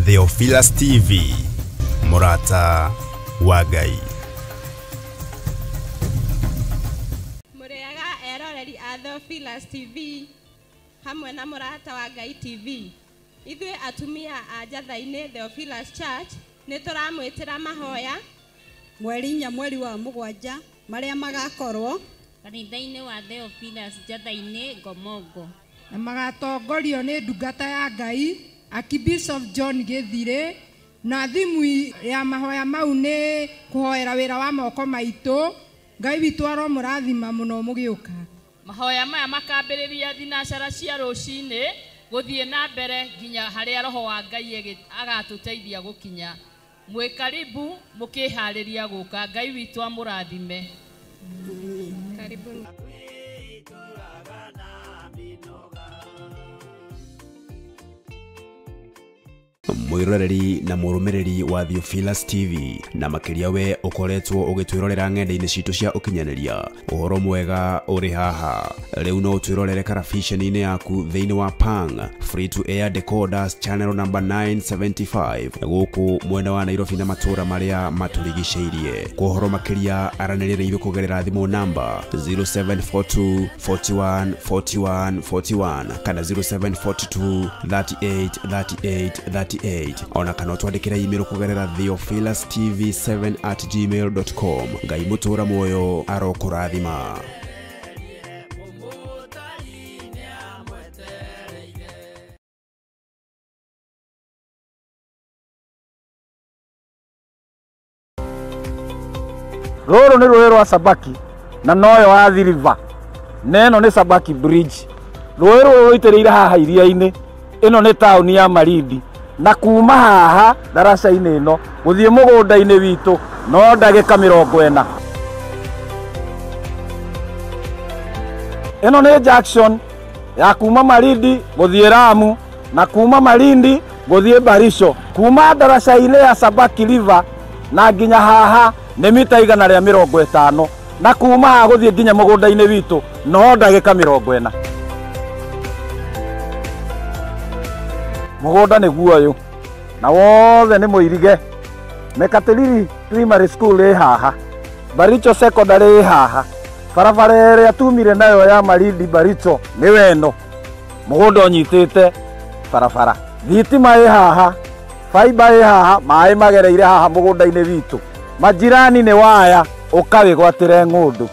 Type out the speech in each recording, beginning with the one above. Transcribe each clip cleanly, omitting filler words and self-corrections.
Theophilus TV, Mũrata wa Ngai. Mũrĩega eroreri a Theophilus TV hamwe na Mũrata wa Ngai TV. Ithuĩ atumia a Njatha-inĩ Theophilus Church nĩ tũramwĩtĩra mahoya mweri 4 mweri wa 7 marĩa magakorwo kanitha-inĩ wa Theophilus Njatha-inĩ Ngomongo, na magatongorio nĩ ndungata ya Ngai Archbishop John Githire, na thimu ya mahoya mau nĩ kũhoera wĩra wa moko maitũ. Ngai witũ aromũrathima mũno mũgĩũka. Mahoya maya makambĩrĩria thinacara cia rũcinĩ gũthiĩ na mbere nginya harĩa roho wa Ngai agatũteithia gũkinya. Mwĩ karibu mũkĩharĩria gũka. Ngai witũ amũrathime. Karibuni. Mwiroreri na mũrũmĩrĩri wa Theophilus TV, na makĩria we ũkoretwo ũgĩtwĩrorera ng'enda-inĩ citũ cia ũkinyanĩria, ũhoro mwega ũrĩ haha. Rĩu no ũtwĩrorere karabiceni-inĩ yaku thĩinĩ wa Pang Free to Air Decoders channel number 975 gũkũ mwena wa Nairobi na matũũra marĩa matũrigicĩirie. Kwa ũhoro makĩria aranĩria na ithuĩ kũgerera thimũ namba 0742 41 41 41 kana 0742 38 38 38, ona kana twandĩkĩre email kũgerera theophilustv7@gmail.com. Ngai mũtũũra muoyo arokũrathima. Rũrũ nĩ rũĩ rwa Sabaki na noyo Athi River, na ĩno nĩ Sabaki Bridge. Rũĩ rũrũ rũitĩrĩire haha iria-inĩ. Ĩno nĩ taũni ya Malindi, na kuma haha ndaraca-inĩ ĩno gũthiĩ mũgũnda-inĩ witũ no ndagĩka 40. Ĩno nĩ junction ya kuma Malindi gũthiĩ Lamu na kuma Malindi gũthiĩ Baricho. Kuma ndaraca-inĩ ya Sabaki River na nginya haha nĩ mita 150, na kuma haha gũthiĩ nginya mũgũnda-inĩ witũ no ndagĩka 40. Mũgũnda nĩguo ũyũ na wothe nĩ mũirige. Mekatilili Primary School ĩ haha, Baricho Secondary ĩ haha, barabara ĩrĩa tumire nayo ya Malindi Baricho nĩ weno. Mũgũnda ũnyitĩte barabara, thitima ĩ haha, fiber ĩ haha, maĩ magereire haha mũgũnda-inĩ witũ. Majirani nĩ waya, ũkawĩgwatĩre ng'ũndũ.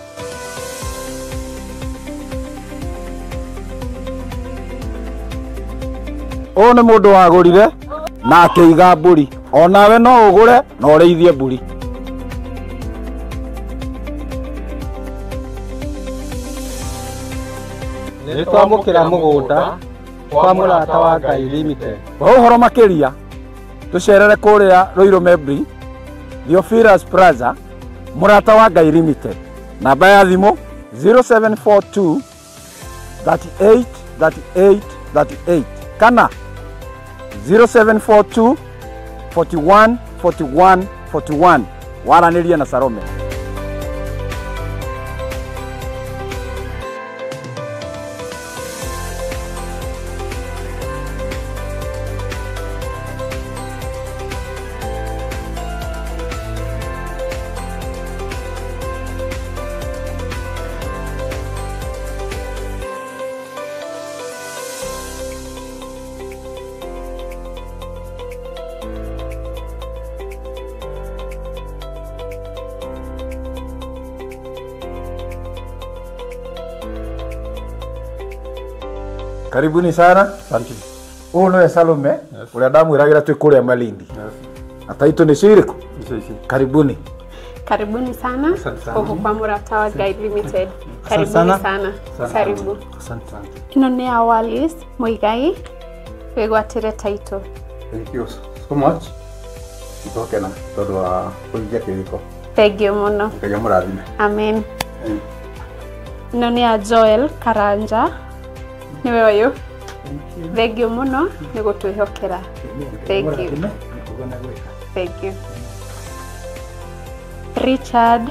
Ũyũ nĩ mũndũ wagũrire na akĩiga mbũri. Onawe no ũgũre na ũrĩithie mbũri. Nĩ twamũkĩra mũgũnda kwa Mũrata wa Ngai Limited. Kwa ũhoro makĩria tũcerere kũrĩa Ruiru Membri, Theophilus Plaza, Mũrata wa Ngai Limited. Namba ya thimũ 0742 38 38 38 kana 0742 41 41 41. Waranĩria na Salome. Karibuni sana. Asante. Ũyũ nĩwe Salome, ũrĩa ndamwĩragĩra twĩ kũrĩa Malindi. Na taitũ nĩcio irĩkũ? Karibuni. Karibuni sana gũkũ kwa Mũrata wa Ngai Limited. Karibuni sana. Karibu. Asante sana. Ĩno nĩ ya Wallace Muigai, wĩgwatĩre taitũ. Thank you so much. Nĩtwakena tondũ wa kũhingia kĩrĩko. Thank you mũno. Ngai amũrathime. Amen. Ĩno nĩ ya Joel Karanja, nĩwe ũyũ. Thank you mũno nĩ gũtwĩhokera. Thank you. Thank you. Richard,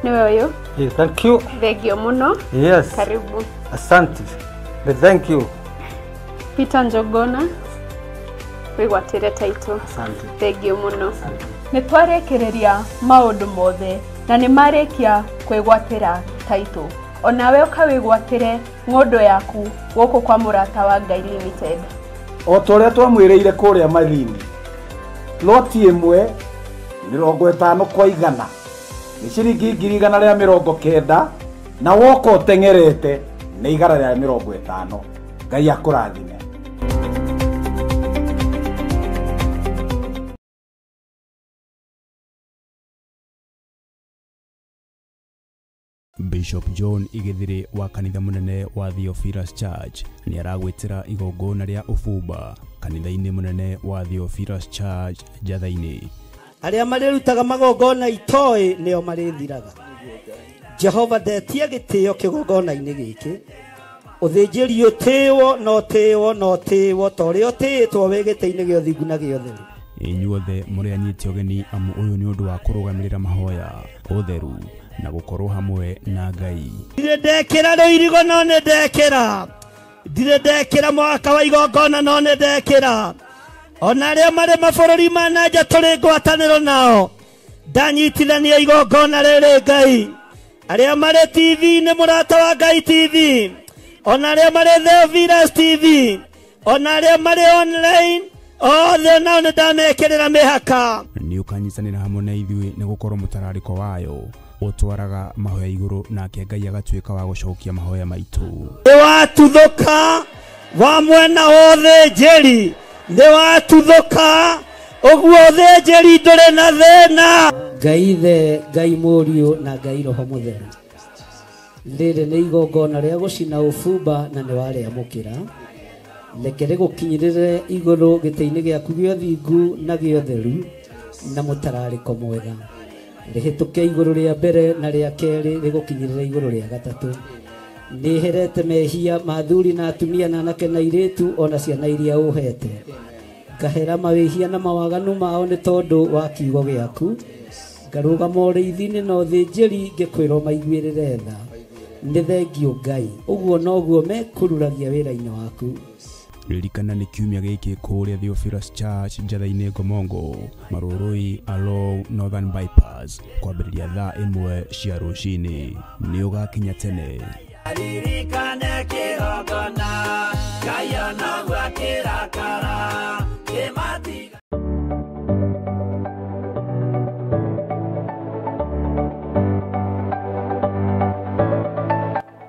nĩwe ũyũ. Yeah, thank you. Thank you mũno. Yes. Karibu. Asante. Thank you. Peter Njogona. Wĩgwatĩre title. Asante. Thengiũ mũno. Nĩ twarĩkĩrĩria maũndũ mothe na nĩ marĩkia kwĩgwatĩra title. Onawe ũkawĩgwatĩre ng'ũndũ yaku gũkũ kwa Mũrata wa Ngai Limited. O ta ũrĩa twamwĩrĩire kũrĩa Malindi, loti ĩmwe 50 kwa 100 nĩ ciringi 190,000 na woka ũteng'erete nĩ 150. Ngai akũrathime. Bishop John Igithiri wa kanitha munene wa Theophilus Church nĩ aragwĩtĩra igongona rĩa ũbumba kanitha-inĩ munene wa Theophilus Church Njatha-inĩ. Arĩa marĩrutaga magongona itoĩ nĩo marĩthiraga. Jehova ndetia gĩtĩo kĩgongona-inĩ gĩkĩ. Ũthĩnjĩri ũtĩĩwo na ũtĩĩwo na ũtĩĩwo ta ũrĩa ũtĩĩtwo wĩ gĩtĩ-inĩ gĩa ũthingu na gĩa ũtheru. Inyuothe mũrĩ anyiti ũgeni amu ũyũ nĩ ũndũ wa kũrũgamĩrĩra mahoya, ũtheru na gũkorwo hamwe na Ngai. Ndirĩ ndekĩra rũirigo no nĩ ndekĩra. Ndirĩ ndekĩra mwaka wa igongona no nĩ ndekĩra. Ona arĩa marĩ mabũrũri ma na nja tũrĩ ngwatanĩro nao. Ndanyitithania igongona rĩrĩ Ngai. Arĩa marĩ TV nĩ Mũrata wa Ngai TV. Ona arĩa marĩ Theophilus TV. Ona arĩa marĩ online othe nao nĩ ndamekĩrĩra mĩhaka. Nĩ ũkanyitanĩra hamwe na ithuĩ nĩ gũkorwo mũtararĩko wayo ũtwaraga mahoya igũrũ nake Ngai agatuĩka wa gũcokia mahoya maitũ. Nĩ watuthũka wa mwena wa ũthĩnjĩri, nĩ watuthũka ũguo ũthĩnjĩri ndũrĩ na thĩna. Ngai Ithe, Ngai Mũriũ na Ngai Roho Mũtheru. Rĩrĩ nĩ igongona rĩa gũcina ũbumba na nĩ warĩamũkĩra. Reke rĩgũkinyĩrĩre igũrũ gĩtĩ-inĩ gĩaku gĩa ũthingu na gĩa ũtheru na mũtararĩko mwega. Rĩhĩtũke igũrũ rĩa mbere na rĩa kerĩ rĩgũkinyĩrĩre igũrũ rĩa gatatũ. Nĩherete mehia ma athuri na atumia na anake na airĩtu ona ciana iria ũhete. Ngahera mawĩhia na mawaganu mao nĩ tondũ wa kiugo gĩaku. Ngarũgama ũrĩithi-inĩ na ũthĩnjĩri ngĩkwĩrwo maiguĩrĩre tha. Nĩ thengiũ Ngai, ũguo noguo mekũruragia wĩra-inĩ waku. Ririkana nĩ kiumia gĩkĩ kũrĩa Theophilus Church Njatha-inĩ Ngomongo, Marũrũi along Northern Bypass kwambĩrĩria thaa 1 cia rũcinĩ. Nĩ ũgakinya tene. Ririkane kĩgongona, Ngai onaguo akĩrakara, kĩmatiga.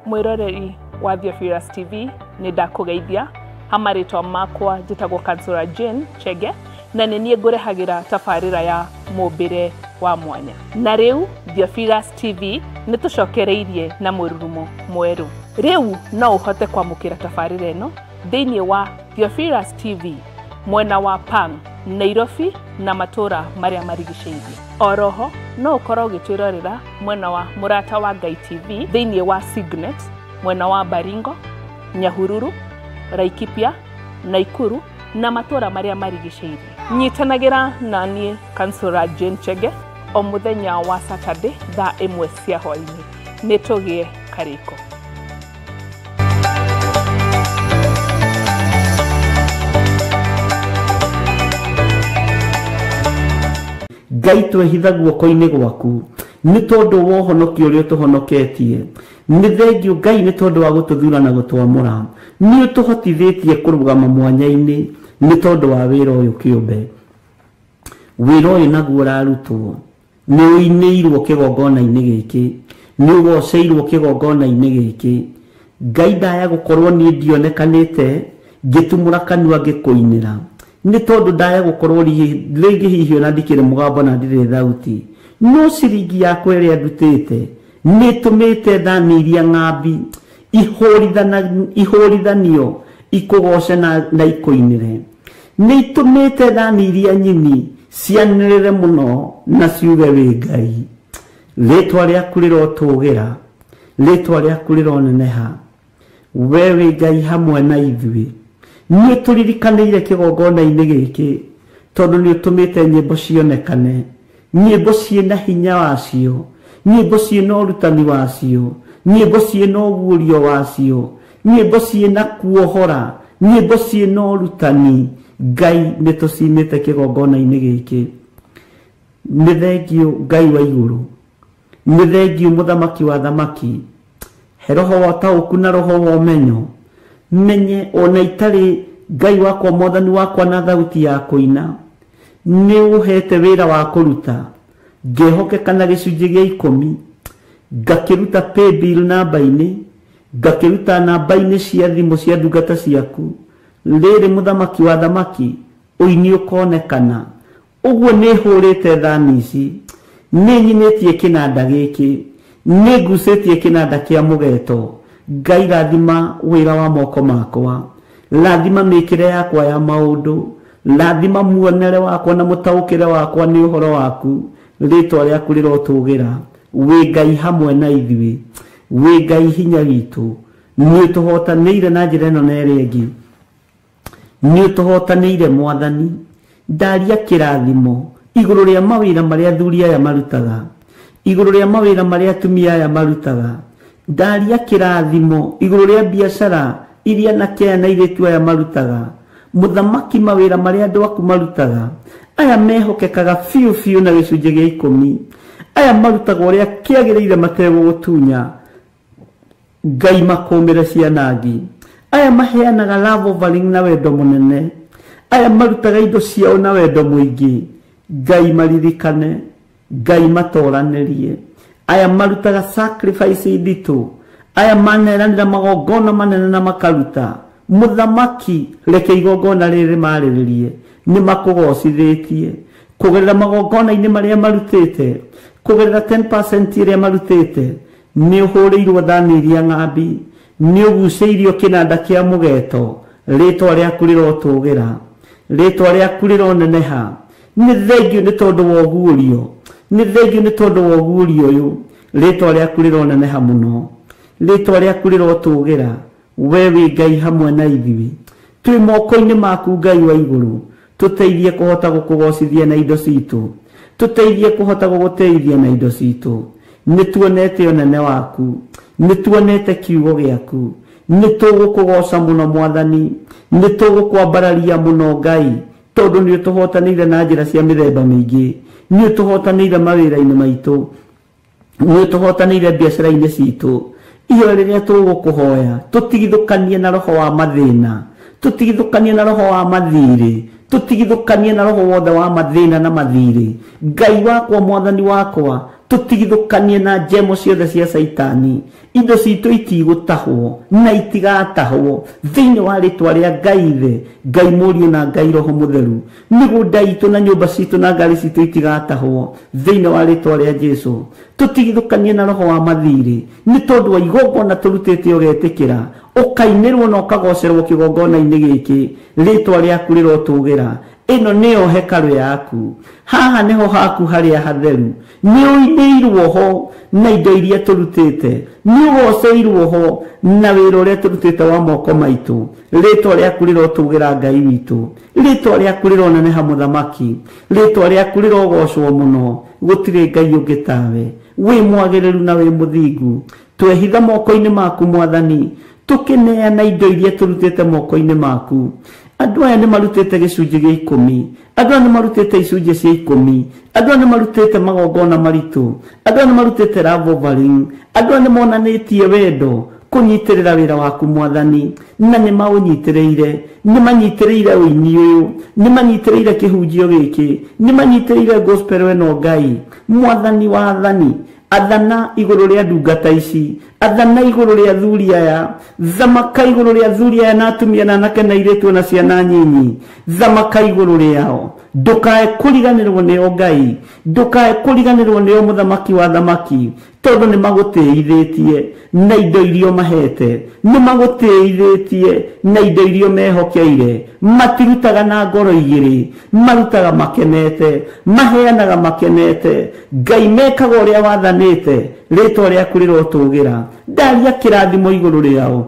Mwĩroreri wa Theophilus TV nĩ ndakũgeithia. Hamarĩtwa makwa njĩtagwo Kansura Jane Chege na nĩ niĩ ngũrehagĩra tabarĩra ya mũmbĩre wa mwanya. Na rĩu Theophilus TV nĩ tũcokereirie na mũrurumo mwerũ. Rĩu no ũhote kwamũkĩra tabarĩra ĩno thĩinĩ wa Theophilus TV mwena wa Pang, Nairobi na matũra marĩa marigicĩirie. Oroho no ũkorwo ũgĩtwĩrorera mwena wa Mũrata wa Ngai TV thĩinĩ wa Signet mwena wa Baringo, Nyahururu, Laikipia, Naikuru na matũra marĩa marigicĩirie. Nyitanagĩra na niĩ Kansura Jane Chege o mũthenya wa Saturday thaa 1 cia hwaĩ-inĩ. Nĩ tũgĩe karĩko. Ngai twehitha guoko-inĩ gwaku nĩ tondũ wa ũhonokio ũrĩa ũtũhonoketie. Nĩ thengiũ Ngai nĩ tondũ wa gũtũthura na gũtwamũra. Nĩ ũtũhotithĩtie kũrũgama mwanya-inĩ nĩ tondũ wa wĩra ũyũ kĩũmbe. Wĩra ũyũ naguo ũrarutwo nĩ ũinĩirwo kĩgongona-inĩ gĩkĩ, nĩ ũgoceirwo kĩgongona-inĩ gĩkĩ. Ngai ndaya gũkorwo niĩ ndionekanĩte ngĩtumũra kanua ngĩkũinĩra nĩ tondũ ndaya gũkorwo rĩngĩ hihi ona ndikĩrĩ mũgambo na ndirĩ thauti, no ciringi yakwa ĩrĩa ndutĩte nĩ ĩtũmĩte thani iria ng'ambi ihũrithanio ikũgoce na ikũinĩre. Nĩ itũmĩte thani iria nyini cianĩrĩre mũno na ciuge wĩ Ngai. Rĩtwa rĩaku rĩrotũgĩra, rĩtwa rĩaku rĩroneneha. We wĩ Ngai hamwe na ithuĩ. Nĩ tũririkanĩire kĩgongona-inĩ gĩkĩ tondũ nĩ ũtũmĩte nyĩmbo cionekane, nyĩmbo ciĩna hinya wacio, nyĩmbo ciĩna ũrutani wacio, nyĩmbo ciĩna ũguũrio wacio, nyĩmbo ciĩna kuohora, nyĩmbo ciĩna ũrutani, Ngai nĩ tũcinĩte kĩgongona-inĩ gĩkĩ. Nĩ thengio Ngai wa igũrũ, nĩ thengio mũthamaki wa thamaki. He roho wa ũtaũku na roho wa ũmenyo, menye ona itarĩ Ngai wakwa mwathani wakwa na thauti ya kũina. Nĩ ũhete wĩra wa kũruta, ngehokeka na gĩcunjĩ gĩa 10, ngakĩruta paybill namba-inĩ, ngakĩruta namba-inĩ cia thimũ cia ndungata ciaku. Rĩrĩ mũthamaki wa thamaki, ũini ũkonekana. Ũguo nĩ hũrĩte thani ici, nĩ nyinĩtie kĩnanda gĩkĩ, nĩ ngucĩtie kĩnanda kĩa mũgeto. Ngai rathima wĩra wa moko makwa, rathima mĩkĩre yakwa ya maũndũ, rathima muonere wakwa na mũtaũkĩre wakwa nĩ ũhoro waku. Rĩtwa rĩaku rĩrotũgĩra. Wĩ Ngai hamwe na ithuĩ, wĩ Ngai hinya witũ. Nĩ ũtũhotanĩire na njĩra ĩno na ĩrĩa ĩngĩ, nĩ ũtũhotanĩire mwathani. Ndaria kĩrathimo igũrũ rĩa mawĩra marĩa athuri aya marutaga, igũrũ rĩa mawĩra marĩa atumia aya marutaga. Ndaria kĩrathimo igũrũ rĩa biacara iria anake aya na airĩtu aya marutaga. Mũthamaki, mawĩra marĩa andũ aku marutaga, aya mehokekaga biũ biũ na gĩcunjĩ gĩa 10, aya marutaga ũrĩa kĩagĩrĩire mategũgũtunya. Ngai makũmĩre cianangi. Aya maheanaga love offering na wendo mũnene, aya marutaga indo ciao na wendo mũingĩ. Ngai maririkane, Ngai matoranĩrie. Aya marutaga sacrifice nditũ, aya maneranĩra magongona manene na makaruta. Mũthamaki, reke igongona rĩrĩ marĩrĩrie. Nĩ makũgocithĩtie kũgerera magongona-inĩ marĩa marutĩte, kũgerera 10% ĩrĩa marutĩte. Nĩ ũhũrĩirwo thani iria ng'ambi, nĩ ũgucĩirio kĩnanda kĩa mũgeto. Rĩtwa rĩaku rĩrotũgĩra, rĩtwa rĩaku rĩroneneha. Nĩ thengio nĩ tondũ wa ũguũrio, nĩ thengio nĩ tondũ wa ũguũrio ũyũ. Rĩtwa rĩaku rĩroneneha mũno, rĩtwa rĩaku rĩrotũgĩra. We wĩ Ngai hamwe na ithuĩ, twĩ moko-inĩ maku Ngai wa igũrũ. Tũteithie kũhota gũkũgocithia na indo citũ, tũteithie kũhota gũgũteithia na indo citũ. Nĩ tuonete ũnene waku, nĩ tuonete kiugo gĩaku. Nĩ tũgũkũgoca mũno mwathani, nĩ tũgũkwambararia mũno Ngai, tondũ nĩ ũtũhotanĩire na njĩra cia mĩthemba mĩingĩ. Nĩ ũtũhotanĩire mawĩra-inĩ maitũ, nĩ ũtũhotanĩire biacara-inĩ citũ. Ihoya rĩrĩa tũgũkũhoya, tũtigithũkanie na roho wa mathĩna, tũtigithũkanie na roho wa mathirĩ, tũtigithũkanie na roho wothe wa mathĩna na mathirĩ. Ngai wakwa, mwathani wakwa, tũtigithũkanie na njemo ciothe cia Caitani. Indo citũ itigũtahwo na itigatahwo thĩinĩ wa rĩtwa rĩa Ngai Ithe, Ngai Mũriũ na Ngai Roho Mũtheru. Mĩgũnda itũ na nyũmba citũ na ngari citũ itigatahwo thĩinĩ wa rĩtwa rĩa Jesu. Tũtigithũkanie na roho wa mathirĩ, nĩ tondũ wa igongona tũrutĩte ũgetĩkĩra, ũkainĩrwo na ũkagocerwo kĩgongona-inĩ gĩkĩ. Rĩtwa rĩaku rĩrotũgĩra. Ĩno nĩyo hekarũ yaku, haha nĩho haku harĩa hatheru. Nĩ ũinĩirwo ho na indo iria tũrutĩte, nĩ ũgoceirwo ho na wĩra ũrĩa tũrutĩte wa moko maitũ. Rĩtwa rĩaku rĩrotũgĩra Ngai witũ, rĩtwa rĩaku rĩroneneha mũthamaki, rĩtwa rĩaku rĩrogocwo mũno. Gũtirĩ Ngai ũngĩ tawe, wĩ mwagĩrĩru na wĩ mũthingu. Twehitha moko-inĩ maku mwathani, tũkĩneana indo iria tũrutĩte moko-inĩ maku. Andũ aya nĩ marutĩte gĩcunjĩ gĩa 10, andũ aya nĩ marutĩte icunjĩ cia 10, andũ aya nĩ marutĩte magongona maritũ, andũ aya nĩ marutĩte love offering, andũ aya nĩ monanĩtie wendo kũnyitĩrĩra wĩra waku mwathani, na nĩ maũnyitĩrĩire. Nĩ manyitĩrĩire ũini ũyũ, nĩ manyitĩrĩire kĩhunjio gĩkĩ, nĩ manyitĩrĩire gospel ĩno. Ngai mwathani wa athani, athana igũrũ rĩa ndungata ici, athana igũrũ rĩa athuri aya, thamaka igũrũ rĩa athuri aya na atumia na anake na airĩtu na ciana nyinyi, thamaka igũrũ rĩao. Ndũkae kũriganĩrwo nĩo Ngai, ndũkae kũriganĩrwo nĩo mũthamaki wa thamaki, tondũ nĩ magũtĩithĩtie na indo iria mahete, nĩ magũtĩithĩtie na indo iria mehokeire. Matirutaga na ngoro igĩrĩ, marutaga makenete, maheanaga makenete. Ngai mekaga ũrĩa wathanĩte. Rĩtwa rĩaku rĩrotũgĩra. Ndaria kĩrathimo igũrũ rĩao,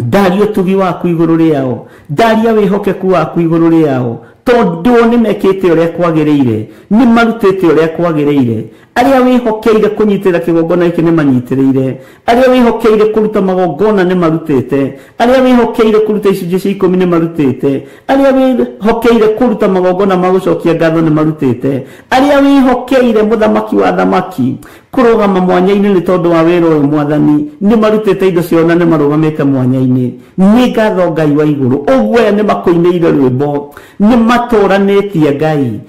ndaria ũtugi waku igũrũ rĩao, ndaria wĩhokeku waku igũrũ rĩao. Tondũ nĩ mekĩte ũrĩa kwagĩrĩire, nĩ marutĩte ũrĩa kwagĩrĩire. Arĩa wĩhokeire kũnyitĩrĩra kĩgongona gĩkĩ nĩ manyitĩrĩire, arĩa wĩhokeire kũruta magongona nĩ marutĩte, arĩa wĩhokeire kũruta icunjĩ cia 10 nĩ marutĩte, arĩa wĩhokeire kũruta magongona ma gũcokia ngatho nĩ marutĩte, arĩa wĩhokeire mũthamaki wa thamaki kũrũgama mwanya-inĩ nĩ tondũ wa wĩra ũyũ mwathani nĩ marutĩte indo ciao na nĩ marũgamĩte mwanya-inĩ. Nĩ ngatho Ngai wa igũrũ, ũguo aya nĩ makũinĩire rwĩmbo, nĩ matũranĩtie Ngai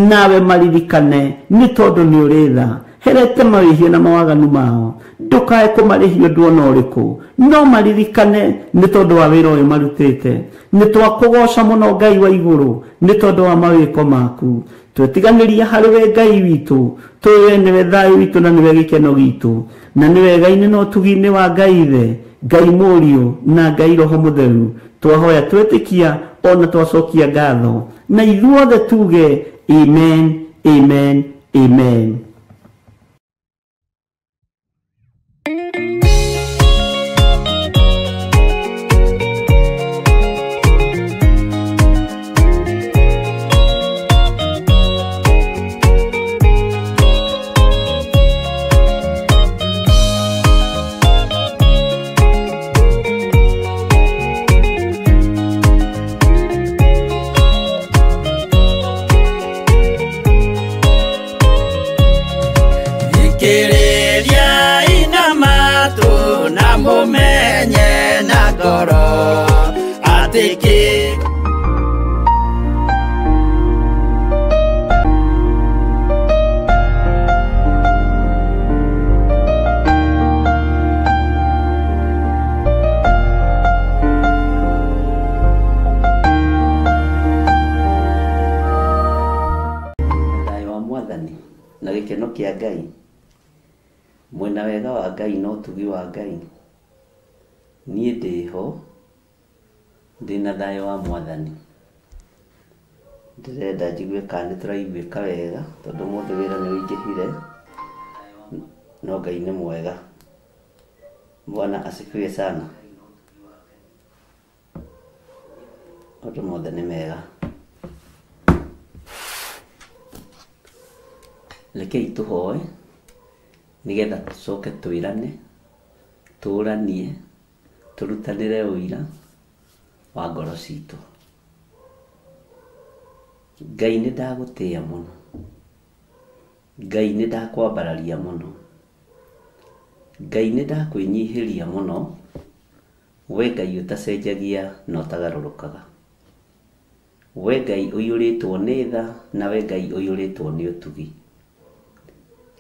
nawe maririkane nĩ tondũ nĩ ũrĩ tha. Herete mawĩhia na mawaganu mao, ndũkae kũmarĩhia ũndũ ona ũrĩkũ, no maririkane nĩ tondũ wa wĩra ũyũ marutĩte. Nĩ twakũgoca mũno Ngai wa igũrũ nĩ tondũ wa mawĩko maku. Twetiganĩria harĩ we Ngai witũ, tũĩ we nĩwe thayũ witũ na nĩwe gĩkeno gitũ, na nĩ wega-inĩ na ũtugi-inĩ wa Ngai Ithe, Ngai Mũriũ na Ngai Roho Mũtheru. Twahoya twetĩkia ona twacokia ngatho, na ithuothe tuge amen, amen, amen. Na gĩkeno kĩa Ngai, mwena wega wa Ngai na ũtugi wa Ngai, niĩ ndĩho ndĩna thayũ wa mwathani. Ndĩrenda njigue kana nĩ tũraiguĩka wega tondũ ũmũthĩ wĩra nĩ ũingĩhire, no Ngai nĩ mwega. Bwana asifiwe sana. Maũndũ mothe nĩ mega. Rekei tũhoe nĩgetha tũcoke twĩrane, tũranie, tũrutanĩre ũira wa ngoro citũ. Ngai nĩ ndagũtĩĩa mũno, Ngai nĩ ndakwambararia mũno, Ngai nĩ ndakwĩnyihĩria mũno, we Ngai ũtacenjagia na ũtagarũrũkaga, we Ngai ũiyũrĩtwo nĩ tha na we Ngai ũiyũrĩtwo nĩ ũtugi.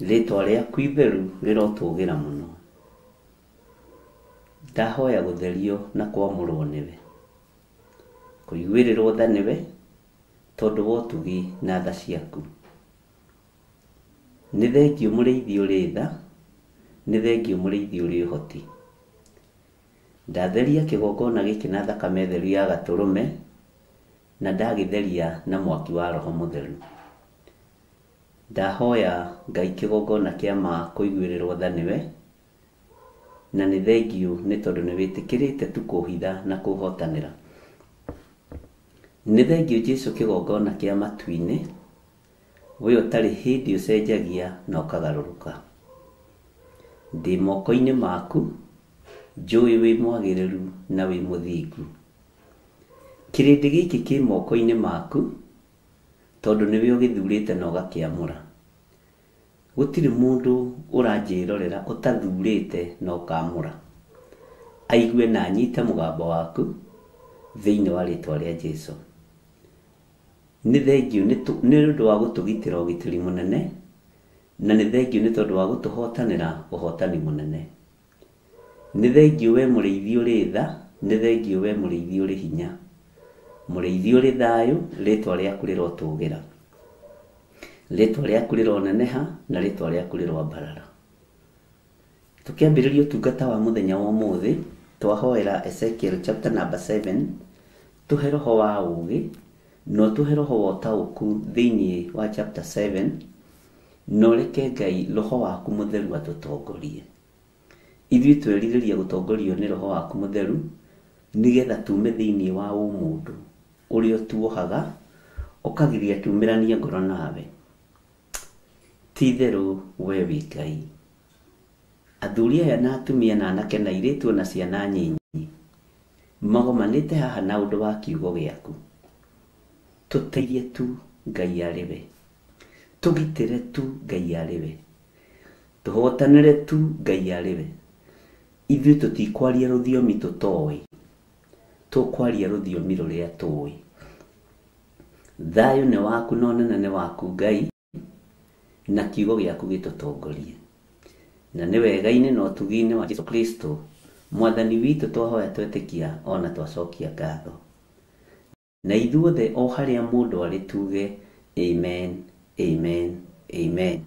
Rĩtwa rĩaku itheru rĩrotũgĩra mũno. Ndahoya gũtherio na kwamũrwo nĩwe, kũiguĩrĩrwo tha nĩwe tondũ wa ũtugi na tha ciaku. Nĩ thengiũ mũrĩithi ũrĩ tha, nĩ thengiũ mũrĩithi ũrĩ ũhoti. Ndatheria kĩgongona gĩkĩ na thakame theru ya gatũrũme, na ndagĩtheria na mwaki wa Roho Mũtheru. Ndahoya Ngai kĩgongona kĩa ma kũiguĩrĩrwo tha nĩwe, na nĩ thengiũ nĩ tondũ nĩ wĩtĩkĩrĩte tu kũhitha na kũhotanĩra. Nĩ thengiũ Jesũ kĩgongona kĩa matu-inĩ, we ũtarĩ hĩndĩ ũcenjagia na ũkagarũrũka. Ndĩ moko-inĩ maku, njũĩ wĩ mwagĩrĩru na wĩ mũthingu. Kĩrĩndĩ gĩkĩ kĩ moko-inĩ maku, tondũ nĩwe ũgĩthurĩte na ũgakĩamũra. Gũtirĩ mũndũ ũranjĩrorera ũtathurĩte na ũkamũra. Aigue na anyite mũgambo waku thĩinĩ wa rĩtwa rĩa Jesũ. Nĩ thengiũ nĩ ũndũ wa gũtũgitĩra ũgitĩri mũnene, na nĩ thengiũ nĩ tondũ wa gũtũhotanĩra ũhotani mũnene. Nĩ thengiũ we mũrĩithi ũrĩ tha, nĩ thengiũ we mũrĩithi ũrĩ hinya, mũrĩithi ũrĩ thayũ, rĩtwa rĩaku rĩrotũgĩra, rĩtwa rĩaku rĩroneneha na rĩtwa rĩaku rĩroambarara. Tũkĩambĩrĩria ũtungata wa mũthenya wa ũmũthĩ, twahoera Ezekiel chapter number 7, tũhe roho wa ũũgĩ na ũtũhe roho wa ũtaũku thĩinĩ wa chapter 7, na ũreke Ngai roho waku mũtheru atũtongorie. Ithuĩ twerirĩria gũtongorio nĩ roho waku mũtheru nĩgetha tume thĩinĩ wa ũmũndũ ũrĩa ũtuohaga, Ũkagiria tumĩranie ngoro nawe. Ti-itherũ we wĩ Ngai. Athuri aya na atumia na anake na airĩtu na ciana nyinyi magomanĩte haha na ũndũ wa kiugo gĩaku. Tũteithie tu Ngai arĩ we. Tũgitĩre tu Ngai arĩ we. Tũhotanĩre tu Ngai arĩ we. Ithuĩ tũtikwaria rũthiomi tũtoĩ. Tũkwaria rũthiomi rũrĩa tũĩ. Thayũ nĩ waku na ũnene nĩ waku Ngai, na kiugo gĩaku gĩtũtongorie. Na nĩ wega-inĩ na ũtugi-inĩ wa Jesu Kristo mwathani witũ twahoya twetĩkia ona twacokia ngatho. Na ithuothe o harĩa mũndũ arĩ tuge amen, amen, amen.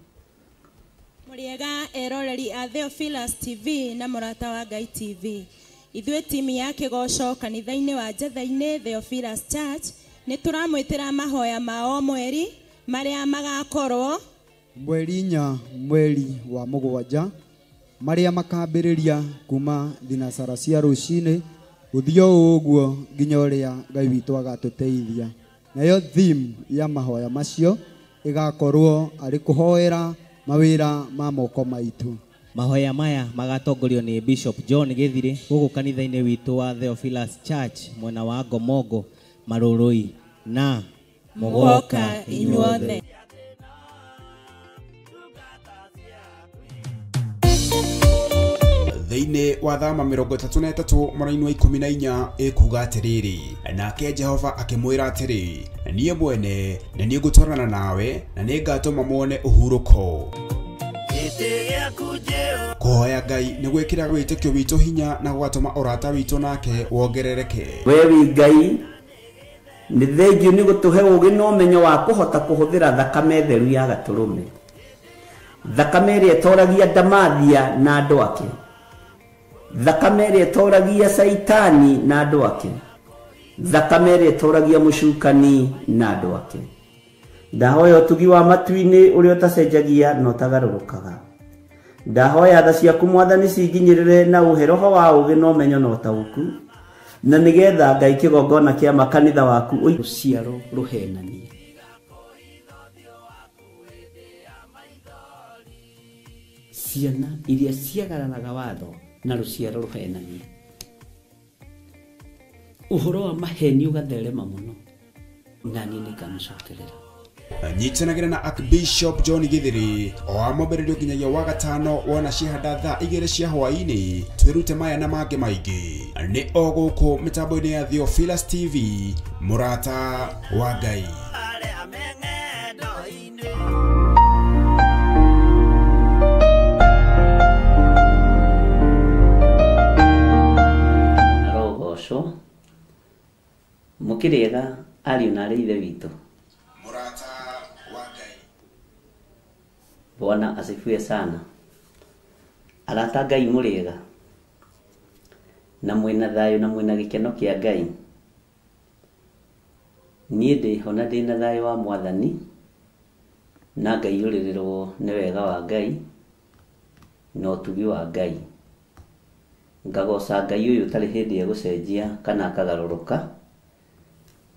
Mũrĩega eroreri a Theophilus TV na Mũrata wa Ngai TV. Ithuĩ timu ya kĩgoco kanitha-inĩ wa Njatha-inĩ Theophilus Church nĩ tũramwĩtĩra mahoya ma o mweri marĩa magakorwo mweri 4 mweri wa 7 marĩa makambĩrĩria kuma thinacara cia rũcinĩ gũthiĩ o ũguo nginya ũrĩa Ngai witũ agatũteithia. Nayo theme ya mahoya macio ĩgakorwo arĩ kũhoera mawĩra ma moko maitũ. Mahoya maya magatongorio nĩ Bishop John Gĩthirĩ gũkũ kanitha-inĩ witũ wa Theophilus Church mwena wa Ngomongo Marũrũi na mũgoka inyuothe. Thĩinĩ wa thama 33 mũraini wa 14 ĩkuga atĩrĩrĩ, nake Jehova akĩmwĩra atĩrĩ, niĩ mwene nĩ niĩ ngũtwarana nawe na nĩngatũma muone ũhurũko. Kũhoya Ngai nĩ gwĩkĩra wĩtĩkio witũ hinya na gũgatũma ũrata witũ nake wongerereke. We wĩ Ngai, nĩ thengiũ nĩ gũtũhe ũũgĩ na ũmenyo wa kũhota kũhũthĩra thakame theru ya gatũrũme. Thakame ĩrĩa ĩtoragia Ndamathia na andũ ake. Thakame ĩrĩa ĩtoragia Caitani na andũ ake. Thakame ĩrĩa ĩtoragia mũcukani na andũ ake. Ndahoya ũtugi wa matu-inĩ ũrĩa ũtacenjagia na ũtagarũrũkaga. Ndahoya tha ciaku mwathani cinginyĩrĩre na ũhe roho wa ũũgĩ na ũmenyo na ũtaũku, na nĩgetha Ngai kĩgongona kĩa makanitha waku rũciaro rũhenanie. Ciana iria ciagararaga watho na rũciaro rũhenanie. Ũhoro wa maheni ũgatherema mũno, na niĩ nĩngamũcokerera. Nyitanagĩra na Archbishop John Gĩthĩrĩ o wa mwambĩrĩrio nginyagia wa gatano wona cihanda thaa 2 cia hwaĩ-inĩ twĩrute maya na mangĩ maingĩ. Nĩ o gũkũ mĩtambo-inĩ ya Theophilus TV, Mũrata wa Ngai. Arogocwo mũkĩrĩega ariũ na arĩ ithe witũ. Mũrata wa Ngai. Bwana asifiwe sana. Arata Ngai mũrĩega na mwĩna thayũ na mwĩna gĩkeno kĩa Ngai. Niĩ ndĩho na ndĩna thayũ wa mwathani na ngaiyũrĩrĩrwo nĩ wega wa Ngai na ũtugi wa Ngai. Ngagoca Ngai ũyũ ũtarĩ hĩndĩ egũcenjia kana akagarũrũka,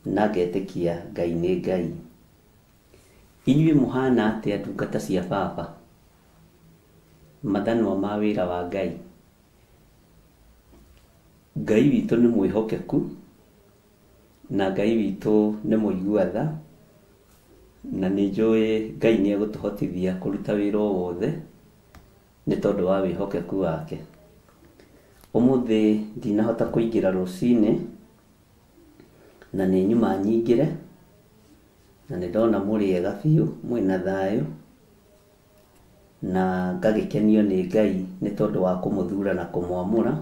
na ngetĩkia Ngai nĩ Ngai. Inyuĩ mũhana atĩa ndungata cia baba? Mathanwa ma wĩra wa Ngai. Ngai witũ nĩ mwĩhokeku na Ngai witũ nĩ mũigua tha, na nĩ njũĩ Ngai nĩ egũtũhotithia kũruta wĩra o wothe nĩ tondũ wa wĩhokeku wake. Ũmũthĩ ndinahota kũingĩra rũcinĩ na nĩ nyuma nyingĩre, na nĩ ndona mũrĩega biũ mwĩna thayũ, na ngagĩkenio nĩ Ngai nĩ tondũ wa kũmũthura na kũmwamũra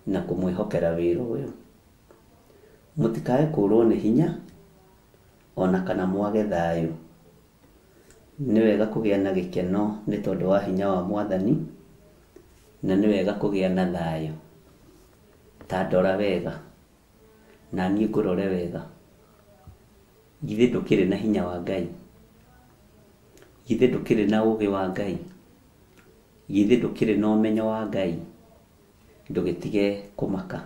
na kũmwĩhokera wĩra ũyũ. Mũtikae kũũrwo nĩ hinya ona kana mwage thayũ. Nĩ wega kũgĩa na gĩkeno nĩ tondũ wa hinya wa mwathani, na nĩ wega kũgĩa na thayũ. Ta ndora wega na niĩ ngũrore wega. Githĩ ndũkĩrĩ na hinya wa Ngai? Githĩ ndũkĩrĩ na ũũgĩ wa Ngai? Githĩ ndũkĩrĩ na ũmenyo wa Ngai? Ndũgĩtige kũmaka.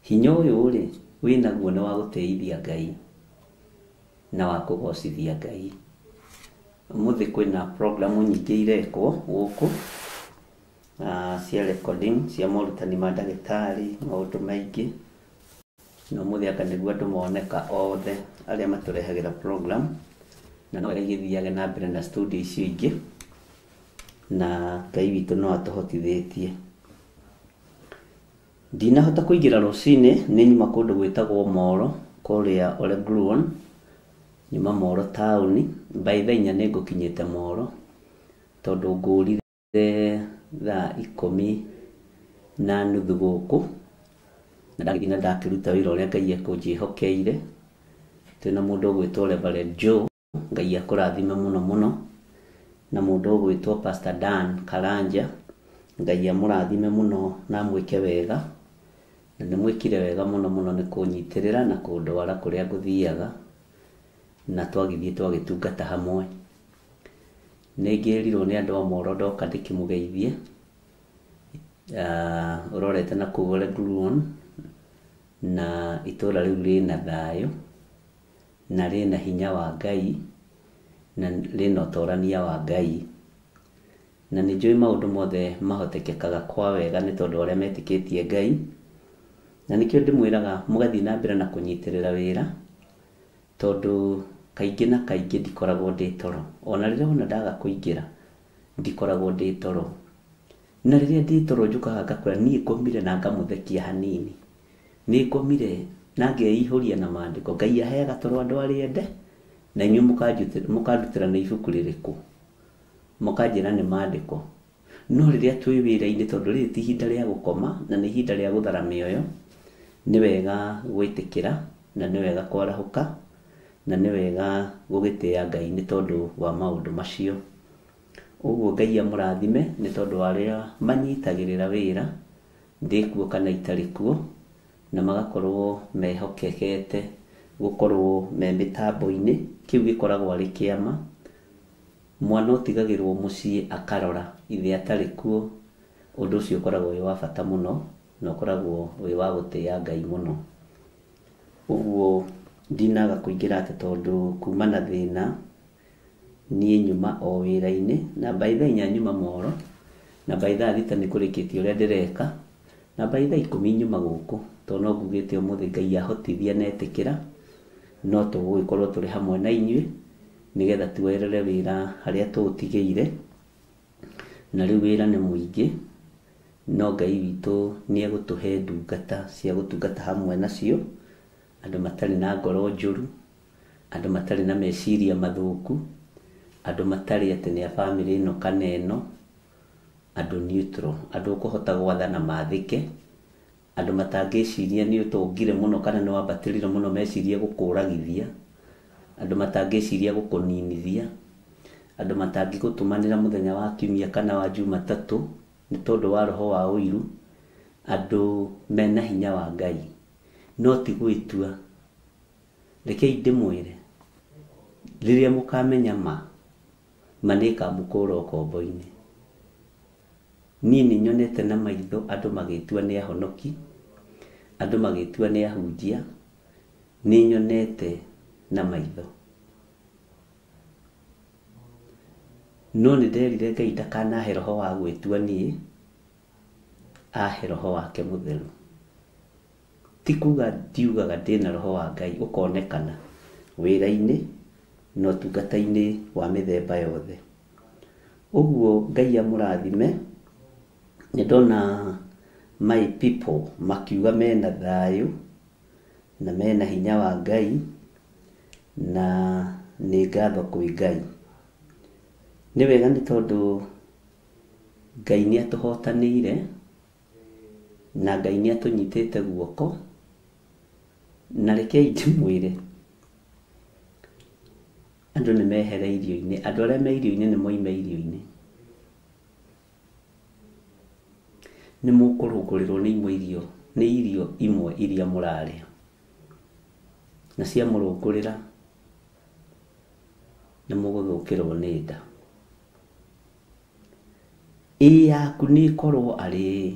Hinya ũyũ rĩ wĩnaguo nĩ wa gũtĩithia Ngai. na wa kũgocithia Ngai. Ũmũthĩ kwĩna programu nyingĩ irekwo gũkũ cia recording cia morutani ma ndagĩtarĩ, maũndũ maingĩ. Na ũmũthĩ anga nĩguo andũ moneka othe arĩa matũrehagĩra program, na no wega igĩthiage na mbere na studio icio ingĩ, na Ngai witũ no atũhotithĩtie. Ndinahota kũingĩra rũcinĩ, nĩ nyuma kũndũ gwĩtagwo Moro kũrĩa Olegruon, nyuma Moro taũni. By thaa 4 nĩ ngũkinyĩte Moro, tondũ ngũrire thaa 10:30 gũkũ, na ndagĩthiĩ na ndakĩruta wĩra ũrĩa Ngai ekũnjĩhokeire. Twĩna mũndũ ũgwĩtwo Reverend Joe, Ngai akũrathime mũno mũno, na mũndũ ũgwĩtwo Pastor Dan Karanja, Ngai amũrathime mũno na amwĩke wega. Na nĩ mwĩkire wega mũno mũno nĩ kũnyitĩrĩra na kũndwara kũrĩa ngũthiaga, na twagĩthiĩ twagĩtungata hamwe. Nĩ ngĩrirwo nĩ andũ a Moro ndoka ndĩkĩmũgeithie, ũrorete na kũu Olegruon, na itũra rĩu rĩna thayũ, na rĩna hinya wa Ngai, na rĩna ũtorania wa Ngai. Na nĩ njũĩ maũndũ mothe mahotekekaga kwa wega nĩ tondũ arĩa metĩkĩtie Ngai. Na nĩkĩo ndĩmwĩraga mũgathiĩ na mbere na kũnyitĩrĩra wĩra, tondũ kaingĩ na kaingĩ ndikoragwo ndĩ toro. Ona rĩrĩa wona ndaga kũingĩra, ndikoragwo ndĩ toro. Na rĩrĩa ndĩ toro njũkaga ngakwĩra niĩ ngomire na ngamũthekia hanini. Nĩ ngomire na ngeihũria na maandĩko. Ngai aheaga toro andũ arĩa ende, na inyuĩ mũkandutĩra nĩ ibuku rĩrĩkũ, mũkanjĩra nĩ maandĩko. No rĩrĩa twĩ wĩra-inĩ, tondũ rĩrĩ ti ihinda rĩa gũkoma na nĩ ihinda rĩa gũthara mĩoyo, nĩ wega gwĩtĩkĩra na nĩ wega kwarahũka na nĩ wega gũgĩtĩĩa Ngai nĩ tondũ wa maũndũ macio. Ũguo Ngai amũrathime nĩ tondũ wa arĩa manyitagĩrĩra wĩra, ndĩ kuo kana itarĩ kuo, na magakorwo mehokekete gũkorwo me mĩtambo-inĩ. Kĩu gĩkoragwo arĩ kĩama. Mwana ũtigagĩrwo mũciĩ akarora ithe atarĩ kuo, ũndũ ũcio ũkoragwo wĩ wa bata mũno na ũkoragwo wĩ wa gũtĩĩa Ngai mũno. Ũguo ndinaga kũingĩra atĩ tondũ kuma na thĩna, niĩ nyuma o wĩra-inĩ, na by thaa 4 nyuma Moro, na by thaa 6 nĩ kũrĩkĩtie ũrĩa ndĩreka, na by thaa 10 nyuma gũkũ, tondũ no ngugĩte ũmũthĩ Ngai ahotithia na etĩkĩra, no tũgũgĩkorwo tũrĩ hamwe na inyuĩ nĩgetha tuoerere wĩra harĩa tũũtigĩire. Na rĩu wĩra nĩ mũingĩ, no Ngai witũ nĩ egũtũhe ndungata cia gũtungata hamwe nacio, andũ matarĩ na ngoro njũru, andũ matarĩ na meciria mathũku, andũ matarĩ atĩ nĩ a bamĩrĩ ĩno kana ĩno, andũ neutral, andũ ũkũhota gwathana mathĩke, andũ matangĩciria nĩ ũtongire mũno kana nĩ wambatĩrire mũno mecirie gũkũragithia, andũ matangĩciria gũkũninithia, andũ matangĩgũtũmanĩra mũthenya wa kiumia kana wa Jumatatũ nĩ tondũ wa roho wa ũiru, andũ mena hinya wa Ngai. No ti gwĩtua. Rekei ndĩmwĩre, rĩrĩa mũkamenya ma, ma nĩ ĩkamũkũra ũkombo-inĩ. Niĩ nĩ nyonete na maitho andũ magĩtua nĩ ahonoki, andũ magĩtua nĩ ahunjia, nĩ nyonete na maitho. No nĩ nderire Ngai ndakanahe roho wa gwĩtua niĩ, ahe roho wake mũtheru. Ti kuga ndiugaga ndĩna roho wa Ngai ũkonekana wĩra-inĩ na ũtungata-inĩ wa mĩthemba yothe. Ũguo Ngai amũrathime. Nĩ ndona my people makiuga mena thayũ na mena hinya wa Ngai, na nĩ ngatho kwĩ Ngai. Nĩ wega nĩ tondũ Ngai nĩ atũhotanĩire na Ngai nĩ atũnyitĩte guoko. Na rekei ndĩmwĩre, andũ nĩ mehere irio-inĩ, andũ arĩa me irio-inĩ nĩ moime irio-inĩ. Nĩ mũkũrũngũrĩrwo nĩ imwe irio, nĩ irio imwe iria mũrarĩa, na ciamũrũngũrĩra nĩ mũgũthũkĩrwo nĩ nda. Ĩ yaku nĩ ĩkorwo arĩ ĩ,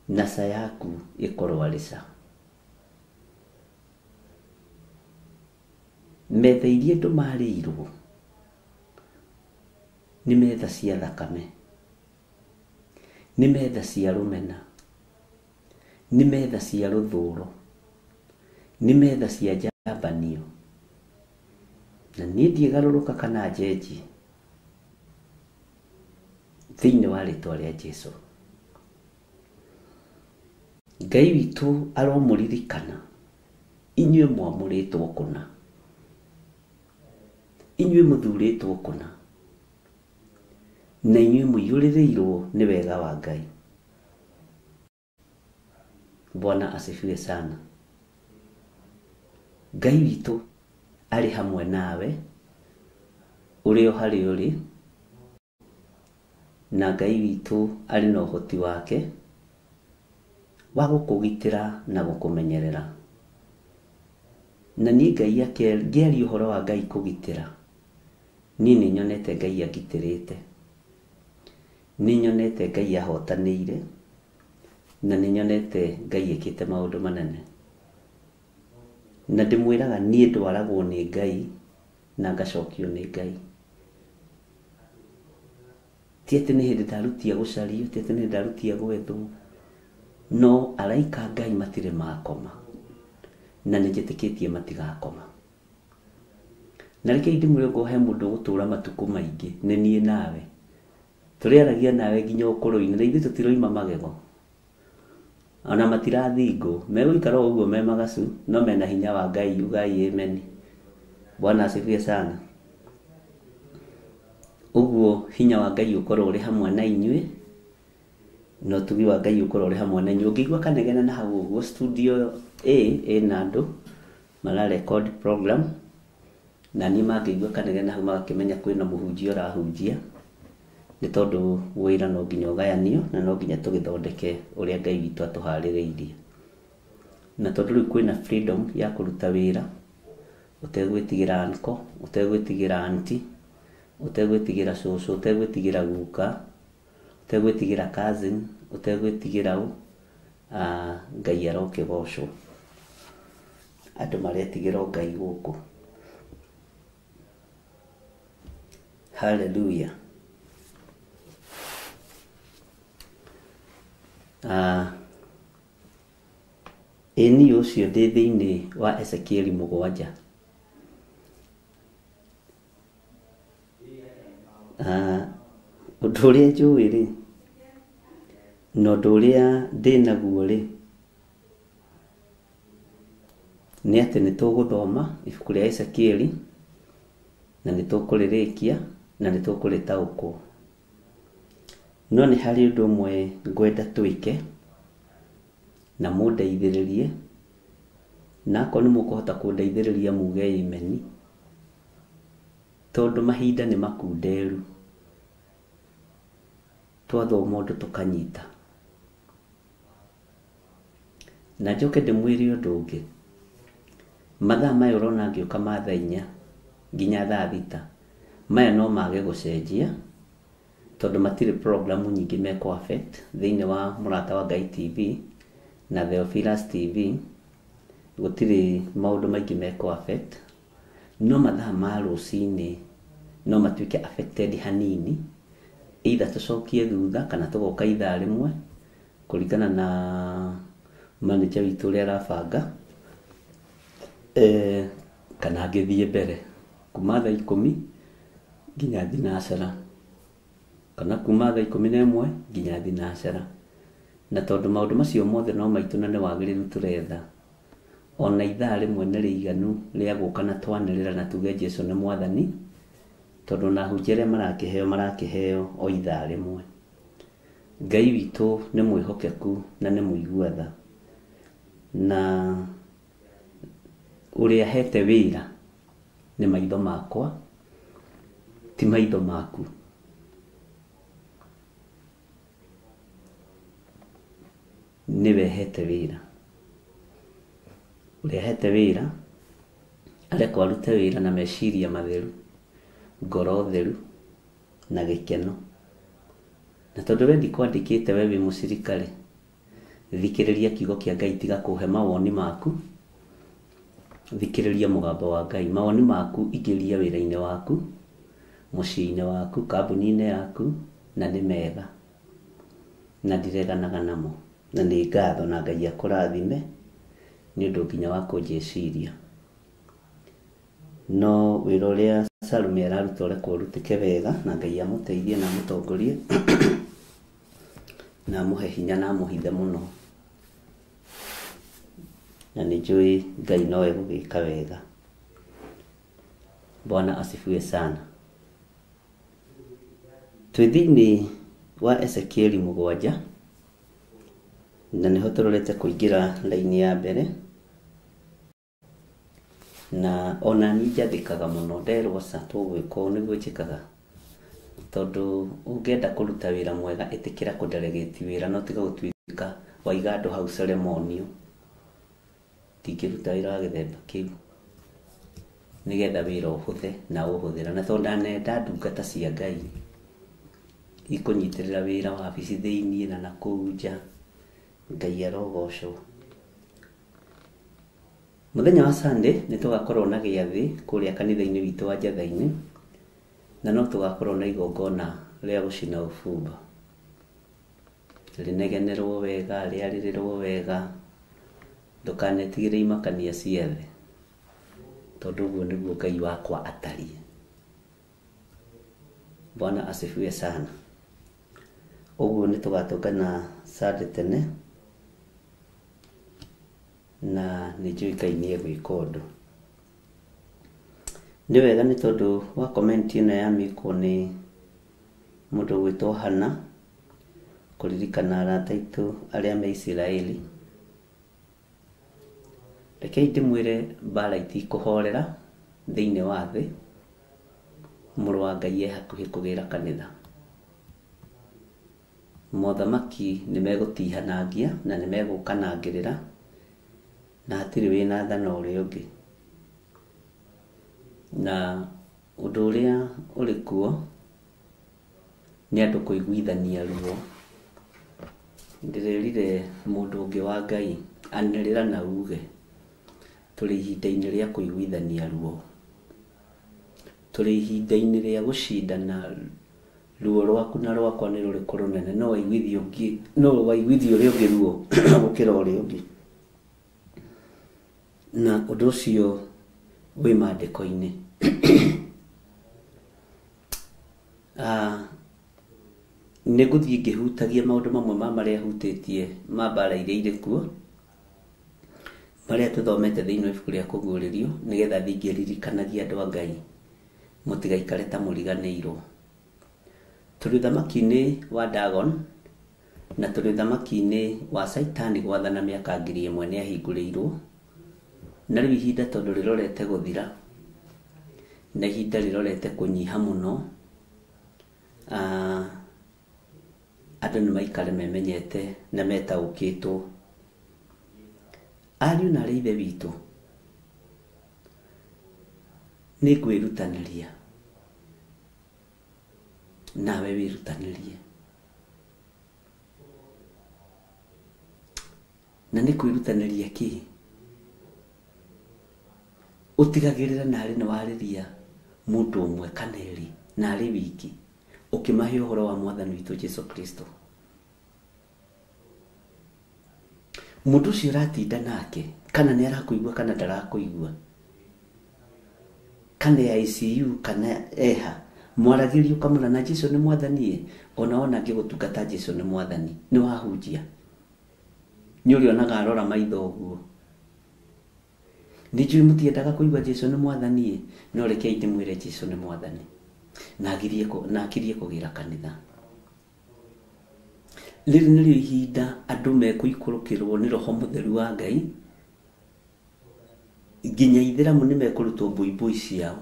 na ca yaku ĩkorwo arĩ ca. Metha iria andũ marĩirwo nĩ metha cia thakame, nĩ metha cia rũmena, nĩ metha cia rũthũro, nĩ metha cia njambanio. Na niĩ ndiĩgarũrũka kana njenjie thĩinĩ wa rĩtwa rĩa Jesũ. Ngai witũ aromũririkana inyuĩ mwamũrĩtwo kũna, inyuĩ mũthurĩtwo kũna, na inyuĩ mũiyũrĩrĩirwo nĩ wega wa Ngai. Bwana asifiwe sana. Ngai witũ arĩ hamwe nawe ũrĩ o harĩa ũrĩ, na Ngai witũ arĩ na ũhoti wake wa gũkũgitĩra na gũkũmenyerera. Na niĩ Ngai ngĩaria ũhoro wa Ngai kũgitĩra, niĩ nĩ nyonete Ngai angitĩrĩte, nĩ nyonete Ngai ahotanĩire, na nĩ nyonete Ngai ekĩte maũndũ manene. Na ndĩmwĩraga niĩ ndwaragwo nĩ Ngai na ngacokio nĩ Ngai. Ti atĩ nĩ hĩndĩ ndarutia gũcario, ti atĩ nĩ hĩndĩ ndarutia gwethwo, no araika Ngai matirĩ makoma, na nĩ njĩtĩkĩtie matigakoma. Na rekei ndĩmwĩre okorwo he mũndũ ũgũtũra matukũ maingĩ nĩ niĩ nawe. Tũrĩaragia nawe nginya ũkũrũ-inĩ, na ithuĩ tũtiroima magego, ona matirathingwo, megũikara o ũguo me magacu, no mena hinya wa Ngai. Ugai amen. Bwana asifiwe sana. Ũguo hinya wa Ngai ũkorwo ũrĩ hamwe na inyuĩ, na ũtugi wa Ngai ũkorwo ũrĩ hamwe na inyuĩ. Ũngĩigua kanegene na hau ũguo, studio A ĩna andũ mara record program, na niĩ mangĩigua kanegene hau magakĩmenya kwĩna mũhunjia ũrahunjia, nĩ tondũ wĩra no nginya ũgayanio na no nginya tũgĩthondeke ũrĩa Ngai witũ atũharĩrĩirie. Na tondũ rĩu kwĩna freedom ya kũruta wĩra ũtegwĩtigĩra uncle, ũtegwĩtigĩra auntie, ũtegwĩtigĩra cũcũ, ũtegwĩtigĩra guka, ũtegwĩtigĩra cousin, ũtegwĩtigĩra ũ, Ngai arokĩgocwo. Andũ maretigĩra o Ngai gũkũ. Hallelujah. Ĩ niĩ ũcio ndĩ thĩinĩ wa Ezekieli 7. Ũndũ ũrĩa njũĩ rĩ, na ũndũ ũrĩa ndĩ naguo rĩ, nĩ atĩ nĩ tũgũthoma ibuku rĩa Ezekieli na nĩ tũkũrĩrĩkia na nĩ tũkũrĩtaũkwo. No nĩ harĩ ũndũ ũmwe ngwenda twĩke na mũndeithĩrĩrie, na akorwo nĩ mũkũhota kũndeithĩrĩria muge amen, tondũ mahinda nĩ makunderu. Twathoma ũndũ tũkanyita. Na njoke ndĩmwĩre ũndũ ũngĩ, mathaa maya ũrona ngĩũka ma thaa 4 nginya thaa 6, maya no mage gũcenjia tondũ matirĩ programu nyingĩ mekũ affect thĩinĩ wa Mũrata wa Ngai TV na Theophilus TV. Gũtirĩ maũndũ maingĩ mekũ affect, no mathaa ma rũcinĩ no matuĩke affected hanini, either tũcokie thutha kana tũgoka ithaa rĩmwe kũringana na manager witũ ũrĩa arabanga, kana ngĩthiĩ mbere kuma thaa 10 nginya thinacara, kana kuma thaa 11 nginya thinacara. Na tondũ maũndũ macio mothe no maitũ na nĩ wagĩrĩru tũretha, ona ithaa rĩmwe nĩ rĩiganu rĩa gũka na twanĩrĩra na tuge Jesũ nĩ mwathani, tondũ ona ahunjia arĩa marakĩheo o ithaa rĩmwe. Ngai witũ nĩ mwĩhokeku na nĩ mũigua tha, na ũrĩa ahete wĩra nĩ maitho makwa, ti maitho maku. Nĩwe hete wĩra. Ũrĩa hete wĩra arekwo arute wĩra na meciria matheru, ngoro theru na gĩkeno. Na tondũ we ndikwandĩkĩte we wĩ mũcirika rĩ, thikĩrĩria kiugo kĩa Ngai, tiga kũhe mawoni maku, Thikĩrĩria mũgambo wa Ngai. Mawoni maku ingĩria wĩra-inĩ waku, mũciĩ-inĩ waku, kambuni-inĩ yaku, na nĩ mega na ndireganaga namo, na nĩ ngatho na Ngai akũrathime nĩ ũndũ nginya wa kũnjĩciria. No wĩra ũrĩa Salome araruta ũrekwo ũrutĩke wega, na Ngai amũteithie na amũtongorie na amũhe hinya na amũhithe mũno, na nĩ njũĩ Ngai no egũgĩka wega. Bwana asifiwe sana. Twĩ thĩinĩ wa Ezekieli 7 na nĩho tũrorete kũingĩra raini ya mbere, na ona niĩ njathĩkaga mũno nderwo ca tũgwĩka ũũ nĩguo njĩkaga, tondũ ũngĩenda kũruta wĩra mwega ĩtĩkĩra kũdelegate wĩra, no tiga gũtuĩka waiga andũ hau ceremonial. Ndingĩruta wĩra wa gĩthemba kĩu nĩgetha wĩra ũhũthe na ũhũthĩra, na tondũ ndanenda ndungata cia Ngai ikũnyitĩrĩra wĩra wabici thĩiniĩ na nakũu nja. Ngai arogocwo. Mũthenya wa Sunday nĩ tũgakorwo na gĩathĩ kũrĩa kanitha-inĩ witũ wa Njatha-inĩ, na no tũgakorwo na igongona rĩa gũcina ũbumba, rĩnegenerwo wega, rĩarĩrĩrwo wega. Ndũkanetigĩre imakania ciothe, tondũ ũguo nĩguo Ngai wakwa atariĩ. Bwana asifiwe sana. Ũguo nĩ tũgatũngana Sunday tene, na nĩ njũĩ Ngai nĩ egwĩka ũndũ. Nĩ wega nĩ tondũ wa comment ĩno yamĩkwo nĩ mũndũ ũgwĩtwo Hana, kũririkana arata aitũ arĩa me Isiraeli. Rekei ndĩmwĩre mbara itikũhorera thĩinĩ wa thĩ, mũrũ wa Ngai e hakuhĩ kũgĩra kanitha. Mothamaki nĩ megũtihanangia na nĩ megũkanangĩrĩra, na hatirĩ wĩna tha na ũrĩa ũngĩ. Na ũndũ ũrĩa ũrĩ kuo nĩ andũ kũiguithania ruo. Ndĩrerire mũndũ ũngĩ wa Ngai anĩrĩra na uge tũrĩ ihinda-inĩ rĩa kũiguithania ruo, tũrĩ ihinda-inĩ rĩa gũcindana ruo rwaku na rwakwa nĩ rũrĩkũ rũnene, no waiguithio ũngĩ, no waiguithio ũrĩa ũngĩ ruo gũkĩra ũrĩa ũngĩ. Na ũndũ ũcio wĩ maandĩko-inĩ. Nĩ ngũthiĩ ngĩhutagia maũndũ mamwe ma marĩa hutĩtie ma mbara iria irĩ kuo, marĩa tũthomete thĩinĩ wa ibuku rĩa Kũguũrĩrio, nĩgetha thiĩ ngĩririkanagia andũ a Ngai mũtigaikare ta mũriganĩirwo. Tũrĩ ũthamaki-inĩ wa Dagon na tũrĩ ũthamaki-inĩ wa Caitani gwathana mĩaka 1000 nĩ ahingũrĩirwo, na rĩu ihinda tondũ rĩrorete gũthira na ihinda rĩrorete kũnyiha mũno, andũ nĩ maikare memenyete na metaũkĩtwo. Ariũ na arĩ ithe witũ, nĩ ngwĩrutanĩria nawe wĩrutanĩrie, na nĩ kwĩrutanĩria kĩ? Ũtigagĩrĩra narĩ nĩ warĩria mũndũ ũmwe kana erĩ narĩ wiki, ũkĩmahe ũhoro wa Mwathani witũ Jesũ Kristo. Mũndũ ũcio ũratinda nake kana nĩ arakũigua kana ndarakũigua, kana ya ICU kana eha, mwaragĩrie ũkamũra na Jesũ nĩ Mwathani, ona wona angĩgũtungata Jesũ nĩ Mwathani, nĩ wahunjia. Nĩ ũrĩonaga arora maitho ũguo. Nĩ njũĩ mũtiendaga kũigua Jesũ nĩ Mwathani, no rekei ndĩmwĩre Jesũ nĩ Mwathani, na akirie kũgĩra kanitha. Rĩrĩ nĩrĩo ihinda andũ mekũikũrũkĩrwo nĩ Roho Mũtheru wa Ngai, nginya ithĩramu nĩ mekũrutwo mbuibui ciao,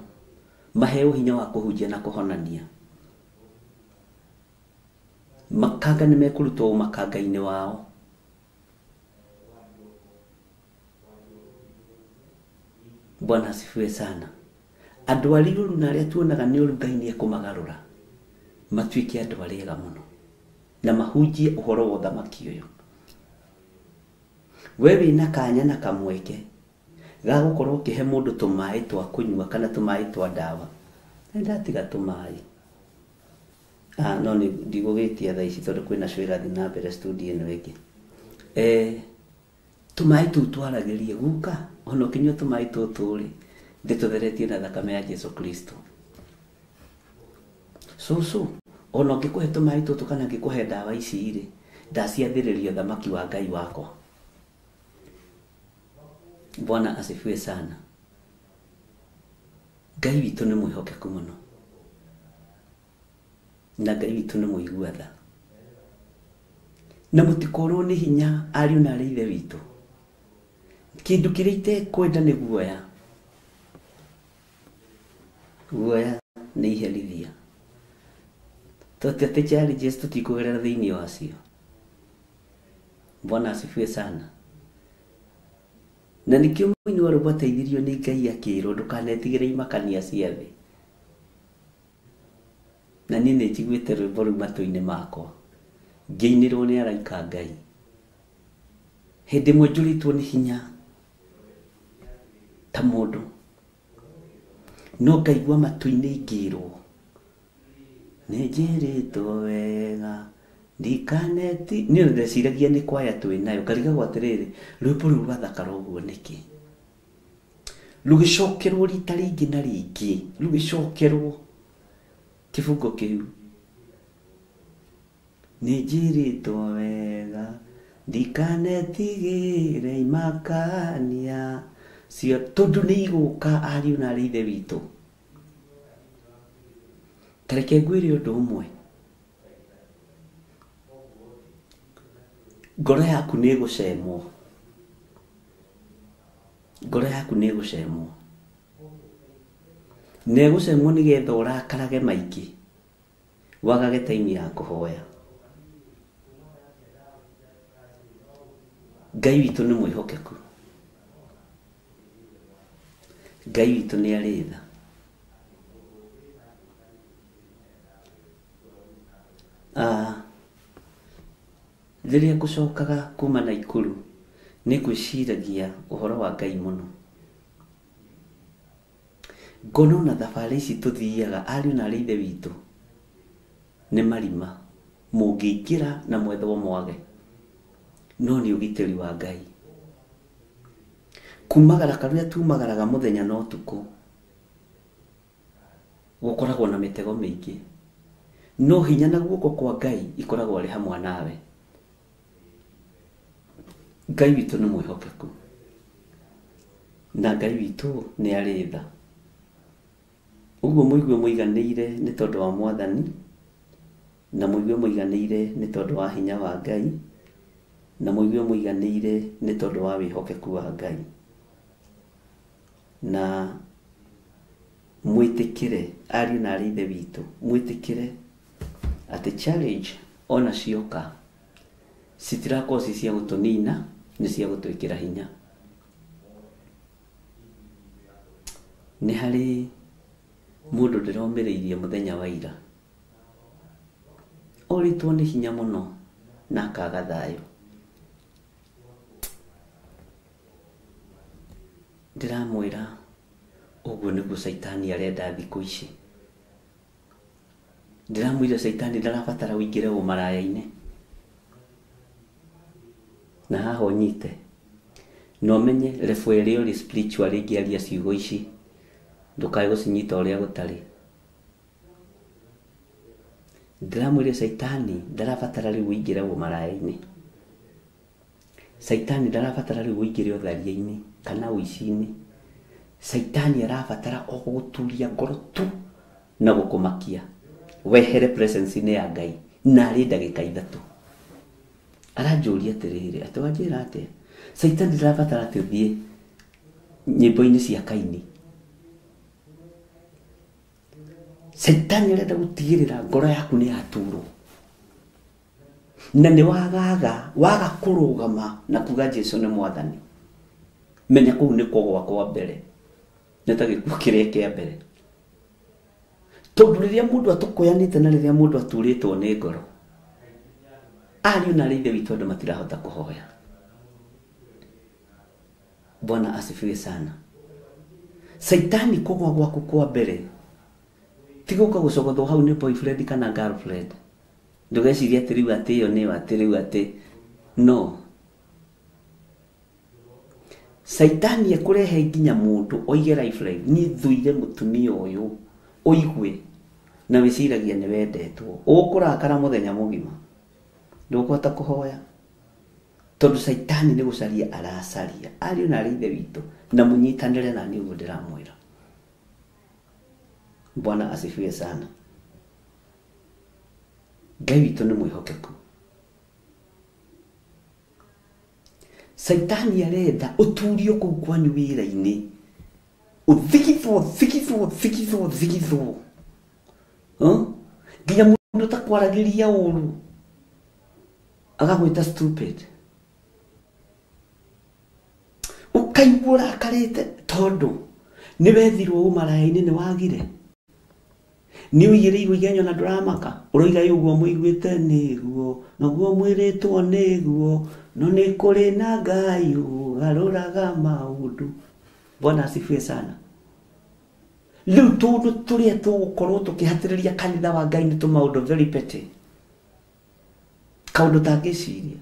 maheo hinya wa kũhunjia na kũhonania. Makanga nĩ mekũrutwo makanga-inĩ wao. Bwana asifiwe sana. Andũ arĩa ũru na arĩa tuonaga nĩ ũru Ngai nĩ ekũmagarũra matuĩke andũ arĩa ega mũno na mahunjie ũhoro wa ũthamaki ũyũ. We wĩna kanya na kamweke Ga gũkorwo ũkĩhe mũndũ tũmaĩ twa kũnyua kana tũmaĩ twa ndawa. Nĩ ndatiga tũmaĩ. No nĩ ndigũgĩtia thaa ici tondũ kwĩna show ĩrathiĩ na mbere studio ĩno ĩngĩ. Tũmaĩ tũu twaragĩrie guka ona ũkĩnyua tũmaĩ tũtũ rĩ ndĩtũtheretie na thakame ya Jesu Kristo. Cũcũ ona ũngĩkũhe tũmaĩ tũtũ kana ngĩkũhe ndawa ici rĩ ndaciathĩrĩria thamaki wa Ngai wakwa. Bwana asifiwe sana. Ngai witũ nĩ mwĩhokeku mũno na Ngai witũ nĩ mũigua tha na mũtikorwo nĩ hinya ariũ na arĩ ithe witũ. Kĩndũ kĩrĩa itekwenda nĩ guoya. Guoya nĩ iherithia. Tũtete challenges tũtikũgerera thĩinĩ wacio. Bwana asifiwe sana. Na nĩkĩo mũini wa rwĩmbo ateithirio nĩ Ngai akĩrwo ndũkanetigĩre imakania cia thĩ. Na niĩ nĩ njiguĩte rwĩmbo rũu matũ-inĩ makwa ngĩinĩrwo nĩ araika Ngai. Hĩndĩ ĩmwe njũrĩtwo nĩ hinya ta mũndũ no ngaigua matũ-inĩ ngĩrwo nĩ njĩrĩtwo wega ndikaneti. Niĩ ndeciragia nĩ kwaya twĩ nayo ngarigagwo atĩrĩrĩ rwĩmbo rũu rwathakara ũguo nĩkĩ. Rũgĩcokerwo rita rĩngĩ na rĩngĩ rũgĩcokerwo kĩbungo kĩu nĩ njĩrĩtwo wega ndikanetigĩre imakania cio tondũ nĩ igũka ariũ na arĩ ithe witũ. Ta reke ngwĩre ũndũ ũmwe, ngoro yaku nĩ ĩgũcemwo. Ngoro yaku nĩ ĩgũcemwo. Na ĩgũcemwo nĩgetha ũrakarage maingĩ wagage time ya kũhoya. Ngai witũ nĩ mwĩhokeku. Ngai witũ nĩ arĩ tha. Rĩrĩa ngũcokaga kuma Naikuru nĩ ngwĩciragia ũhoro wa Ngai mũno. Ngona ona thabarĩ ici tũthiaga ariũ na arĩ ithe witũ nĩ marima mũngĩingĩra na mwethwo mwage no nĩ ũgitĩri wa Ngai. Kumagara karĩa tumagaraga mũthenya na ũtukũ gũkoragwo na mĩtego mĩingĩ no hinya na guoko kwa Ngai ikoragwo arĩ hamwe nawe. Ngai witũ nĩ mwĩhokeku na Ngai witũ nĩ arĩ tha. Ũguo mũigue mũiganĩire nĩ tondũ wa Mwathani na mũigue mũiganĩire nĩ tondũ wa hinya wa Ngai na mũigue mũiganĩire nĩ tondũ wa wĩhokeku wa Ngai. Na mwĩtĩkĩre ariũ na arĩ ithe witũ mwĩtĩkĩre atĩ challenge ona cioka citirakorwo ci cia gũtũnina nĩ cia gũtwĩkĩra hinya. Nĩ harĩ mũndũ ndĩromĩrĩirie mũthenya wa ira orĩtwo nĩ hinya mũno na akaga thayũ. Ndĩramwĩra ũguo nĩguo caitani arenda thikũ ici. Ndĩramwĩra caitani ndarabatara ũingĩre ũmaraya-inĩ na haha ũnyite na ũmenye level ĩrĩa ũrĩ spiritual ĩngĩaria ciugo ici ndũkae gũcinyita ũrĩa gũtarĩ. Ndĩramwĩra caitani ndarabatara rĩu ũingĩre ũmaraya-inĩ. Caitani ndarabatara rĩu ũingĩre ũtharia-inĩ kana ũici-inĩ. Caitani arabatara o gũgũturia ngoro tu na gũkũmakia wehere presence-inĩ ya Ngai na arĩ ndagĩka ithatũ. Aranjũria atĩrĩrĩ atĩ wanjĩra atĩa? Caitani ndarabatara atĩ ũthiĩ nyĩmbo-inĩ cia Kaini. Caitani arenda gũtigĩrĩra ngoro yaku nĩ yaturwo na nĩ wagaga waga kũrũgama na kuga Jesu nĩ Mwathani. Menya kũu nĩ kũgwa kwa mbere nĩ ta gĩkuũ kĩrĩa kĩa mbere. Tondũ rĩrĩa mũndũ atũkũyanĩte na rĩrĩa mũndũ aturĩtwo nĩ ngoro ariũ na arĩ ithe witũ andũ matirahota kũhoya. Bwana asifiwe sana. Saitani kugwa gwaku kwa mbere tigoka gucogothwo hau ni boyfriend kana girlfriend. Ndugecirie ati riu ati iyo niyo ati riu ati no. Saitani ekurehe nginya mundu oige lifeline ni thuire mutumia uyu uigue na wiciragia ni wendetwo ukurakara muthenya mugima ndukuhota kuhoya tondu saitani ni gucaria aracaria ariũ na arĩ ithe witũ na munyitanire na ni uguo ndiramwira. Bwana asifiwe sana. Ngai witũ nĩ mwĩhokeku. Saitani arenda ũturio kũu kwanyu wĩra-inĩ ũthigithwo thigithwo thigithwo thigithwo nginya mũndũ takwaragĩria ũru agagwĩta stupid ũkaigua ũrakarĩte tondũ nĩ wethirwo ũmaraya-inĩ nĩ wagire nĩ ũigĩrĩirwo igenyo na ndũramaka ũroiga ũguo mũiguĩte nĩguo naguo mwĩrĩtwo nĩguo no nĩ kũrĩ na Ngai ũgarũraga maũndũ. Bwana asifiwe sana. Rĩu tũndũ tũrĩa tũgũkorwo tũkĩhatĩrĩria kanitha wa Ngai nĩ tũmaũndũ very petty kaũndũ tangĩciria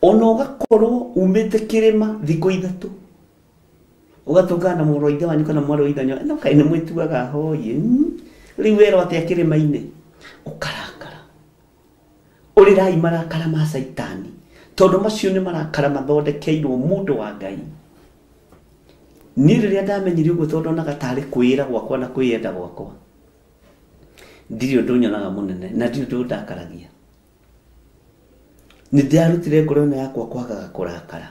ona ũgakorwo umĩte kĩrĩma thikũ ithatũ ũgatũngana na mũrũ wa ithe wanyu kana mwarĩ wa ithe wanyu no kaĩ nĩ mwĩtuaga hoi rĩu werwo atĩa kĩrĩma-inĩ ũkarakara. Ũrĩrai marakara ma saitani tondũ macio nĩ marakara mathondekeirwo mũndũ wa Ngai. Niĩ rĩrĩa ndamenyire ũguo tondũ onaga tarĩ kwĩra gwakwa na kwĩyenda gwakwa ndirĩ ũndũ nyonaga mũnene na ndirĩ ũndũ ndakaragia. Nĩ ndĩrarutire ngoro ĩno yakwa kwagaga kũrakara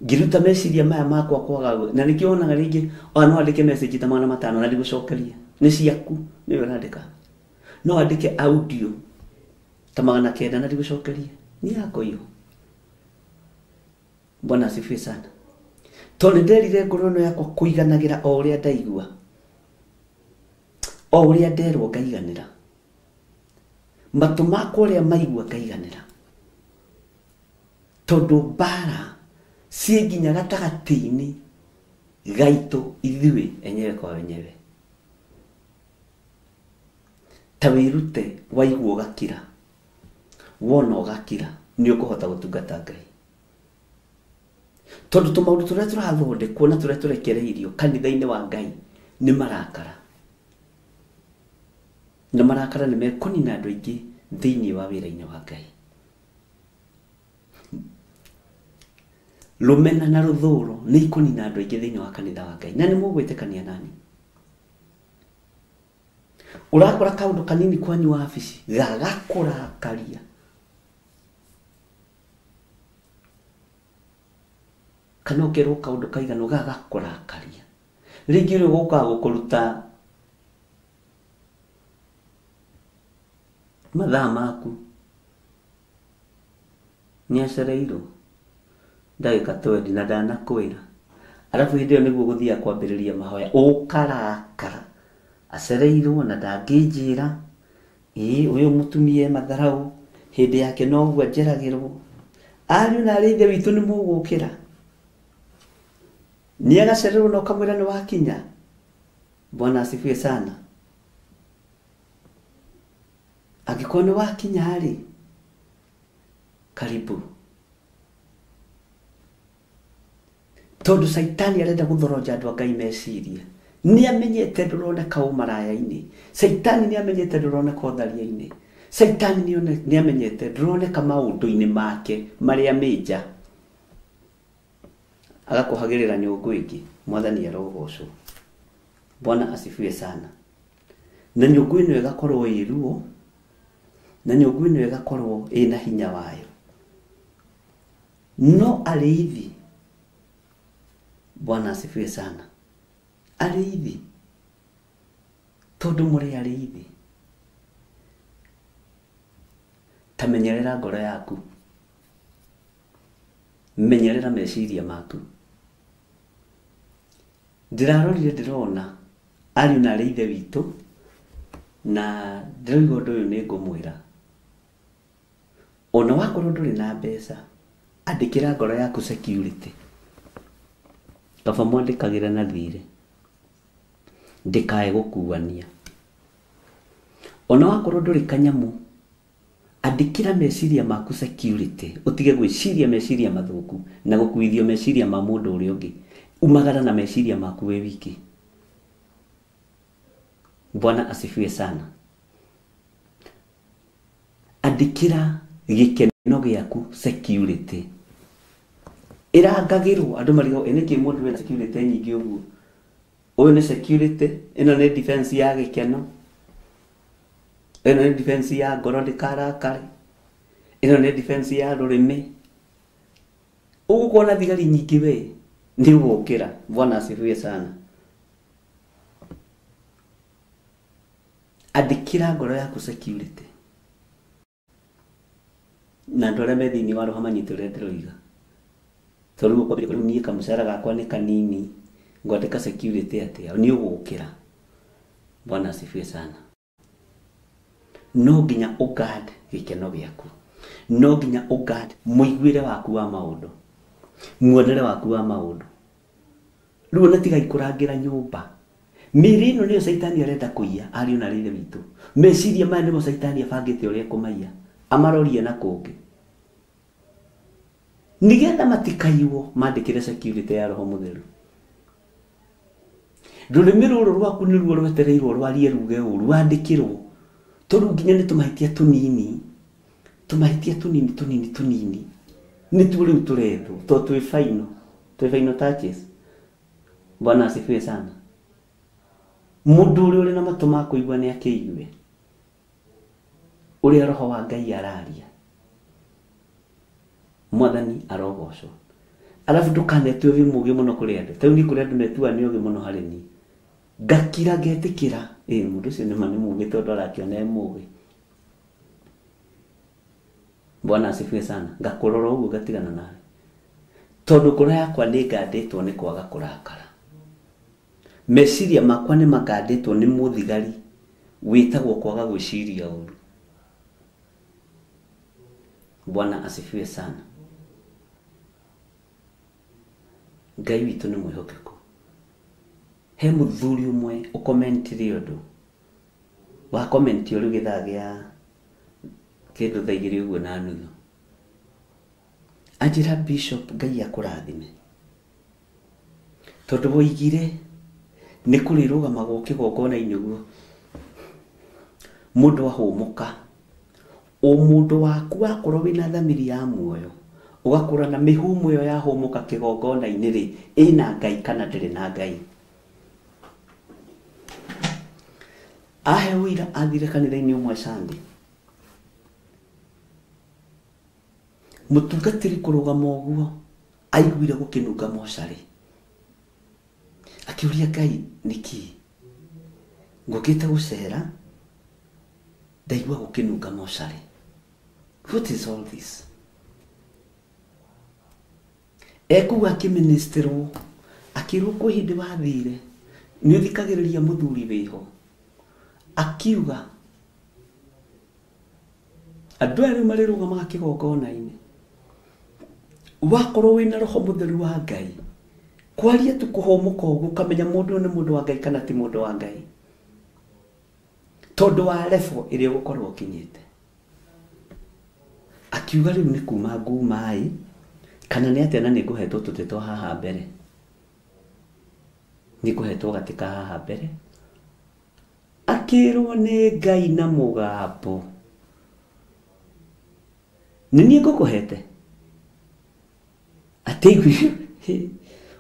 ngiruta meciria maya makwa kwaga na nĩkĩo wonaga rĩngĩ ona no andĩke message ta 500 na ndigũcokeria nĩ ciaku nĩwe ũrandĩka no andĩke audio ta 900 na ndigũcokeria ni yako hiyo. Bwana asifiwe sana. Tondũ nderire ngoro ĩno yakwa kũiganagĩra o ũrĩa ndaigua o ũrĩa nderwo ngaiganĩra matũ makwa ũrĩa maigua ngaiganĩra tondũ mbara ciĩ nginya gatagatĩ-inĩ gaitũ ithuĩ enyewe kwa wenyewe. Ta wĩrute waigua ũgakira wona ũgakira nĩ ũkũhota gũtungata Ngai tondũ tũmaũndũ tũrĩa tũrathondekwo na tũrĩa tũrekereirio kanitha-inĩ wa Ngai nĩ marakara na marakara nĩ mekũnina andũ aingĩ thĩinĩ wa wĩra-inĩ wa Ngai. Rũmena na rũthũro nĩ ikũnina andũ aingĩ thĩinĩ wa kanitha wa Ngai na nĩ mũgwĩtĩkania nani. Ũrakora kaũndũ kanini kwanyu wabici gagakũrakaria kana ũkerwo kaũndũ kaigana gagakũrakaria rĩngĩ ũrĩa ũgũkaga gũkũruta mathaa maku nĩ acereirwo ndagĩka 20 na ndanakwĩra arabu hĩndĩ ĩyo nĩguo gũthiaga kwambĩrĩria mahoya ũkarakara acereirwo na ndangĩnjĩra ĩĩ ũyũ mũtumia e matharau hĩndĩ yake noguo njeragĩrwo. Ariũ na arĩ ithe witũ nĩ mũgũkĩra nĩ agacererwo na ũkamwĩra nĩ wakinya. Bwana asifiwe sana. Angĩkorwo nĩ wakinya rĩ karibu tondũ saitani arenda gũthoroja andũ a Ngai meciria. Nĩ amenyete ndũroneka ũmaraya-inĩ, saitani nĩ amenyete ndũroneka ũtharia-inĩ, saitani nĩ amenyete ndũroneka maũndũ-inĩ make marĩa mĩnja agakũhagĩrĩra nyũngũ ĩngĩ. Mwathani arogocwo. Bwana asifiwe sana. Na nyũngũ ĩno ĩgakorwo ĩ ruo na nyũngũ ĩno ĩgakorwo ĩna hinya wayo no arĩithi. Bwana asifiwe sana. Arĩithi tondũ mũrĩ arĩithi ta menyerera ngoro yaku menyerera meciria maku. Ndĩrarorire ndĩrona ariũ na arĩ ithe witũ na ndĩroiga ũndũ ũyũ nĩ ngũmwĩra ona wakorwo ndũrĩ na mbeca Andĩkĩra ngoro yaku security. Kaba mwandĩkagĩra na thirĩ. Ndĩkae gũkuania. Ona wakorwo ndũrĩ kanyamũ, andĩkĩra meciria maku security. Ũtige gwĩciria meciria mathũku na gũkuithio meciria ma mũndũ ũrĩa ũngĩ. Umagara na meciria maku wĩ wiki. Bwana asifiwe sana. Andĩkĩra gĩkeno gĩaku security. Ĩrangagĩrwo andũ marigagwo ĩ nĩkĩ mũndũ wĩna security nyingĩ ũguo. Ũyũ nĩ security, ĩno nĩ defense ya gĩkeno. Ĩno nĩ defense ya ngoro ndĩkarakare. Ĩno nĩ defense ya rũrĩmĩ. Ũgũkorwo na thigari nyingĩ we nĩ ũgũkĩra. Bwana asifiwe sana. Andĩkĩra ngoro yaku security. Na andũ arĩa me thĩinĩ wa roho manyite ũrĩa ndĩroiga. Tondũ rĩu ũkwambĩrĩria rĩu niĩ kamũcara gakwa nĩ kanini, ngwandĩka security atĩa? Nĩ ũgũkĩra. Bwana asifiwe sana. No nginya ũguard gĩkeno gĩaku. No nginya ũguard mũiguĩre waku wa maũndũ. Muonere waku wa maũndũ. Rĩu ona tigai kũrangĩra nyũmba. Mĩĩrĩ ĩno nĩyo caitani arenda kũiya, ariũ na rĩrĩ witũ. Meciria maya nĩmo caitani abangĩte ũrĩa ekũmaiya. Amarorie na kũngĩ. Nĩgetha matikaiywo, mandĩkĩre security ya Roho Mũtheru. Rũrĩmĩ rũrũ rwaku nĩruo rwetereirwo rwarie ruge ũru, wandĩkĩrwo. Tondũ nginya nĩ tũmahĩtia tũnini. Tũmahĩtia tũnini tũnini tũnini. Nĩtuo rĩu tũrethwo, tondũ twĩ final. Twĩ final touches. Bwana asifiwe sana. Mũndũ ũrĩa ũrĩ na matũ ma kũigua nĩ akĩigue ũrĩa Roho wa Ngai araria. Mwathani arogocwo. Alafu ndũkanetue wĩ mũũgĩ mũno kũrĩ andũ. Ta rĩu niĩ kũrĩ andũ metuaga nĩ ogĩ mũno harĩ niĩ. Ngakira ngetĩkĩra, ĩ mũndũ ũcio nĩma nĩ mũũgĩ tondũ arakĩona e mũũgĩ. Bwana asifiwe sana. Ngakũrora ũguo ngatigana nawe. Tondũ ngoro yakwa nĩ ngandĩtwo nĩ kwaga kũrakara. Meciria makwa nĩ makandĩtwo nĩ mũthigari wĩtagwo kwaga gwĩciria ũru. Bwana asifiwe sana. Ngai witũ nĩ mwĩhokeku. He mũthuri ũmwe ũkomentire ũndũ. Wa komenti ũrĩ gĩthaa gĩa kĩndũ thaa igĩrĩ ũguo na nuthu. Anjĩra Bishop Ngai akũrathime. Tondũ woigire nĩ kũrĩrũgamagwo kĩgongona-inĩ ũguo. Mũndũ ahũmũka. O mũndũ waku wakorwo wĩna thamiri ya muoyo, ũgakũra na mĩhũmũ ĩyo yahũmũka kĩgongona-inĩ rĩ, ĩna Ngai kana ndĩrĩ na Ngai. Ahe ũira athire kanitha-inĩ ũmwe Sunday. Mũtungatĩri kũrũgama ũguo, aiguire gũkĩnunga mocarĩ. Akĩũria Ngai nĩkĩ? Ngũkĩte gũcera, ndaigua gũkĩnunga mocarĩ. What is all this? Ekũu akĩministerwo, akĩrwo kwĩ hĩndĩ wathire, nĩ ũthikagĩrĩria mũthuri wĩho. Akiuga, andũ aya rĩu marĩrũgamaga kĩgongona-inĩ. Wakorwo wĩna Roho Mũtheru wa Ngai, kwaria tu kũhũmũka ũguo ũkamenya mũndũ ũyũ nĩ mũndũ wa Ngai kana ti mũndũ wa Ngai. Tondũ wa level ĩrĩa ũgũkorwo ũkinyĩte. Akiuga rĩu nĩ kuma nguma ĩ, kana nĩ atĩa na nĩ ngũhetwo tũtĩ twa haha mbere. Nĩ ngũhetwo gatĩ ka haha mbere. Akĩrwo nĩ Ngai na mũgambo. Nĩ niĩ ngũkũhete. Atĩ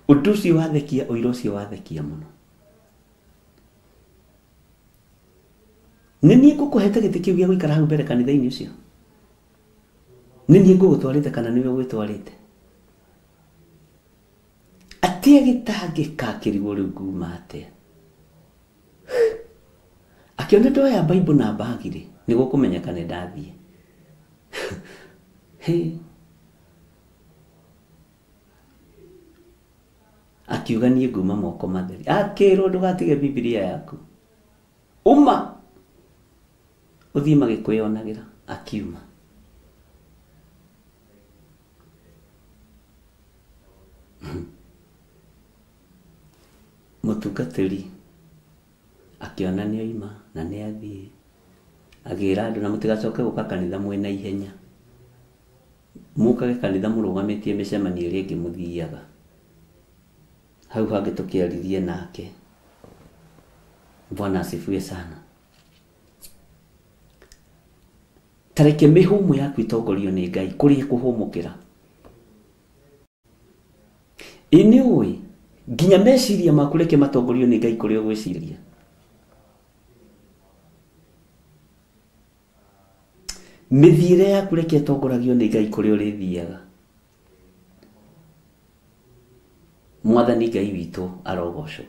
ũndũ ũcio wathekia, ũira ũcio wathekia mũno. Nĩ niĩ ngũkũhete gĩtĩ kĩu gĩa gũikara hau mbere kanitha-inĩ ũcio. Nĩ niĩ ngũgũtwarĩte kana nĩwe ũgwĩtwarĩte. Atĩ agĩtangĩka akĩrigwo rĩu nguma atĩa. Akĩona ndoya Bible na bagi rĩ, nĩguo kũmenyeka nĩ ndathiĩ. Akiuga niĩ nguma moko matheri. Akĩrwo ndũgatige Bibilia yaku. Uma ũthiĩ magĩkwĩyonagĩra. Akiuma. Mũtungatĩri akĩona nĩ oima na nĩ athiĩ, agĩra andũ na mũtigacoke gũka kanitha mwĩna ihenya, mũkage kanitha mũrũgamĩtie mĩcemanio ĩrĩa ĩngĩ mũthiaga. Hau hangĩ tũkĩaririe nake. Bwana asifiwe sana. Tareke mĩhũmũ yaku ĩtongorio nĩ Ngai kũrĩa kũhũmũkĩra. Ĩ nĩ ũĩ nginya meciria maku reke matongorio nĩ Ngai kũrĩa ũgwĩciria. Mĩthiĩre yaku reke ĩtongoragio nĩ Ngai kũrĩa ũrĩthiaga. Mwathani Ngai witũ arogocwo,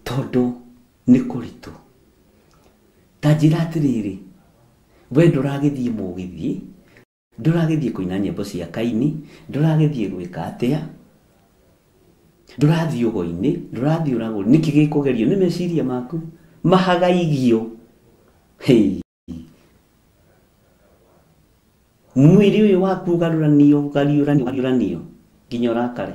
tondũ nĩ kũritũ. Ta njĩra atĩrĩrĩ, we ndũragĩthiĩ mũgithi, ndũragĩthiĩ kũina nyĩmbo cia Kaini, ndũragĩthiĩ gwĩka atĩa, ndũrathiĩ ũgo-inĩ, ndũrathiĩ ũragũri. Nĩkĩ gĩkũgerio? Nĩ meciria maku mahagaigio. Hey. Mwĩrĩ ũyũ waku ũgarũranio, ũgariũranio, ũgariũranio nginya ũrakare.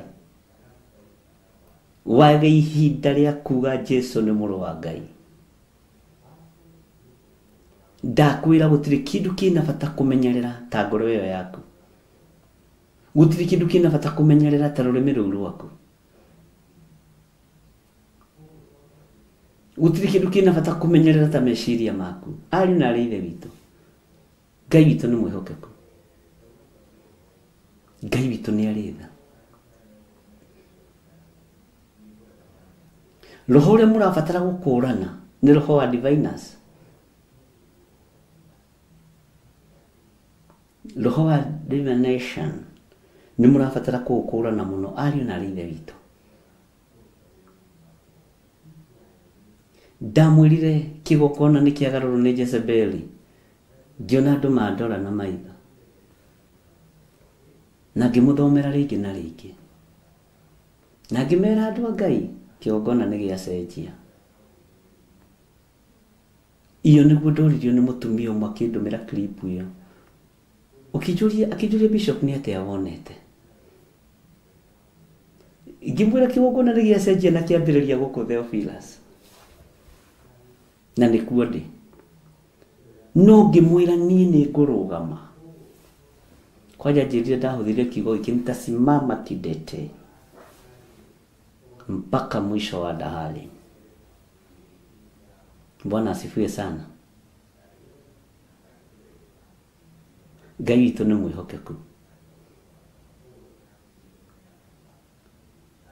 Wage ihinda rĩa kuga Jesu nĩ mũrũ wa Ngai. Ndakwĩra gũtirĩ kĩndũ kĩna bata kũmenyerera ta ngoro ĩyo yaku. Gũtirĩ kĩndũ kĩna bata kũmenyerera ta rũrĩmĩ rũu rwaku. Gũtirĩ kĩndũ kĩna bata kũmenyerera ta meciria maku. Ariũ na aarĩ a Ithe witũ, Ngai witũ nĩ mwĩhokeku. Ngai witũ nĩ arĩ tha. Roho ũrĩa mũrabatara gũkũrana nĩ roho wa diviners. Roho wa divination nĩ mũrabatara kũũkũrana mũno, ariũ na aarĩ a Ithe witũ. Ndamwĩrire kĩgongona nĩ kĩagarũrwo nĩ Jezebeli, ngĩona andũ mandora na maitho, na ngĩmũthomera rĩngĩ na rĩngĩ, na ngĩmera andũ a Ngai kĩgongona nĩ gĩacenjia. Iyo nĩguo ndoririo nĩ mũtumia ũmwe akĩndũmĩra clip ĩyo, akĩnjũria Bishop nĩ atĩa wonete. Ngĩmwĩra kĩgongona nĩ gĩacenjia na kĩambĩrĩria gũkũ Theophilus, na nĩkuo ndĩ. No ngĩmwĩra niĩ nĩ ngũrũgama. Kwanja njĩrire ndahũthĩrire kiugo gĩkĩ, nitasimama kidete mpaka mwisho wa dahari. Bwana asifiwe sana. Ngai witũ nĩ mwĩhokeku.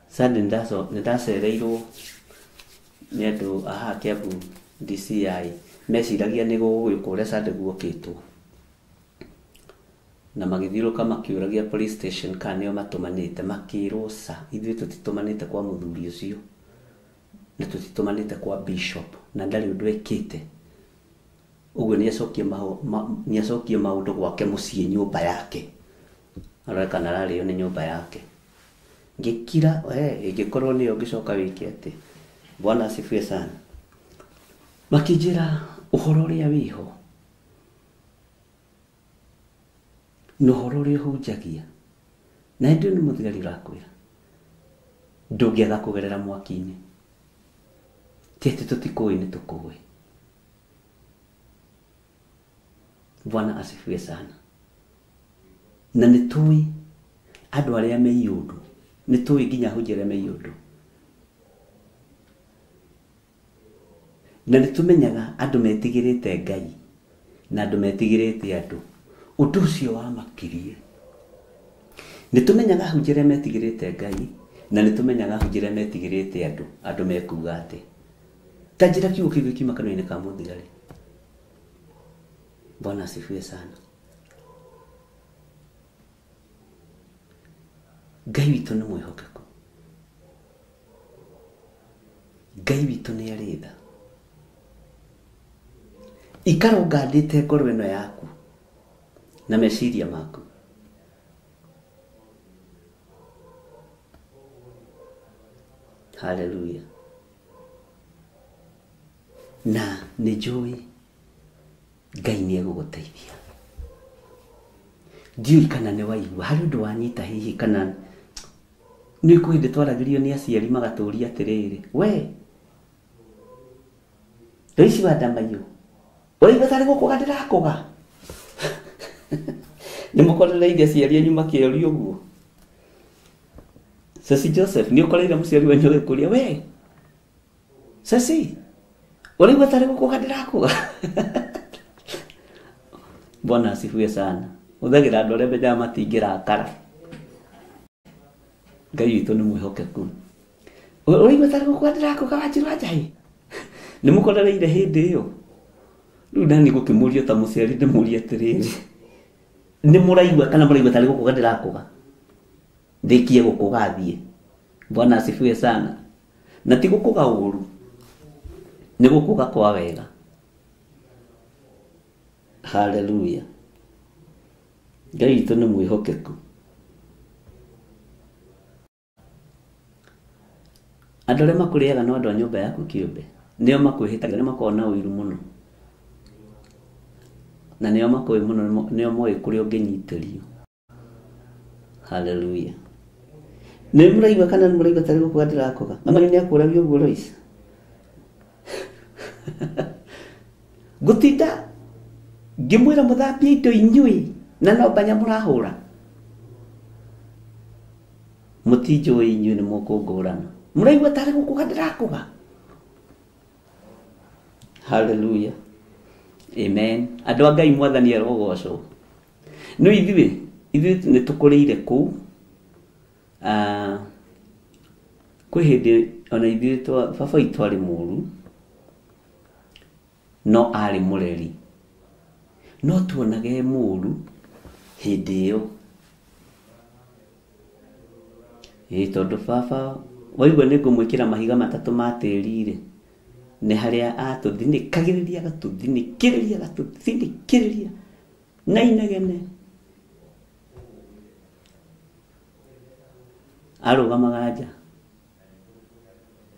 Sunday nĩndacereirwo nĩ andũ a haha Kiambu DCI, meciragia nĩ gũgũka ũrĩa Sunday guokĩtwo, na magĩthiũrũrũka makĩũragia police station kana nĩo matũmanĩte, makĩrwo ca ithuĩ tũtitũmanĩte kwa mũthuri ũcio na tũtitũmanĩte kwa bishop, na ndarĩ ũndũ ekĩte. Ũguo nĩacokie maũndũ gwake mũciĩ nyũmba yake, arore kana ararĩo nĩ nyũmba yake. Ngĩkira, ĩngĩkorwo nĩyo ngĩcoka wĩke atĩ. Bwana asifiwe sana. Makĩnjĩra ũhoro ũrĩa wĩho na ũhoro ũrĩa ũhunjagia, na hĩndĩ ĩyo nĩ mũthigari ũrakwĩra ndũngĩaga kũgerera mwaki-inĩ. Ti atĩ tũtikũĩ, nĩ tũkũĩ. Bwana asifiwe sana. Na nĩ tũĩ andũ arĩa me iũndũ, nĩ tũĩ nginya ahunjia arĩa me iũndũ, na nĩ tũmenyaga andũ metigĩrĩte Ngai na andũ metigĩrĩte andũ. Ũndũ ũcio wamakirie. Nĩ tũmenyaga ahunjia arĩa metigĩrĩte Ngai na nĩ tũmenyaga ahunjia arĩa metigĩrĩte andũ. Andũ mekuga atĩ ta njĩra kiugo kĩu gĩkiuma kanua-inĩ ka mũthigari. Bwana asifiwe sana. Ngai witũ nĩ mwĩhokeku. Ngai witũ nĩ arĩ tha. Ikara ũngandĩte ngoro ĩno yaku na meciria maku. Hallelujah. Na nĩ njũĩ Ngai nĩ egũgũteithia. Ndiũĩ kana nĩ waigua harĩ ũndũ wanyita hihi, kana Nĩ kwĩ hĩndĩ twaragĩrio nĩ aciari magatũria atĩrĩrĩ, we Lois wa Ndamaiyũ, ũraigua tarĩ gũkũga ndĩrakũga? Nĩ mũkorereire aciari anyu makĩoria ũguo? Ceci Joseph, nĩ ũkoreire mũciari wanyu agĩkũria, we Ceci, ũraigua tarĩ gũkũga ndĩrakũga? Bwana asifiwe sana. Hũthagĩra andũ arĩa menyaga matingĩrakara. Ngai witũ nĩ mwĩhokeku. Ũraigua tarĩ gũkũga ndĩrakũga Wanjiru wa Njahi? Nĩ mũkorereire hĩndĩ ĩyo? Rĩu nani gũkĩmũria ta mũciari ndĩmũrie atĩrĩrĩ, nĩ mũraigua kana mũraigua tarĩ gũkũga ndĩrakũga? Ndĩkie gũkũga thiĩ. Bwana asifiwe sana. Na ti gũkũga ũru, nĩ gũkũga kwa wega. Haleluya. Ngai witũ nĩ mwĩhokeku. Andũ arĩa makũrĩaga no andũ a nyũmba yaku kĩũmbe, nĩo makwĩhĩtaga, nĩ makoragwo na ũiru mũno, na nĩo makũĩ mũno, nĩo moĩ kũrĩa ũngĩnyitĩrio. Haleluya. Nĩ mũraigua kana nĩ mũraigua tarĩ gũkũga ndĩrakũga? Mama nĩ akũragia ũguo Lois? Ngũtinda ngĩmwĩra mũthambie indo inyuĩ na no mbanya mũrahũra. Mũtinjũĩ inyuĩ nĩ mũkũngũrana. Mũraigua tarĩ gũkũga ndĩrakũga? Haleluya. Amen. Andũ a Ngai mwathani arogocwo. No ithuĩ nĩ tũkũrĩire kũu. Kwĩ hĩndĩ ona ithuĩ baba witũ arĩ mũru, no arĩ mũreri. No tuonage mũru hĩndĩ ĩyo. Ĩĩ tondũ baba waigua nĩ ngũmwĩkĩra mahiga matatũ ma tĩri rĩ, nĩ harĩa atũthinĩkagĩrĩria, agatũthinĩkĩrĩria, agatũthinĩkĩrĩria na inegene. Arũgamaga nja,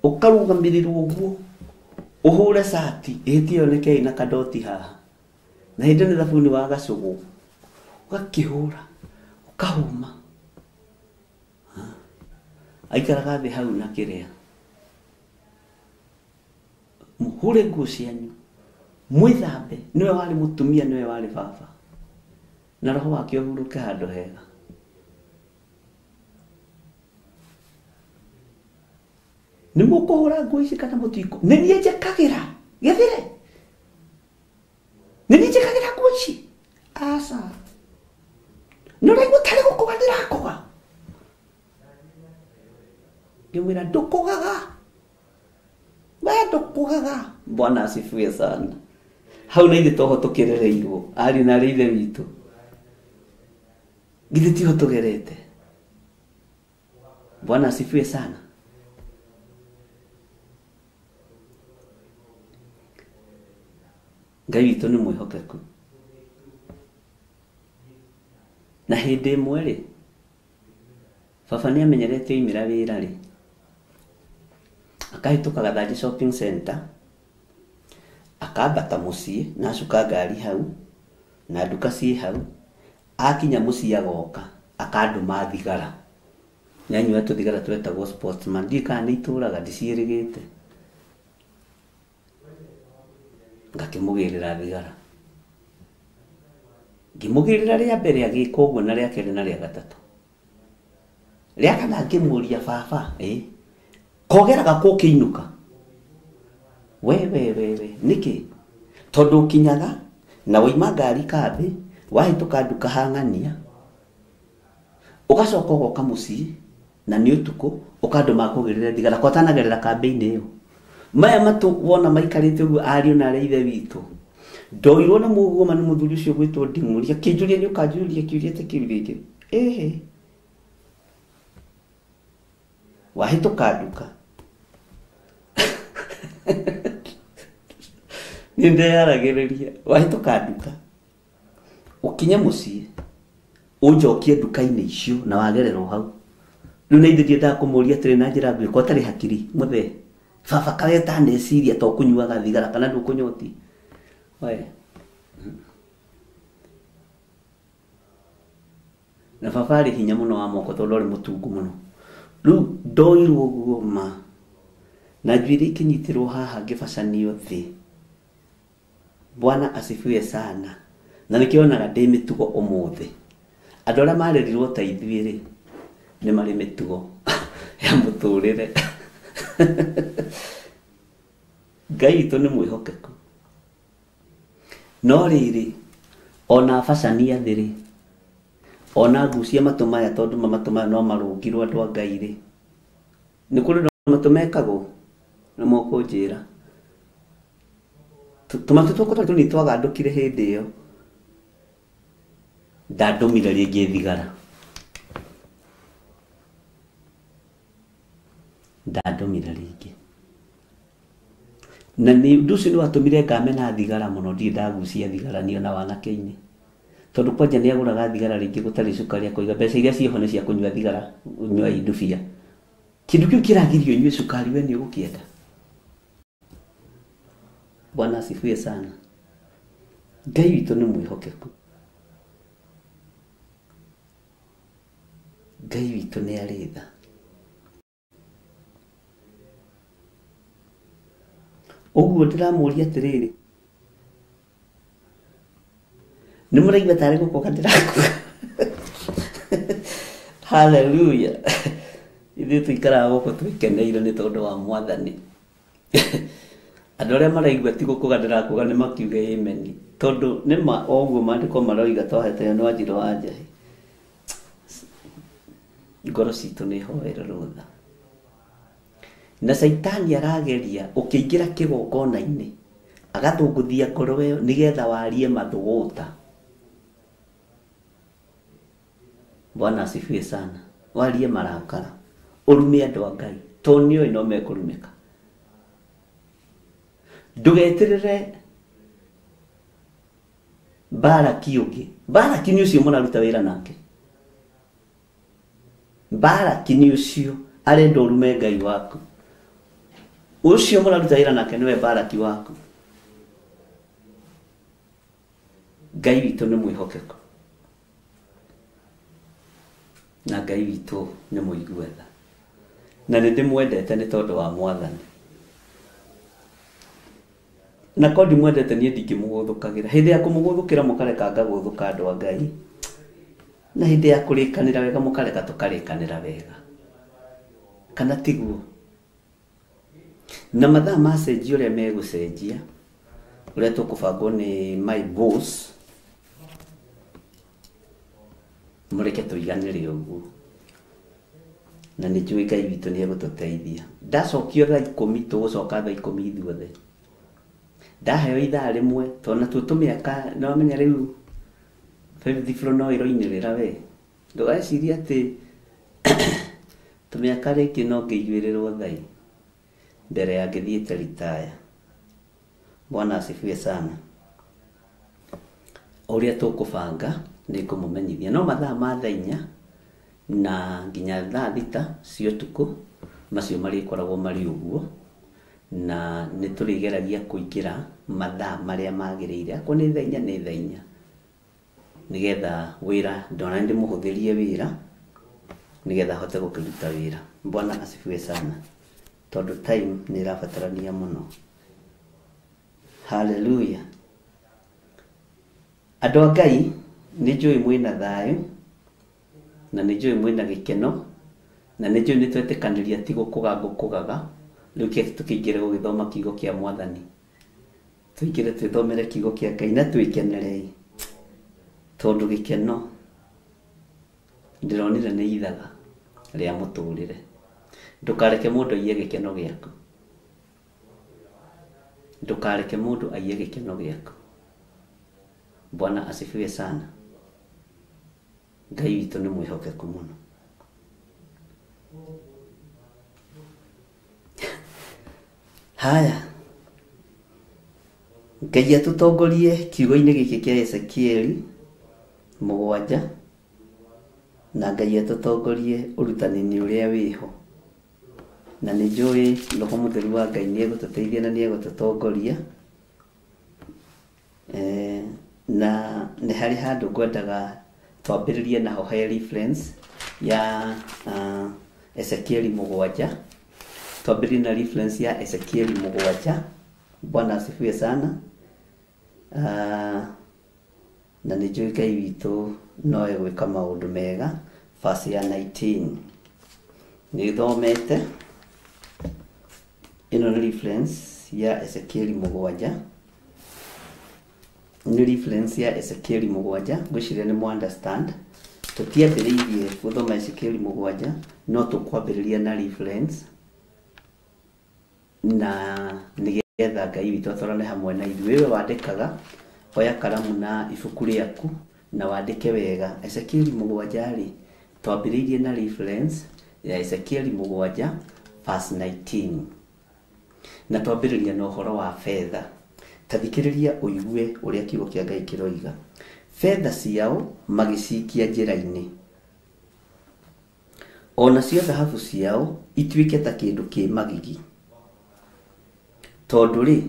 ũkarũgamĩrĩrwo ũguo, ũhũre cati ĩhĩtie yoneke ĩna kadoti haha, na hĩndĩ nĩ thabuni wa gacũgũ, ũgakĩhũra ũkahũma. Aikaraga thĩ hau na kĩrĩa, mũhũre nguo cianyu, mwĩthambe. Nĩwe warĩ mũtumia, nĩwe warĩ baba, na roho wake ũhurũke handũ hega. Nĩ mũkũhũra nguo ici kana mũtikũ? Nĩ niĩ njĩkagĩra gĩthire, nĩ niĩ njĩkagĩra nguo ici? Aca. Nĩ ũraigua tarĩ gũkũga ndĩrakũga? Ngĩmwĩra ndũkũgaga, we ndũkũgaga. Bwana asifiwe sana. Hau na ithuĩ toho tũkĩrereirwo, ariũ na arĩ ithe witũ, githĩ tiho tũgerete? Bwana asifiwe sana. Ngai witũ nĩ mwĩhokeku. Na hĩndĩ ĩmwe rĩ, baba nĩ amenyerete oimĩra wĩra rĩ, akahĩtũka Gathanji shopping center, akambata mũciĩ na acuka ngari hau na nduka ciĩ hau. Akinya mũciĩ agoka akandũma thigara. Nĩanyua tũthigara twetagwo Sportsman, ndiũĩ kana nĩ itũraga, ndiciĩrĩgĩte. Ngakĩmũgĩrĩra thigara. Ngĩmũgĩrĩra rĩa mbere agĩka ũguo, na rĩa kerĩ na rĩa gatatũ. Rĩa kana ngĩmũria, baba, ĩ kogeraga kũ ũkĩinũka? We we we we, nĩkĩ? Tondũ ũkinyaga na waima ngari kambĩ, wahĩtũka nduka hang'ania, ũgacoka ũgoka mũciĩ na nĩ ũtukũ, ũkandũma kũgĩrĩre thigara kwa ũtanagerera kambĩ-inĩ ĩyo. Maya matũ wona maikarĩte ũguo ariũ na arĩa ithe witũ. Ndoirwo na mũguoma nĩ mũthuri ũcio gwĩtwo Nding'ũri, akĩnjũria nĩ ũkanjũria kĩũria ta kĩu rĩngĩ. Ĩhĩ. Wahĩtũka nduka. Nĩ ndeyaragĩrĩria. Wahĩtũka nduka, ũkinye mũciĩ, ũnjokie nduka-inĩ icio na wagererwo hau. Rĩu na ithuĩ ndiendaga kũmũria atĩrĩ na njĩra nguhĩ, ko ũtarĩ hakiri mũthee. Baba kawe ũtaneciria to ũkũnyuaga thigara kana ndũkũnyoti. We. Na baba arĩ hinya mũno wa moko tondũ arĩ mũtungu mũno. Rĩu ndoirwo ũguo ma na njuĩrĩ ikĩnyitĩrwo haha ngĩbacanio thĩ. Bwana asifiwe sana. Na nĩkĩo onaga ndĩ mĩtugo ũmũthĩ. Andũ arĩa marerirwo ta ithuĩ rĩ, nĩ marĩ mĩtugo ya mũtũrĩre. Ngai witũ nĩ mwĩhokeku. No rĩrĩ, ona bacania thĩ rĩ, ona ngucia matũ maya tondũ matũ maya no marũngirwo andũ a Ngai rĩ, nĩ kũrĩ ũndũ matũ mekagwo na mũkũnjĩra. Tũmatũ twakwa twarĩ tũnini twagandũkire hĩndĩ ĩyo. Ndandũmire rĩngĩ thigara. Ndandũmire rĩngĩ. Na nĩ ũndũ ũcio nĩ watũmire ngamena thigara mũno, ndirĩ ndagucia thigara niĩ ona wanake-inĩ. Tondũ kwanja nĩ agũraga thigara rĩngĩ gũtarĩ cukari akoiga mbeca iria ciĩho nĩ cia kũnyua thigara, nyua indubia. Kĩndũ kĩu kĩragirio ũnyue cukari we nĩ ũgũkĩenda. Bwana asifiwe sana. Ngai witũ nĩ mwĩhokeku. Ngai witũ nĩ arĩ tha. Ũguo ndĩramũria atĩrĩrĩ, nĩ mũraigua tarĩ gũkũga ndĩrakũga? Hallelujah. Ithuĩ tũikaraga gũkũ twĩkeneire nĩ tondũ wa Mwathani. Andũ arĩa maraigua ti gũkũga ndĩrakũga nĩ makiuge amen. Tondũ nĩ ma o ũguo maandĩko maroiga twahete nĩ Wanjirũ wa Njahi. Ngoro citũ nĩ ihoere rũtha. Na Caitani arageria ũkĩingĩra kĩgongona-inĩ agathũngũthia ngoro ĩyo nĩgetha warie mathũgũta. Bwana asifiwe sana. Warie marakara, ũrume andũ a Ngai tondũ nĩũĩ no mekũrumĩka. Ndũgeterere Baraki ũngĩ. Baraki nĩ ũcio mũraruta wĩra nake. Baraki nĩ ũcio arenda ũrume Ngai waku. Ũcio mũraruta wĩra nake nĩwe Baraki waku. Ngai witũ nĩ mwĩhokeku. Na Ngai witũ nĩ mũigua tha. Na nĩ ndĩmwendete nĩ tondũ wa Mwathani. Na korwo ndimwendete niĩ ndingĩmũgũthũkagĩra. Hĩndĩ ya kũmũgũthũkĩra mũkareka ngagũthũka andũ a Ngai. Na hĩndĩ ya kũrĩkanĩra wega mũkareka tũkarĩkanĩra wega. Kana tiguo? Na mathaa macenjia ũrĩa megũcenjia, ũrĩa tũkũbangwo nĩ my boss, mũreke tũiganĩre ũguo. Na nĩ njũĩ Ngai witũ nĩ egũtũteithia. Ndacokio thaa 10 tũgũcoka thaa 10 ithuothe. Ndaheo ithaa rĩmwe tondũ natuo tũmĩaka nĩ wamenya rĩu fifth floor no ĩroinĩrĩra we. Ndũgecirie atĩ tũmĩaka rĩngĩ no ngĩiguĩrĩrwo thai mbere ya ngĩthiĩte ritaya. Bwana asifiwe sana. Ũrĩa tũkũbanga nĩ ngũmũmenyithia. No mathaa ma thaa 4 na nginya thaa 6 cia ũtukũ macio marĩkoragwo marĩ ũguo. Na nĩ tũrĩgeragia kũingĩra mathaa marĩa magĩrĩire. Akorwo nĩ thaa 4 nĩ thaa 4. Nĩgetha wĩra ndona ndĩmũhũthĩrie wĩra nĩgetha ahote gũkĩruta wĩra. Bwana asifiwe sana. Tondũ time nĩ ĩrabatarania mũno. Hallelujah. Andũ a Ngai nĩ njũĩ mwĩna thayũ na nĩ njũĩ mwĩna gĩkeno na nĩ njũĩ nĩ twetĩkanĩria ti gũkũga ngũkũgaga. Rĩu tũkĩingĩre gũgĩthoma kiugo kĩa Mwathani. Tũingĩre twĩthomere kiugo kĩa Ngai na twĩkenerei. Tondũ gĩkeno ndĩronire nĩ ithaga rĩa mũtũrĩre. Ndũkareke mũndũ aiye gĩkeno gĩaku. Ndũkareke mũndũ aiye gĩkeno gĩaku. Bwana asifiwe sana. Ngai witũ nĩ mwĩhokeku mũno. Haya, Ngai atũtongorie kiugo-inĩ gĩkĩ kĩa Ezekieli 7 na Ngai atũtongorie ũrutani-inĩ ũrĩa wĩho. Na nĩ njũĩ Roho Mũtheru wa Ngai nĩ egũtũteithia na nĩ egũtũtongoria. Na nĩ harĩ handũ ngwendaga twambĩrĩrie naho he reference ya Ezekieli 7. Twambĩrĩrie na reference ya Ezekieli 7. Bwana asifiwe sana. Na nĩ njũĩ Ngai witũ no egwĩka maũndũ mega. Verse ya 19 nĩ thomete. Ĩno nĩ reference ya Ezekieli 7. Nĩ reference ya Ezekieli 7. Ngwĩciria nĩ mu understand. Tũtiambĩrĩirie gũthoma Ezekieli 7, no tũkwambĩrĩria na reference na nĩgetha Ngai witũ atwarane hamwe na ithuĩ. Wewe wandĩkaga, oya karamu na ibuku rĩaku na wandĩke wega. Ezekieli 7 rĩ, twambĩrĩirie na reference ya Ezekieli 7 verse 19, na twambĩrĩria na ũhoro wa fedha. Ta thikĩrĩria ũigue ũrĩa kiugo kĩa Ngai kĩroiga. Fedha ciao magĩcikia njĩra-inĩ, o nacio thahabu ciao ituĩke ta kĩndũ kĩ magigi. Tondũ rĩ,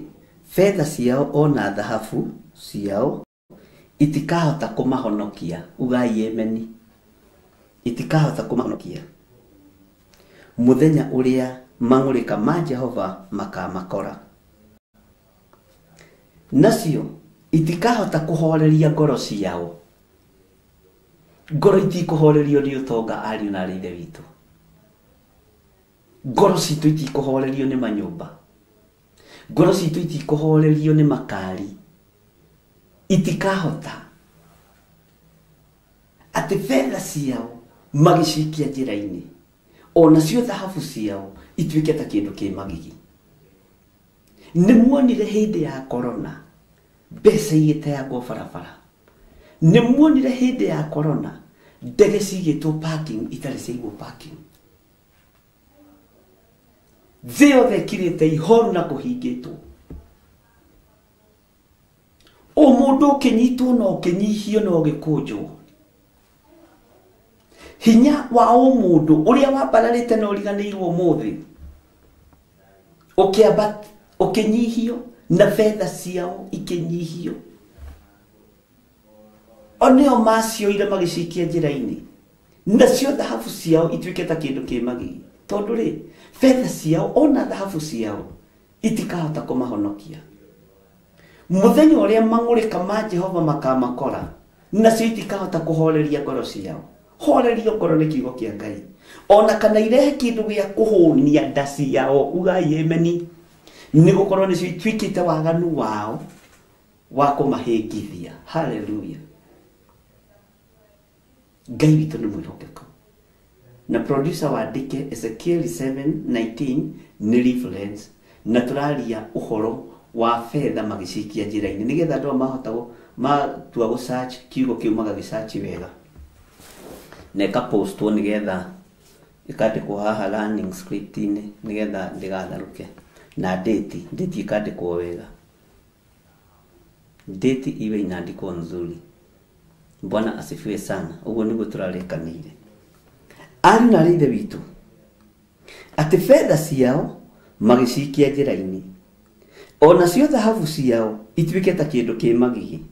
fedha ciao ona thahabu ciao itikahota kũmahonokia. Ugai ameni. Itikahota kũmahonokia mũthenya ũrĩa mang'ũrĩka ma Jehova makamakora. Nacio itikahota kũhoreria ngoro ciao. Ngoro itikũhorerio nĩ ũtonga, ariũ na arĩ ithe witũ. Ngoro citũ itikũhorerio nĩ manyũmba. Ngoro citũ itikũhorerio nĩ makari. Itikahota. Atĩ fedha ciao magĩcikia njĩra-inĩ, o nacio thahabu ciao ituĩke ta kĩndũ kĩ magigi. Nĩ muonire hĩndĩ ya corona mbeca igĩteangwo barabara. Nĩ muonire hĩndĩ ya corona ndege cigĩtwo parking itarĩ ciaigwo parking. Thĩ yothe ĩkirĩte ihoru na kũhingĩtwo. O mũndũ ũkĩnyitwo na ũkĩnyihio na ũgĩkũnjwo. Hinya wa o mũndũ ũrĩa wambararĩte na ũriganĩirwo ũmũthĩ ũkĩamba ũkĩnyihio na fedha ciao ikĩnyihio. O nĩo macioire magĩcikia njĩra-inĩ, nacio thahabu ciao ituĩke ta kĩndũ kĩ magigi. Tondũ rĩ, fedha ciao ona thahabu ciao itikahota kũmahonokia mũthenya ũrĩa mang'ũrĩka ma Jehova makamakora. Nacio itikahota kũhoreria ngoro ciao. Horerio ngoro nĩ kiugo kĩa Ngai, ona kana irehe kĩndũ gĩa kũhũnia nda ciao. Ugai ameni. Nĩ gũkorwo nĩcio ituĩkĩte waganu wao wa kũmahĩngithia. Haleluya. Ngai witũ nĩ mwĩhokeku. Na producer wandĩke Ezekieli 7:19 nĩ reference, na tũraria ũhoro wa fedha magĩcikia njĩra-inĩ nĩgetha andũ mahota matua gũ search kiugo kĩu magagĩsearch wega na ĩkapostwo nĩgetha ĩkandĩkwo haha learning script-inĩ nĩgetha ndĩgatharũke, na date ĩkandĩkwo wega, date iwe inaandikwo nzuri. Bwana asifiwe sana. Ũguo nĩguo tũrarĩkanĩire. Ariũ na arĩ ithe witũ, atĩ fedha ciao magĩcikia njĩra-inĩ, o nacio thahabu ciao ituĩke ta kĩndũ kĩ magigi.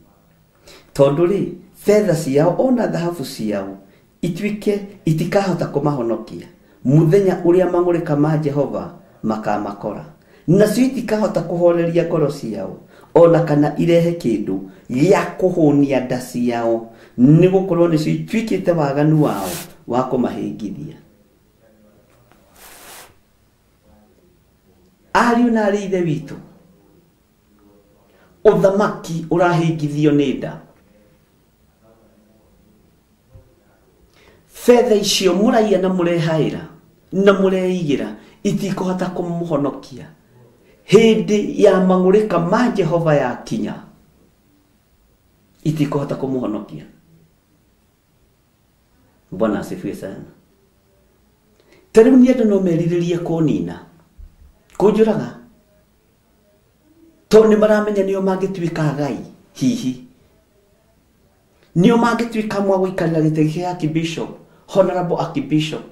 Tondũ rĩ, fedha ciao ona thahabu ciao ituĩke itikahota kũmahonokia mũthenya ũrĩa mang'ũrĩka ma Jehova makamakora. Nacio itikahota kũhoreria ngoro ciao, ona kana irehe kĩndũ gĩa kũhũnia nda ciao, nĩ gũkorwo nĩcio ituĩkĩte waganu wao wa kũmahĩngithia. Ariũ na arĩ ithe witũ, ũthamaki ũrahĩngithio nĩ nda. Fedha icio mũraiya na mũrehaĩra na mũreigĩra itikũhota kũmũhonokia hĩndĩ ya mang'ũrĩka ma Jehova yakinya. Itikũhota kũmũhonokia. Bwana asifiwe sana. Ta rĩu nĩ andũ no merirĩrie kũnina, kũnjũraga, tondũ nĩ maramenya nĩo mangĩtuĩka agai. Hihi nĩo mangĩtuĩka mwa gũikarĩra gĩtĩ kĩa Archbishop, Honorable Archbishop.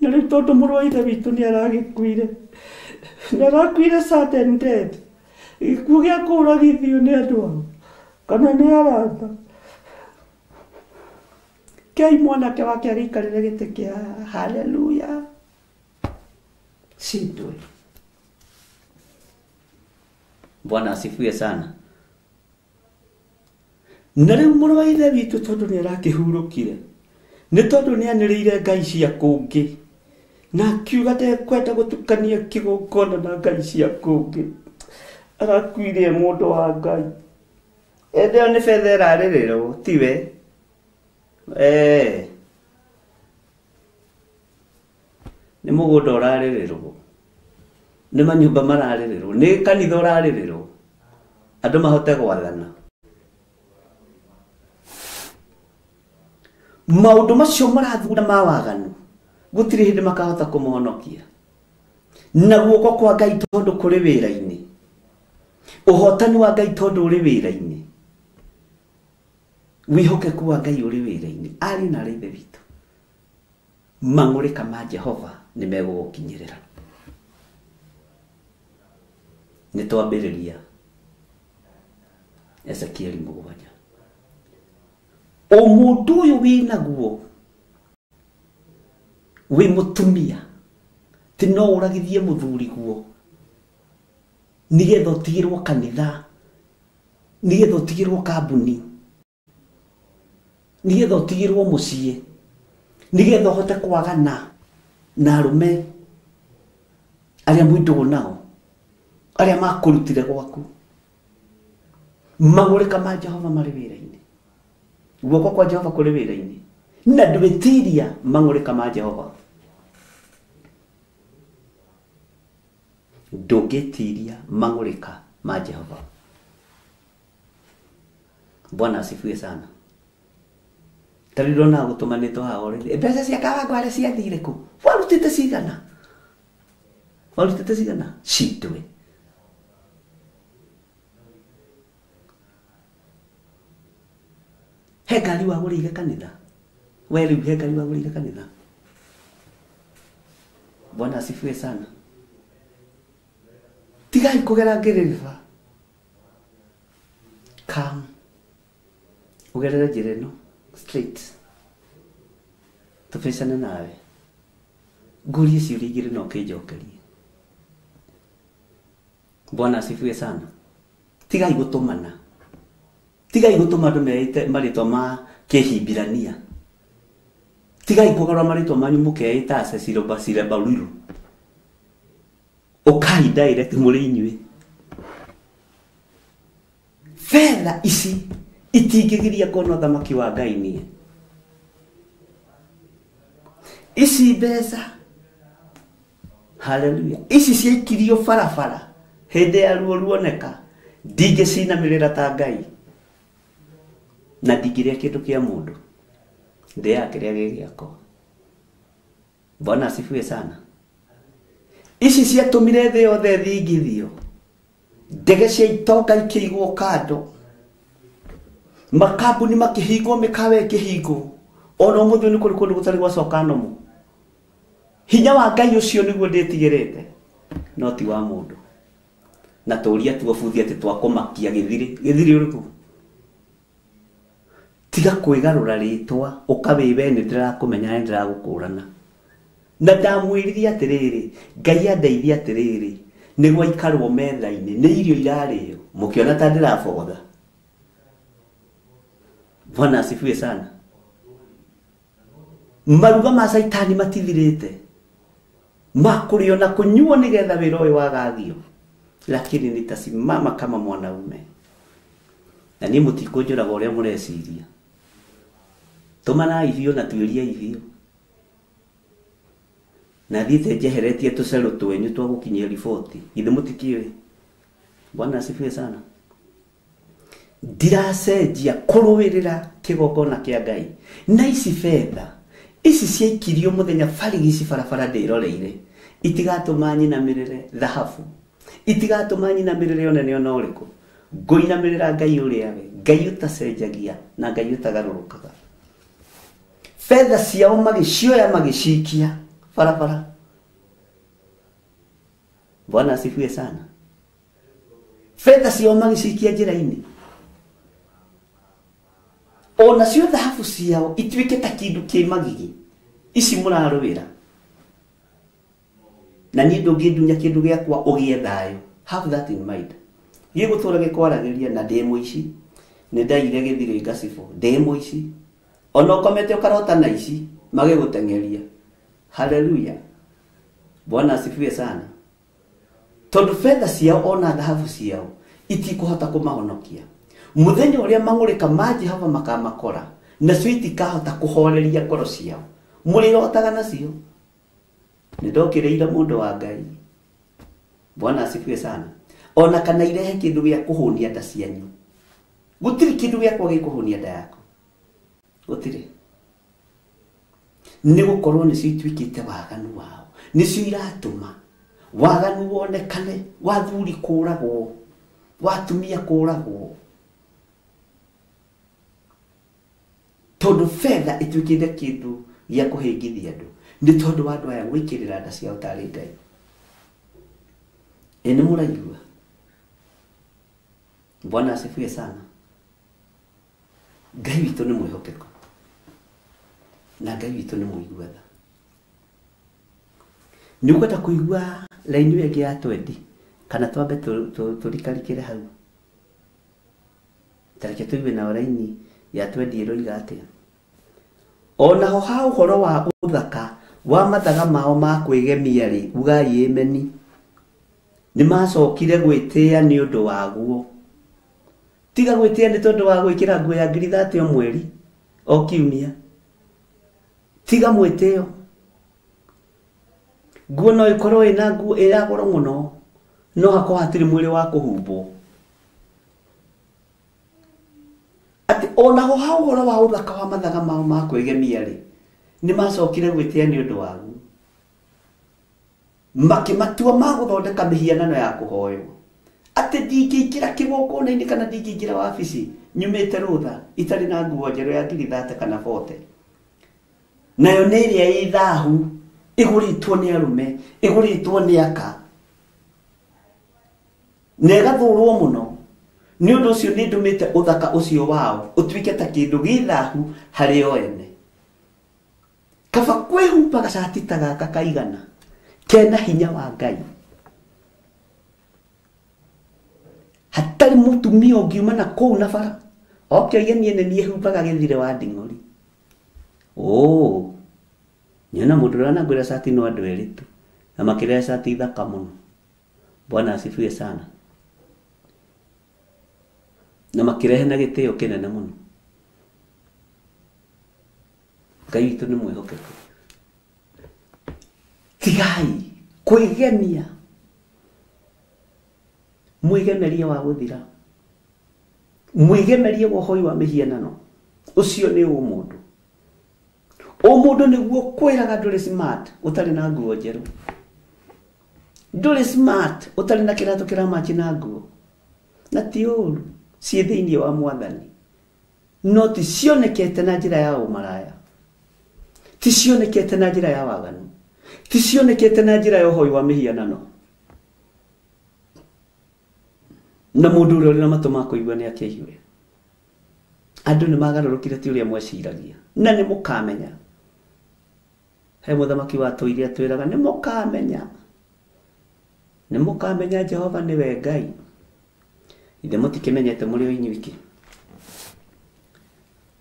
Na rĩu tondũ mũrũ wa ithe witũ nĩ aragĩkuire, nĩ arakuire sudden death, gĩkuũ gĩa kũũragithio nĩ andũ ao kana nĩ arata, kei mwanake wake agĩikarĩre gĩtĩ kĩa haleluya. Shindwe. Bwana asifiwe sana. Na rĩu mũrũ wa ithe witũ tondũ nĩ arakĩhurũkire, nĩ tondũ nĩ anĩrĩire ngai cia kũngĩ, na akiuga ndekwenda gũtukania kĩgongona na ngai cia kũngĩ, arakuire e mũndũ wa Ngai. Ĩndĩ ĩyo nĩ betha ĩrarĩrĩrwo, tiwe. Nĩ mũgũnda ũrarĩrĩrwo, nĩ manyũmba mararĩrĩrwo, nĩ kanitha ũrarĩrĩrwo, andũ mahote gwathana. Maũndũ macio marathugunda ma waganu gũtirĩ hĩndĩ makahota kũmũhonokia. Na guoko kwa Ngai tondũ kũrĩ wĩra-inĩ, ũhotani wa Ngai tondũ ũrĩ wĩra-inĩ, wĩhokeku wa Ngai ũrĩ wĩra-inĩ. Ariũ na aarĩ a Ithe witũ, mang'ũrĩka ma Jehova nĩ megũgũkinyĩrĩra. Nĩ twambĩrĩria Ezekieli 7. O mũndũ ũyũ wĩnaguo wĩ mũtumia ti no ũragithie mũthuri guo nĩgetha ũtigĩrwo kanitha, nĩgetha ũtigĩrwo kambuni, nĩgetha ũtigĩrwo mũciĩ, nĩgetha ũhote kwagana na arũme arĩa mwĩ ndũgũ nao, arĩa makũrutire gwaku. Mang'ũrĩka ma Jehova marĩ wĩra-inĩ, guoko kwa Jehova kũrĩ wĩra-inĩ, na ndwĩtiria mang'ũrĩka ma Jehova. Ndũngĩtiria mang'ũrĩka ma Jehova. Bwana asifiwe sana. Tarĩu ndona gũtũmanĩtwo haha already. Mbeca cia Kawangware ciathire kũ? Warutĩte cigana? Warutĩte cigana? Citwe. He ngari wagũrĩire kanitha? We rĩu he ngari wagũrĩire kanitha? Bwana asifiwe sana. Tigai kũgera ngĩrĩrĩba. Come. Ũgerere njĩra ĩno straight. Tũbĩcane nawe. Ngũrie ciũria igĩrĩ na ũkĩnjokerie. Bwana asifiwe sana. Tigai gũtũmana. Tigai gũtũma andũ meite marĩtwa ma kĩhibirania. Tigai kũgarũra marĩtwa manyu mũkeita Cecil Basile Baruiru. Ũkai direct mũrĩ inyuĩ. Fedha ici itingĩgiria ngona ũthamaki wa Ngai niĩ. Ici mbeca, haleluya, ici ciaikirio barabara hĩndĩ ya ruo ruoneka, ndingĩcinamĩrĩra ta Ngai, na ndingĩrĩa kĩndũ kĩa mũndũ, ndĩaga kĩrĩa gĩ gĩakwa. Bwana asifiwe sana. Ici ciatũmire thĩ yothe ĩthingithio, ndege cia itonga ikĩigwo kando, makambuni makĩhingwo, mĩkawa ĩkĩhingwo, ona ũmũthĩ nĩ kũrĩ kũndũ gũtarĩ gwacoka nomo. Hinya wa Ngai ũcio nĩguo ndĩtigĩrĩte, no ti wa mũndũ. Na tũria tuobuthi atĩ twakũmakia gĩthirĩ, gĩthirĩ ũrĩkũ? Tiga kwĩgarũra rĩtwa ũkawĩ we nĩ ndĩrakũmenya nĩ ndĩragũkũrana. Na ndamwĩrire atĩrĩrĩ, Ngai andeithie atĩrĩrĩ, nĩ gwaikarwo metha-inĩ, nĩ irio irarĩo, mũkĩona ta ndĩrabogotha. Bwana asifiwe sana. Maruga ma Caitani matithirĩte, ma kũrĩo na kũnyuo nĩgetha wĩra ũyũ wagagio, lakini nitasimama kama mwanaume. Na niĩ mũtikũnjũraga ũrĩa mũreciria. Tũmanai biũ na tuĩriai biũ. Na thiĩte njeheretie tũcerũ twenyu twa gũkinyia riboti, githĩ mũtikĩũĩ? Bwana asifiwe sana. Ndiracenjia kũrũĩrĩra kĩgongona kĩa Ngai. Na ici betha ici ciaikirio mũthenya barigici barabara ndĩroreire, itigatũma nyinamĩrĩre thahabu, itigatũma nyinamĩrĩre ũnene ona ũrĩkũ. Ngũinamĩrĩra Ngai ũrĩa we, Ngai ũtacenjagia na Ngai ũtagarũrũkaga. Betha ciao magĩcioya magĩcikia barabara. Bwana asifiwe sana. Fedha ciao magĩcikia njĩra-inĩ, ona cio thahabu ciao ituĩke ta kĩndũ kĩ magigi. Ici mũrarũĩra. Na niĩ ndũngĩndunya kĩndũ gĩakwa ũgĩe thayũ. Have that in mind. Gĩgũtũra gĩkwaragĩria na ndĩ mũici. Nĩ ndaire gĩthirĩ ngacibũ. Ndĩ mũici. Ona ũkomete ũkarota na ici magĩgũteng'eria. Haleluya. Bwana asifiwe sana. Tondũ fedha ciao ona thahabu ciao itikũhota kũmahonokia. Mũthenya ũrĩa mang'ũrĩka ma Jehova makamakora, nacio itikahota kũhoreria ngoro ciao. Mũrĩrotaga nacio. Nĩ ndokĩrĩire mũndũ wa Ngai. Bwana asifiwe sana. Ona kana irehe kĩndũ gĩa kũhũnia nda cianyu. Gũtirĩ kĩndũ gĩakwa gĩkũhũnia nda yaku. Gũtirĩ. Nĩ gũkorwo nĩcio ituĩkĩte waganu wao. Nĩcio iratũma waganu wonekane, wathuri kũragwo, watumia kũragwo. Tondũ fedha ituĩkĩte kĩndũ gĩa kũhĩngithia andũ. Nĩ tondũ wa andũ aya gwĩkĩrĩra nda ciao tarĩ Ngai. Ĩ nĩ mũraigua? Bwana asifiwe sana. Ngai witũ nĩ mwĩhokeku. Na Ngai witũ nĩ mũigua tha. Nĩ ũkwenda kũigua raini ĩyo ĩngĩ ya twendi kana twambe tũrikarikĩre hau? Ta reke tũigue nayo raini ya twendi ĩroiga atĩa. Onaho ha ũhoro wa ũthaka wa mathaga mao ma kwĩgemia rĩ, ugai ĩmeni. Nĩ macokire gwĩtĩĩa nĩ ũndũ waguo. Tiga gwĩtĩĩa nĩ tondũ wa gwĩkĩra nguo ya 30,000 o mweri o kiumia. Tiga mwĩtĩo. Nguo no ĩkorwo ĩna nguo ĩ ya goro mũno, no hakorwo hatirĩ mwĩrĩ wa kũhumbwo. Atĩ onaho ha ũhoro wa ũthaka wa mathaga mao ma kwĩgemia rĩ, nĩ macokire gwĩtĩĩa nĩ ũndũ waguo. Makĩmatua ma gũthondeka mĩhianano ya kũhoywo. Atĩ ndingĩingĩra kĩgongona-inĩ kana ndingĩingĩra wabici nyumĩte rũtha itarĩ na nguo njerũ ya 30,000 kana 40. Nayo nĩ ĩrĩa ĩ thahu, ĩgũrĩtwo nĩ arũme, ĩgũrĩtwo nĩ aka. Na ĩgathũrwo mũno. Nĩ ũndũ ũcio nĩ ndũmĩte ũthaka ũcio wao ũtuĩke ta kĩndũ gĩ thahu harĩ o ene. Kaba kwĩhumba gacati ta gaka kaigana kena hinya wa Ngai. Hatarĩ mũtumia ũngiuma na kũu na bara oke oige niĩ nĩ niĩ humbaga gĩthire wa nding'ori. Nyona mũndũ ũrĩa anangwĩra cati no andũ erĩ tu, na makĩrehe cati thaka mũno. Bwana asifiwe sana. Na makĩrehe na gĩtĩo kĩnene mũno. Ngai witũ nĩ mwĩhokeku. Tigai kwĩgemia. Mwĩgemerie wa gũthira. Mwĩgemerie wa ũhoi wa mĩhianano. Ũcio nĩ ũmũndũ. Ũmũndũ nĩguo kwĩraga ndũrĩ smart ũtarĩ na nguo njerũ. Ndũrĩ smart ũtarĩ na kĩratũ kĩramachi na nguo. Na ti ũũru ciĩ thĩinĩ wa Mwathani. No ti cionekete na njĩra ya ũmaraya. Ti cionekete na njĩra ya waganu. Ti cionekete na njĩra ya ũhoi wa mĩhianano. Na mũndũ ũrĩa ũrĩ na matũ ma kũigua nĩ akĩigue. Andũ nĩ magarũrũkire ti ũrĩa mweciragia. Na nĩ mũkamenya. He mũthamaki watũire atwĩraga nĩ mũkamenya. Nĩ mũkamenya Jehova nĩwe Ngai. Ithe mũtikĩmenyete mũrĩ o inyuiki.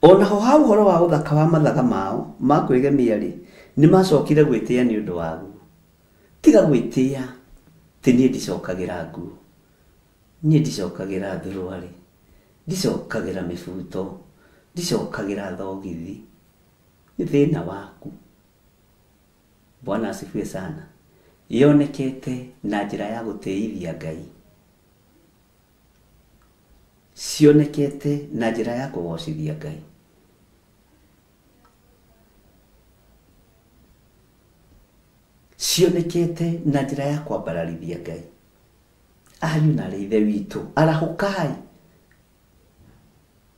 Onaho ha ũhoro wa ũthaka wa mathaga mao ma kwĩgemia rĩ, nĩ macokire gwĩtĩĩa nĩ ũndũ waguo. Tiga gwĩtĩĩa ti niĩ ndicokagĩra nguo. Niĩ ndicokagĩra thuruarĩ. Ndicokagĩra mĩbuto. Ndicokagĩra thogithi. Nĩ thĩna waku. Bwana asifiwe sana. Yonekete na njĩra ya gũtĩithia Ngai. Cionekete na njĩra ya kũgocithia Ngai. Cionekete na njĩra ya kwambararithia Ngai. Ariũ na arĩ ithe witũ, arahũkai.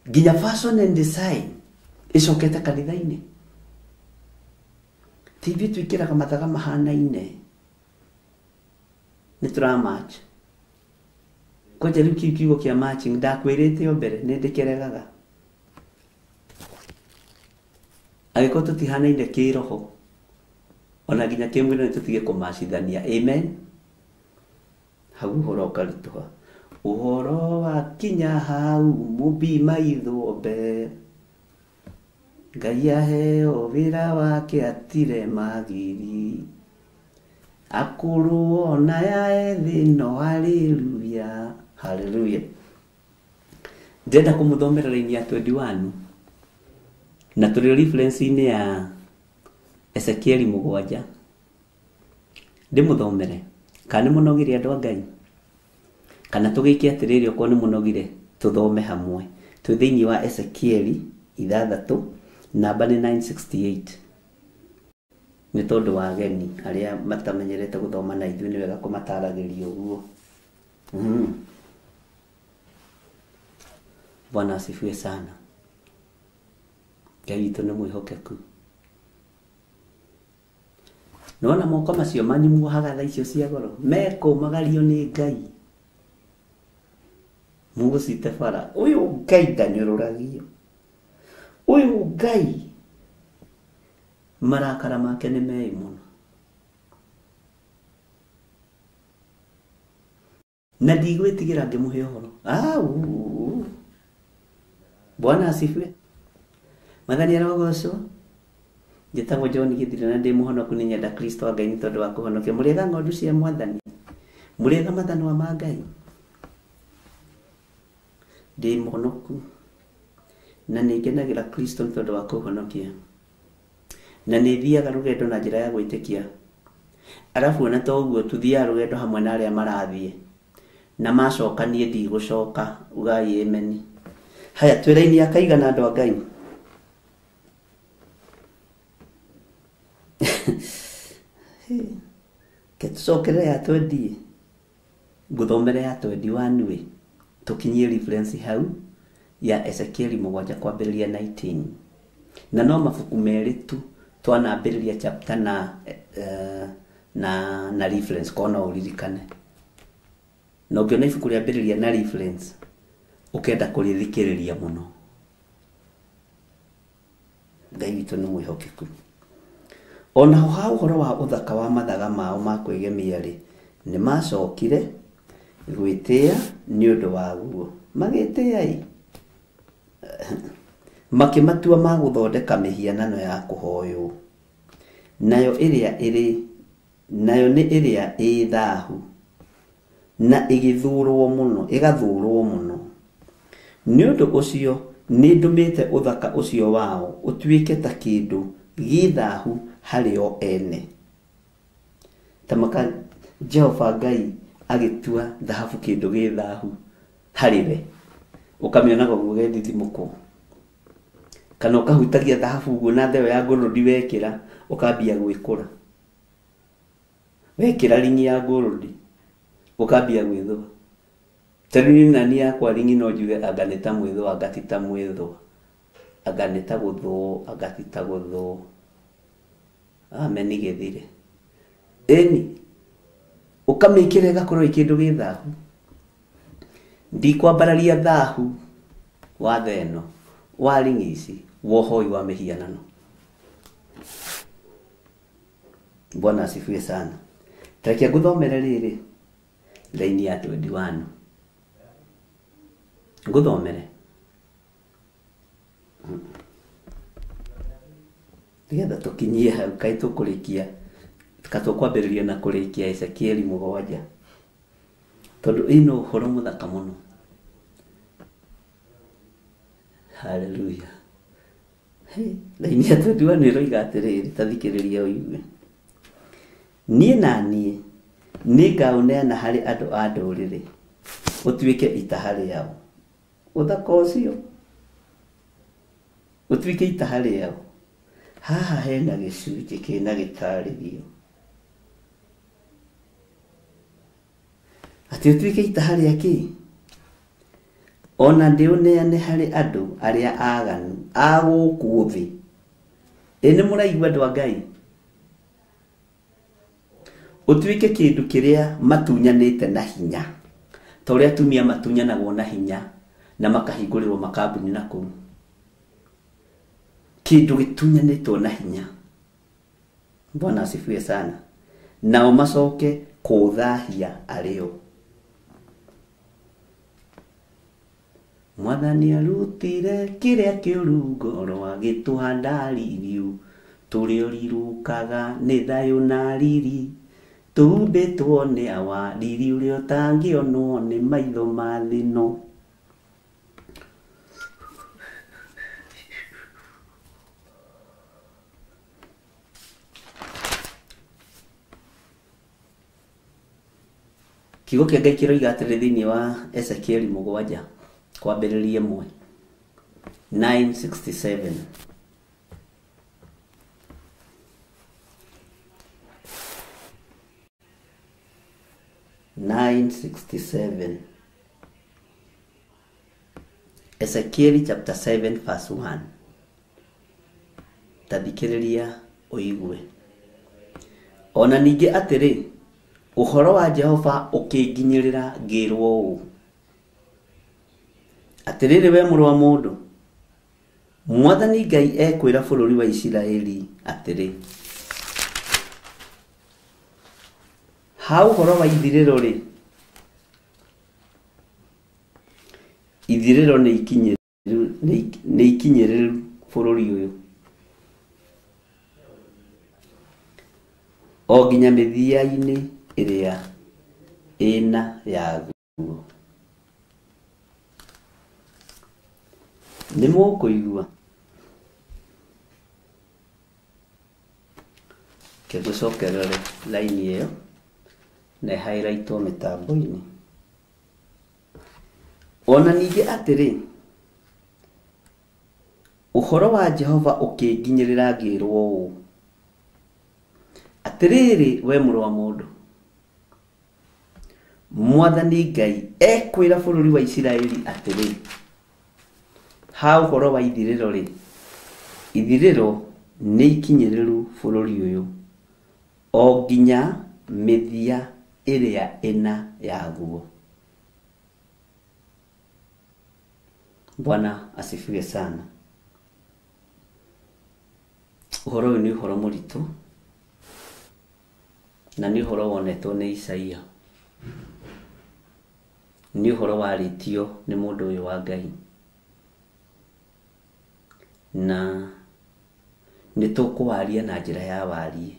Nginya fashion and design ĩcokete kanitha-inĩ. Ti ithuĩ twĩkĩraga mathaga mahanaine. Nĩ tũramatch. Kwanja rĩu kĩu kiugo kĩa matching ndakwĩrĩte o mbere nĩ ndĩkĩregaga. Angĩkorwo tũtihanaine kĩroho, Ona nginya kĩmwĩrĩ nĩ tũtige kũmacithania. Amen. Hau ũhoro ũkaritũha. Ũhoro wakinya hau mũmbi maithombe. Ngai aheo wĩra wake atire magiri. Akũrũ ona ya ethĩ no haleluya. Haleluya. Ndĩrenda kũmũthomera raini ya 21 na tũrĩ reference-inĩ ya Ezekieli 7. Ndĩmũthomere kana nĩ mũnogire andũ a Ngai, kana tũgĩke atĩrĩrĩ, okorwo nĩ mũnogire tũthome hamwe. Twĩ thĩinĩ wa Ezekieli 6, namba nĩ 968. Nĩ tondũ wa ageni arĩa matamenyerete gũthoma na ithuĩ nĩ wega kũmataragĩria ũguo. Bwana asifiwe sana. Ngai witũ nĩ mwĩhokeku. Nĩwona moko macio manyu muohaga tha icio cia goro mekũmagario nĩ Ngai. Mũgũcite bara. Ũyũ Ngai ndanyũrũragio. Ũyũ Ngai marakara make nĩ meĩ mũno. Na ndigwĩtigĩra ngĩmũhe ũhoro. Au. Bwana asifiwe. Mwathani arogocwo. Njĩtagwo John Githiri na ndĩ mũhonoku nĩ nyenda Kristo wa Ngai nĩ tondũ wa kũhonokia. Mũrĩega ng'ondu cia Mwathani. Mũrĩega mathanwa ma Ngai. Ndĩ mũhonoku na nĩ ngenagĩra Kristo nĩ tondũ wa kũhonokia. Na nĩ thiaga rũgendo na njĩra ya gwĩtĩkia. Arabu ona to ũguo tũthiaga rũgendo hamwe na arĩa marathiĩ. Na macoka niĩ ndigũcoka, ugai amen. Haya twĩ raini ya kaigana andũ a Ngai. Ke tũcokerere ya 20. Ngũthomere ya 21 ĩ. Tũkinyie reference hau ya Ezekieli 7 kwambĩrĩria 19. Na no mabuku merĩ tu twanambĩrĩria chapter na na reference ko no ũririkane. Na ũngĩona ibuku rĩambĩrĩria na reference ũkenda kũrĩthikĩrĩria mũno. Ngai witũ nĩ mwĩhokeku. Ona ho ha ũhoro wa ũthaka wa mathaga mao ma kwĩgemia rĩ, nĩ macokire gwĩtĩa nĩ ũndũ waguo. Magĩtĩa ĩ, makĩmatua ma gũthondeka mĩhianano ya kũhoywo. Nayo ĩrĩa ĩrĩ, nayo nĩ ĩrĩa ĩ thahu na ĩgĩthũrwo mũno, ĩgathũrwo mũno. Nĩ ũndũ ũcio nĩ ndũmĩte ũthaka ũcio wao ũtuĩke ta kĩndũ gĩ thahu harĩ o ene. Ta maka Jehova Ngai agĩtua thahabu kĩndũ gĩ thahu harĩ we. Ũkamĩonaga ũguo gethithimũkwo. Kana ũkahutagia thahabu ũguo na theo ya ngũrũndi wekĩra ũkambia gwĩkũra. Wekĩra ringi ya ngũrũndi ũkambia gwĩthũa. Tondũ niĩ nani yakwa ringi no njuge anga nĩ ta mwĩthũa, anga ti ta mwĩthũa. Anga nĩ ta gũthũo, anga ti ta gũthũo. Amen gĩthire. Ĩni ũkamĩkĩra ĩgakorwo ĩ kĩndũ gĩ thahu. Ndikwambararia thahu wa theno wa ringi ici wa ũhoi wa mĩhianano. Bwana asifiwe sana. Tareke ngũthomere rĩrĩ raini ya 21. Ngũthomere nĩgetha tũkinyie hau kaĩ tũkũrĩkia ka tũkwambĩrĩria na kũrĩkia Ezekieli 7 tondũ ĩno ũhoro mũthaka mũno. Haleluya. Raini ya 21 ĩroiga atĩrĩrĩ, ta thikĩrĩria ũigue. Niĩ na niĩ nĩngaũneana harĩ andũ a ndũrĩrĩ ũtuĩke itaha rĩao. Ũthaka ũcio ũtuĩke itaha rĩao. Haha hena gĩcunjĩ kĩna gĩtarĩrio atĩ ũtuĩke itaha rĩa kĩ? Ona ndĩũneane harĩ andũ arĩa aganu a gũkũ thĩ. Ĩ nĩ mũraigua andũ a Ngai? Ũtuĩke kĩndũ kĩrĩa matunyanĩte na hinya, ta ũrĩa atumia matunyanagwo na hinya na makahingũrĩrwo makambuni na kũu. Kĩndũ gĩtunyanĩtwo na hinya. Bwana asifiwe sana. Nao macoke kũũthahia arĩ o. Mwathani arutire kĩrĩa kĩũru ngoro agĩtũhanda ririũ, tũrĩa ũrirũkaga nĩ thayũ na riri, tũhumbĩtwo nĩ awa riri ũrĩa ũtangĩonwo nĩ maitho ma thĩ ĩno. Kiugo kĩa Ngai kĩroiga atĩrĩ thĩinĩ wa Ezekieli 7 kwambĩrĩria 1 967. Ezekieli chapter 7 verse 1. Tathikĩrĩria ũigue. Ona ningĩ atĩrĩ, ũhoro wa Jehova ũkĩnginyĩrĩra ngĩrwo ũũ, atĩrĩrĩ we mũrũ wa mũndũ, Mwathani Ngai ekwĩra bũrũri wa Isiraeli atĩrĩ, ha ũhoro wa ithirĩro rĩ, ithirĩro nĩ ikinyĩrĩru bũrũri ũyũ o nginya mĩthia-inĩ ĩrĩa ĩna yaguo. Nĩ mũkũigua? Kĩgũcokerere laini ĩyo na ĩhighlightwo mĩtambo-inĩ. Ona ningĩ atĩrĩ, ũhoro wa Jehova ũkĩnginyĩrĩra ngĩrwo ũũ, atĩrĩrĩ we mũrũ wa mũndũ, Mwathani Ngai ekwĩra bũrũri wa Isiraeli atĩrĩ, ha ũhoro wa ithirĩro rĩ, ithirĩro nĩ ikinyĩrĩru bũrũri ũyũ o nginya mĩthia ĩrĩa ĩna yaguo. Bwana asifiwe sana. Ũhoro ũyũ nĩ ũhoro mũritũ na nĩ ũhoro wonetwo nĩ Isaia, nĩ ũhoro warĩtio nĩ mũndũ ũyũ wa Ngai, na nĩ tũkũwaria na njĩra ya warie,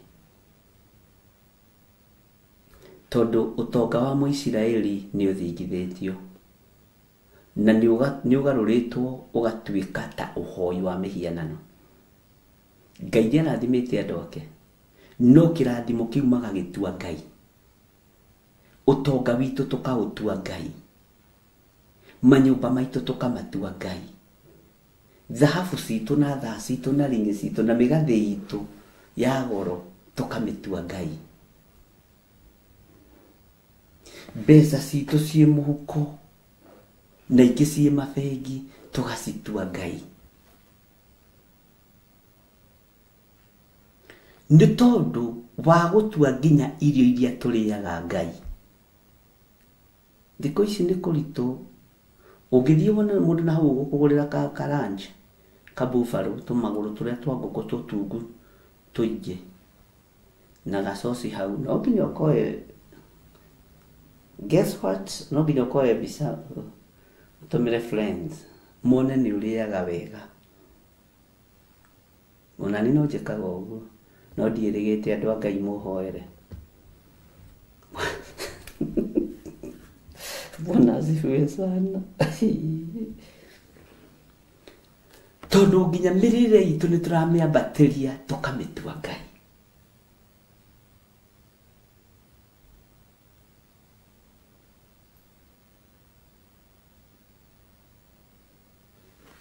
tondũ ũtonga wa Mũisiraeli nĩ ũthingithĩtio na nĩ ũgarũrĩtwo ũgatuĩka ta ũhoi wa mĩhianano. Ngai nĩ arathimĩte andũ ake, no kĩrathimo kĩu magagĩtua Ngai, ũtonga witũ tũkaũtua Ngai, manyũmba maitũ tũkamatua Ngai, thahabu citũ na thaa citũ na ringi citũ na mĩgathĩ itũ ya goro tũkamĩtua Ngai, mbeca citũ ciĩ mũhuko na ingĩ ciĩ mabengi tũgacitua Ngai. Nĩ tondũ wa gũtua nginya irio iria tũrĩaga Ngai. Thikũ ici nĩ kũritũ, ũngĩthiĩ wone mũndũ na hau ũgũkũgũrĩra ka lunch ka buffalo, tũmagũrũ tũrĩa twa ngũkũ tũtungu tũingĩ na gacoci hau, no nginya ũkoe, guess what, no nginya ũkoe mbica ũtũmĩre friends mone nĩ ũrĩaga wega. Ona niĩ no njĩkaga ũguo, no ndiĩrĩgĩte andũ a Ngai mũhoere. Bwana asifiwe sana. Tondũ nginya mĩrĩre itũ nĩ tũramĩambatĩria tũkamĩtua Ngai.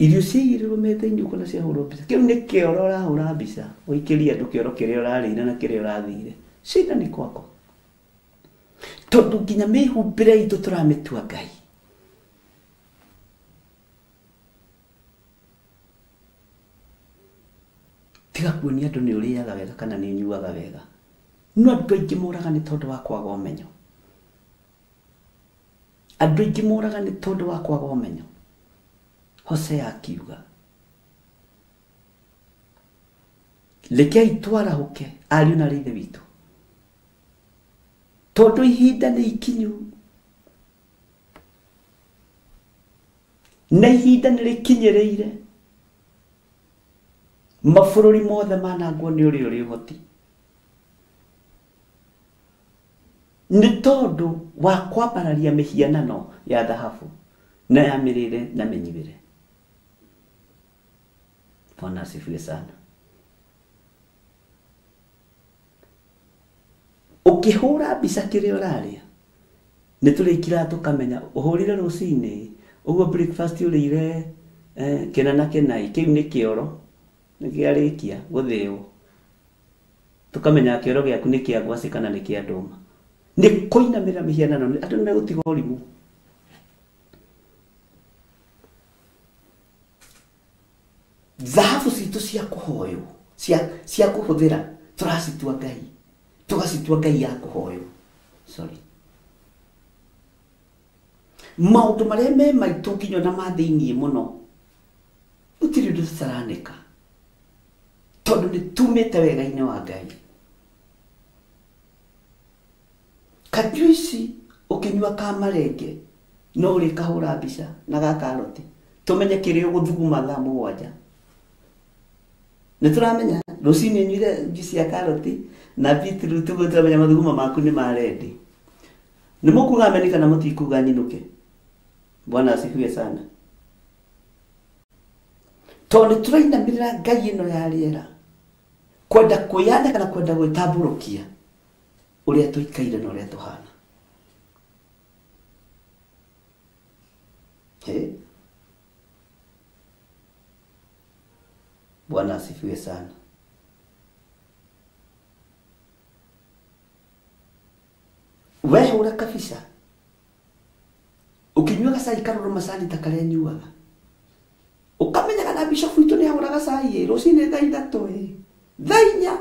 Irio ciaigĩrĩrwo metha-inĩ ũkona ciahũrwo mbica, kĩu nĩ kĩoro ũrahũra mbica ũikĩrie andũ kĩoro kĩrĩa ũrarĩire na kĩrĩa ũrathire. Shida nĩ kwako, tondũ nginya mĩhumbĩre itũ tũramĩtua Ngai. Tiga kuonia andũ nĩ ũrĩaga wega kana nĩ ũnyuaga wega. No andũ aingĩ moraga nĩ tondũ wa kwaga ũmenyo. Andũ aingĩ moraga nĩ tondũ wa kwaga ũmenyo. Hosea akiuga, Rekei twarahuke ariũ na aarĩ a Ithe witũ, tondũ ihinda nĩ ikinyu na ihinda nĩ rĩkinyĩrĩire. Mabũrũri mothe manangwo nĩ ũrĩa ũrĩ ũhoti, nĩ tondũ wa kwambararia mĩhianano ya thahabu na ya mĩrĩre na mĩnyuĩre. Bwana asifiwe sana. Ũkĩhũra mbica kĩrĩa ũrarĩa, nĩ tũrĩkira tũkamenya ũhũrire rũcinĩ ũguo breakfast ũrĩire kĩna na kĩnai, kĩu nĩ kĩoro, nĩ kĩarĩkia gũthĩo. Tũkamenya kĩoro gĩaku nĩ kĩa ngwacĩ kana nĩ kĩa ndũma. Nĩ kũinamĩrĩra mĩhianano, andũ nĩ megũtiga ũrimũ. Thahabu citũ cia kũhoywo, cia kũhũthĩra, tũracitua Ngai, tũgacitua Ngai ya kũhoywo. Sorry. Maũndũ marĩa me maitũ nginya ona ma thĩiniĩ mũno, gũtirĩ ũndũ tũtaranĩka, tondũ nĩ tumĩte wega-inĩ wa Ngai. Kajuici ũkĩnyua ka marenge no ũrĩkahũra mbica na ga karoti, tũmenye kĩrĩa ũgũthuguma thaa 7. Nĩ tũramenya rũcinĩ nyuire juice ya karoti na beetroot, ũguo tũramenya mathuguma maku nĩ ma rendi. Nĩ mũkuga ameni kana mũtikuga nyinũke? Bwana asifiwe sana. Tondũ nĩ tũrainamĩrĩra Ngai ĩno ya rĩera, kwenda kwĩyandĩka na kwenda gwĩtambũrũkia ũrĩa tũikaire na ũrĩa tũhana. Bwana asifiwe sana. Wehũra kabisa, ũkĩnyua gacai karũrũ macani ta karĩa nyuaga, ũkamenyaga na bishop witũ nĩ ahũraga cai rũcinĩ thaa 3 thaa 4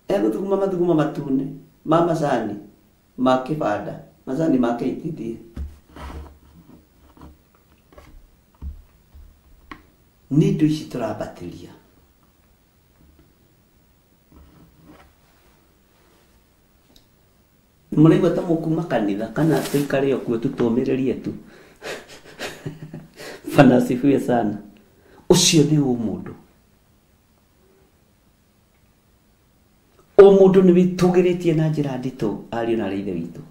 egũthuguma mathuguma matune ma macani ma kĩbanda, macani ma KTDA. Nĩ indo ici tũrambatĩria. Mũraigua ta mũkuma kanitha kana tũikare o kuo tũtũmĩrĩrie tu. Bwana asifiwe sana. Ũcio nĩ ũmũndũ. Ũmũndũ nĩ wĩtũgĩrĩtie na njĩra nditũ ariũ na aarĩ a Ithe witũ.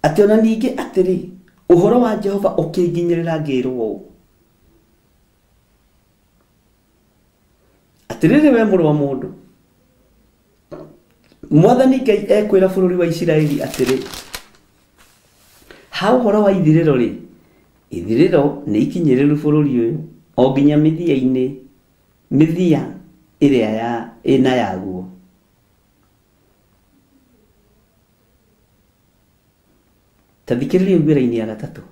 Atĩ ona ningĩ atĩrĩ, ũhoro wa Jehova ũkĩnginyĩrĩra ngĩrwo ũũ, atĩrĩrĩ we mũrũ wa mũndũ, Mwathani Ngai ekwĩra bũrũri wa Isiraeli atĩrĩ, ha ũhoro wa ithirĩro rĩ, ithirĩro nĩ ikinyĩrĩru bũrũri ũyũ o nginya mĩthia-inĩ, mĩthia ĩrĩa ya ĩna yaguo. Ta thikĩrĩria ũigue raini ya 3.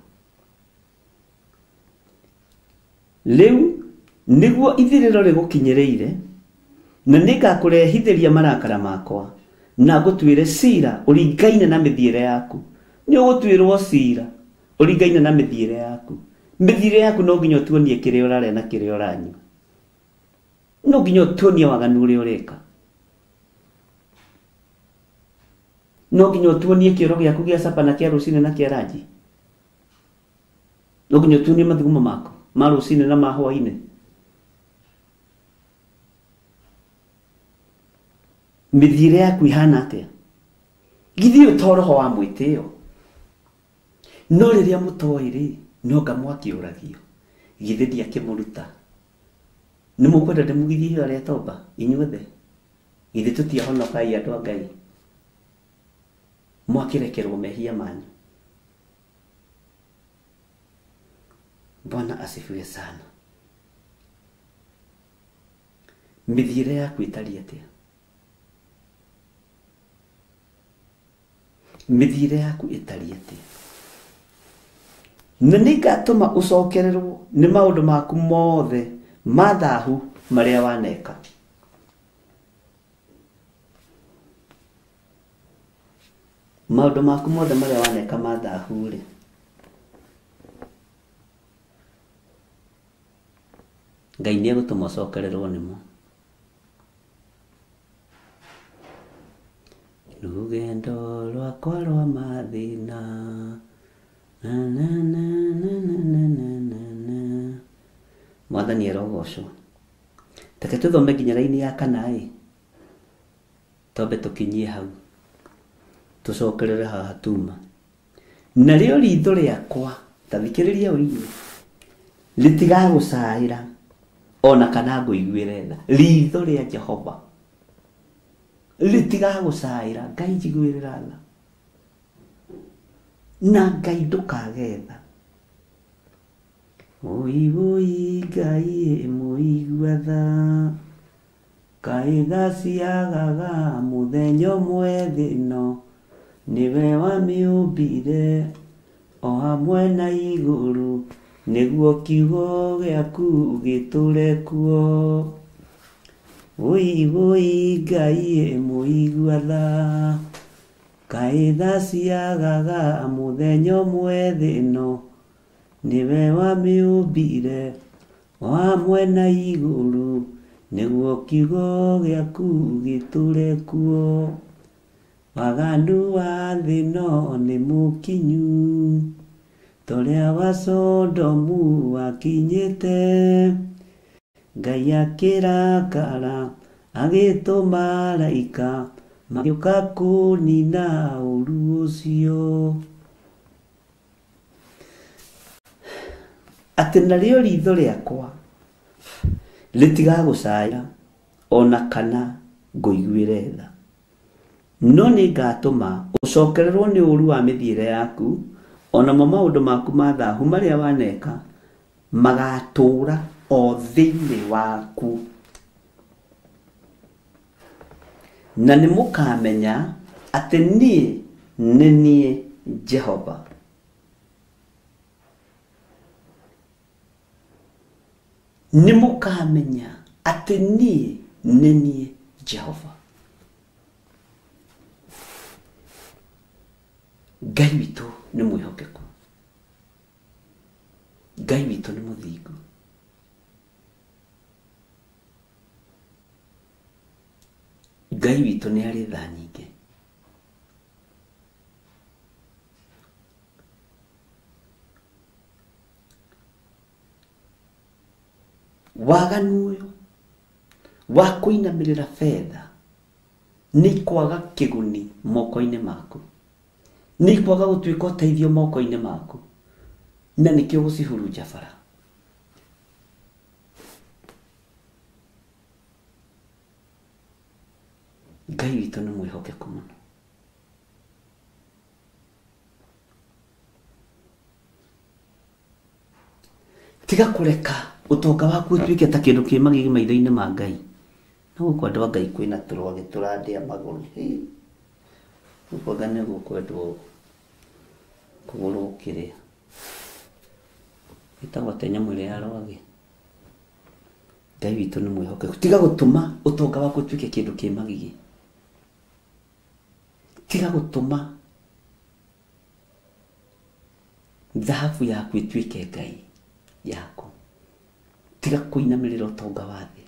Rĩu nĩguo ithirĩro rĩgũkinyĩrĩire, na nĩngakũrehithĩria marakara makwa, na ngũtuĩre cira ũringaine na mĩthiĩre yaku. Nĩ ũgũtuĩrwo cira ũringaine na mĩthiĩre yaku. Mĩthiĩre yaku no nginya ũtuonie kĩrĩa ũrarĩa na kĩrĩa ũranyua, no nginya ũtuonie waganu ũrĩa ũreka, no nginya ũtuonie kĩoro gĩaku gĩa capa na kĩa rũcinĩ na kĩa ranji, no nginya ũtuonie mathugumo maku ma rũcinĩ na ma hwaĩ-inĩ. Mĩthiĩre yaku ihana atĩa? Githĩ ũyũ to roho wa mwĩtĩo? No rĩrĩa mũtoĩ rĩ, no nga mwakĩũragio. Githĩ ndiakĩmũruta? Nĩ mũkwenda ndĩmugithie ihiga rĩa tomba inyuothe? Githĩ tũtiahonokai andũ a Ngai? Mwakĩrekerwo mehia manyu. Bwana asifiwe sana. Mĩthiĩre yaku ĩtariĩ atĩa? Mĩthiĩre yaku ĩtariĩ atĩa? Na nĩngatũma ũcokererwo nĩ maũndũ maku mothe ma thahu marĩa waneka. Maũndũ maku mothe marĩa waneka ma thahu rĩ, Ngai nĩ egũtũma ũcokererwo nĩmo. Rũgendo rwakwa rwa mathĩna na na na na na na na na. Mwathani arogocwo. Reke tũthome nginya raini ya kana ĩ, twambe tũkinyie hau tũcokerere haha tuma. Narĩo ritho rĩakwa, ta thikĩrĩria ũigue, rĩtigagũcaĩra ona kana ngũiguĩre tha. Ritho rĩa Jehova rĩtigagũcaĩra. Ngai njiguĩrĩra tha, na Ngai ndũkage tha. Oi oi Ngai mũigua tha, kaĩ tha ciagaga mũthenya ũmwe thĩ ĩno, nĩwe wamĩũmbire o hamwe na igũrũ, nĩguo kiugo gĩaku gĩtũre kuo. Oi oi Ngai mũigua tha, kaĩ tha ciagaga mũthenya ũmwe thĩ ĩno, nĩwe wamĩũmbire o hamwe na igũrũ, nĩguo kiugo gĩaku gĩtũre kuo. Waganu wa thĩ ĩno nĩ mũkinyu, ta ũrĩa wa Sodomu wakinyĩte. Ngai akĩrakara agĩtũma araika magĩũka kũnina ũũru ũcio. Atĩ narĩo ritho rĩakwa rĩtigagũcaĩra ona kana ngũiguĩre tha, no nĩngatũma ũcokererwo nĩ ũũru wa mĩthiĩre yaku, onamo maũndũ maku ma thahu marĩa waneka magatũũra o thĩinĩ waku. Na nĩmũkamenya atĩ niĩ nĩ niĩ Jehova. Nĩmũkamenya atĩ niĩ nĩ niĩ Jehova. Ngai witũ nĩ mwĩhokeku, Ngai witũ nĩ mũthingu. Ngai witũ nĩ arĩ tha nyingĩ. Waganu ũyũ wa kũinamĩrĩra betha nĩ kwaga kĩguni moko-inĩ maku, nĩ kwaga gũtuĩka ũteithio moko-inĩ maku, na nĩkĩo gũcihurunja bara. Ngai witũ nĩ mwĩhokeku mũno. Tiga kũreka ũtonga waku ũtuĩke ta kĩndũ kĩ magigi maitho-inĩ ma Ngai. Na gũkũ andũ a Ngai kwĩna tũrwagĩ tũrandĩa magũrũ. Gũkũ anga nĩ gũkwendwo kũgũrũ kĩrĩa ĩtagwo atĩa nyamũ ĩrĩa ya rwagĩ. Ngai witũ nĩ mwĩhokeku. Tiga gũtũma ũtonga waku ũtuĩke kĩndũ kĩ magigi. Tiga gũtũma thahabu yaku ĩtuĩke Ngai yaku. Tiga kũinamĩrĩra ũtonga wa thĩ.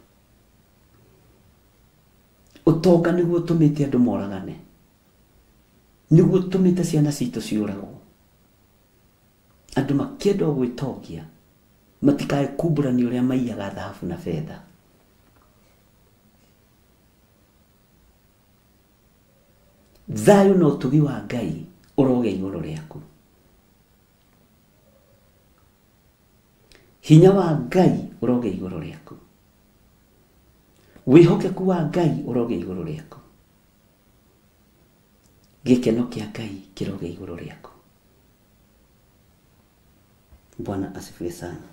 Ũtonga nĩguo ũtũmĩte andũ moragane, nĩguo ũtũmĩte ciana citũ ciũragwo. Andũ makĩenda gwĩtongia matikae kumbũrania ũrĩa maiyaga thahabu na betha. Thayũ na ũtugi wa Ngai ũrogĩa igũrũ rĩaku. Hinya wa Ngai ũrogĩa igũrũ rĩaku. Wĩhokeku wa Ngai ũrogĩa igũrũ rĩaku. Gĩkeno kĩa Ngai kĩrogĩa igũrũ rĩaku. Bwana asifiwe sana.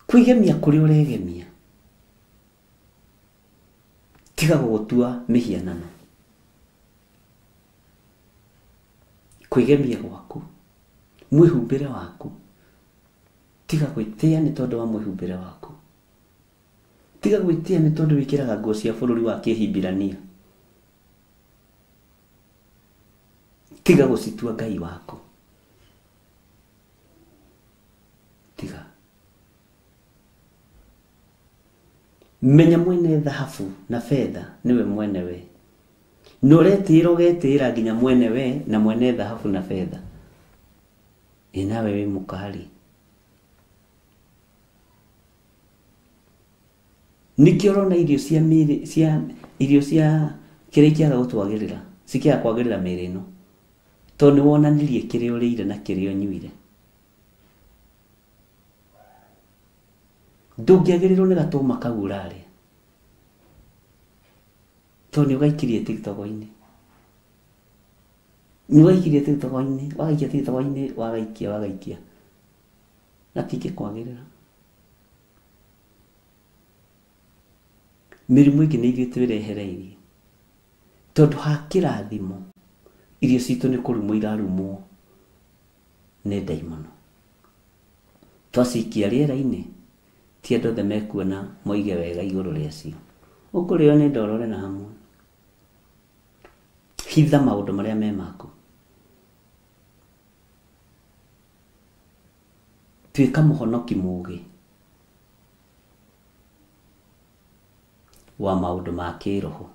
Kwĩgemia kũrĩa ũregemia, tiga gũgũtua mĩhianano. Kwĩgemia gwaku, mwĩhumbĩre waku, tiga gwĩtĩa nĩ tondũ wa mwĩhumbĩre waku. Tiga gwĩtĩa nĩ tondũ wĩkĩraga nguo cia bũrũri wa Kĩhibirania. Tiga gũcitua Ngai waku. Tiga. Menya mwene thahabu na fedha niwe mwene we. Na ũretĩĩra ũgetĩĩra nginya mwene we na mwene thahabu na fedha. Ĩ nawe wĩ mũkari. Nĩkĩo ũrona irio cia mĩĩrĩ cia irio cia kĩrĩa ikĩaga gũtwagĩrĩra cikĩaga kwagĩrĩra mĩĩrĩ ĩno, tondũ nĩ wonanirie kĩrĩa ũrĩire na kĩrĩa ũnyuire. Ndũngĩagĩrĩrwo nĩ gatũma kau ũrarĩa, tondũ nĩ ũgaikirie TikTok-inĩ. Nĩ ũgaikirie TikTok-inĩ, wagaikia TikTok-inĩ, wagaikia wagaikia, gatingĩkwagĩrĩra. Mĩrimũ ĩngĩ nĩ ithuĩ twĩrehereirie, tondũ ha kĩrathimo irio citũ nĩ kũrumwo irarumwo nĩ ndaimono. Twacikia rĩera-inĩ ti andũ othe mekuona moige wega igũrũ rĩacio. Ũkũrĩo nĩ ndorore na hamwe. Hitha maũndũ marĩa me maku. Tuĩka mũhonoki mũũgĩ wa maũndũ ma kĩroho.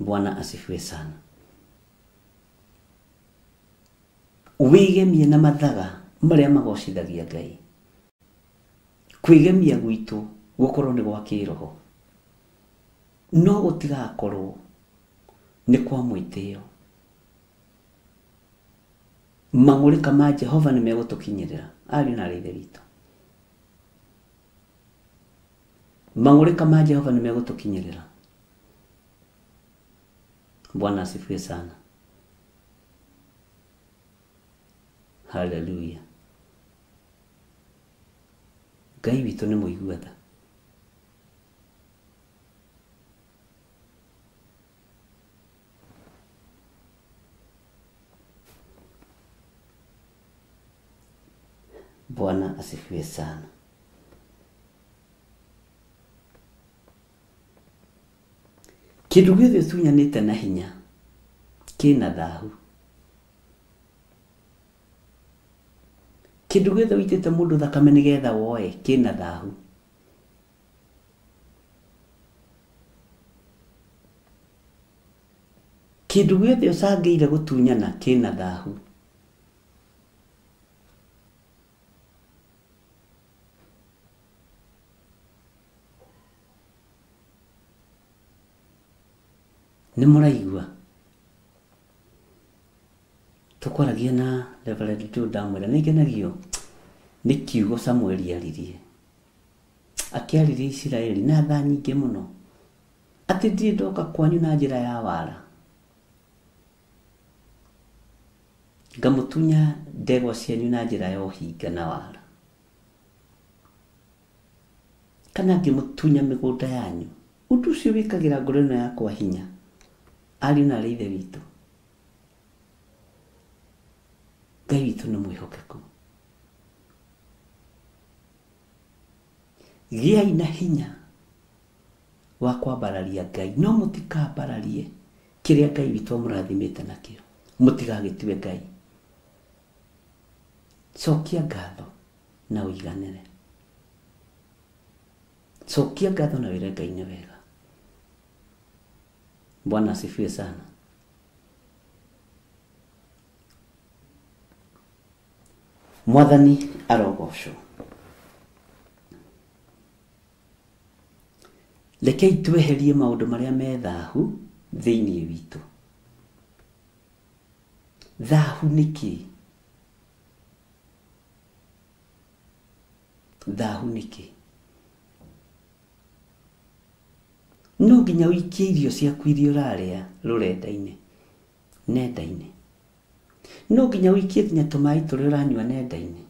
Bwana asifiwe sana. Wĩgemie na mathaga marĩa magocithagia Ngai. Kwĩgemia gwitũ gũkorwo nĩ gwa kĩroho, no gũtigakorwo nĩ kwa mwĩtĩo. Mang'ũrĩka ma Jehova nĩ megũtũkinyĩrĩra ariũ na arĩ ithe witũ. Mang'ũrĩka ma Jehova nĩ megũtũkinyĩrĩra. Bwana asifiwe sana. Haleluya. Ngai witũ nĩ mũigua tha. Bwana asifiwe sana. Kĩndũ gĩothe ũtunyanĩte na hinya kĩna thahu. Kĩndũ gĩothe ũitĩte mũndũ thakame nĩgetha woe kĩna thahu. Kĩndũ gĩothe ũcangĩire gũtunyana kĩna thahu. Nĩ mũraigua? Tũkwaragia na Reverend Joe ndamwĩra nĩ ngenagio nĩ kiugo Samueli aririe. Akĩarĩria Isiraeli na tha nyingĩ mũno, atĩ ndirĩ ndoka kwanyu na njĩra ya wara, ngamũtunya ndegwa cianyu na njĩra ya ũhinga na wara, kana ngĩmũtunya mĩgũnda yanyu. Ũndũ ũcio wĩkagĩra ngoro ĩno yakwa hinya, ariũ na arĩ ithe witũ. Ngai witũ nĩ mwĩhokeku. Gĩai na hinya wa kwambararia Ngai, no mũtikambararie kĩrĩa Ngai witũ amũrathimĩte nakĩo. Mũtigagĩtue Ngai. Cokia ngatho na ũiganĩre. Cokia ngatho na wĩre Ngai nĩ wega. Bwana asifiwe sana. Mwathani arogocwo. Rekei tweherie maũndũ marĩa me thahu thĩinĩ witũ. Thahu nĩ kĩĩ? Thahu nĩ kĩĩ? No nginya ũikie irio ciaku iria ũrarĩa rũrenda-inĩ, nenda-inĩ. No nginya ũikie nginya tũmaĩ tũrĩa ũranyua nenda-inĩ.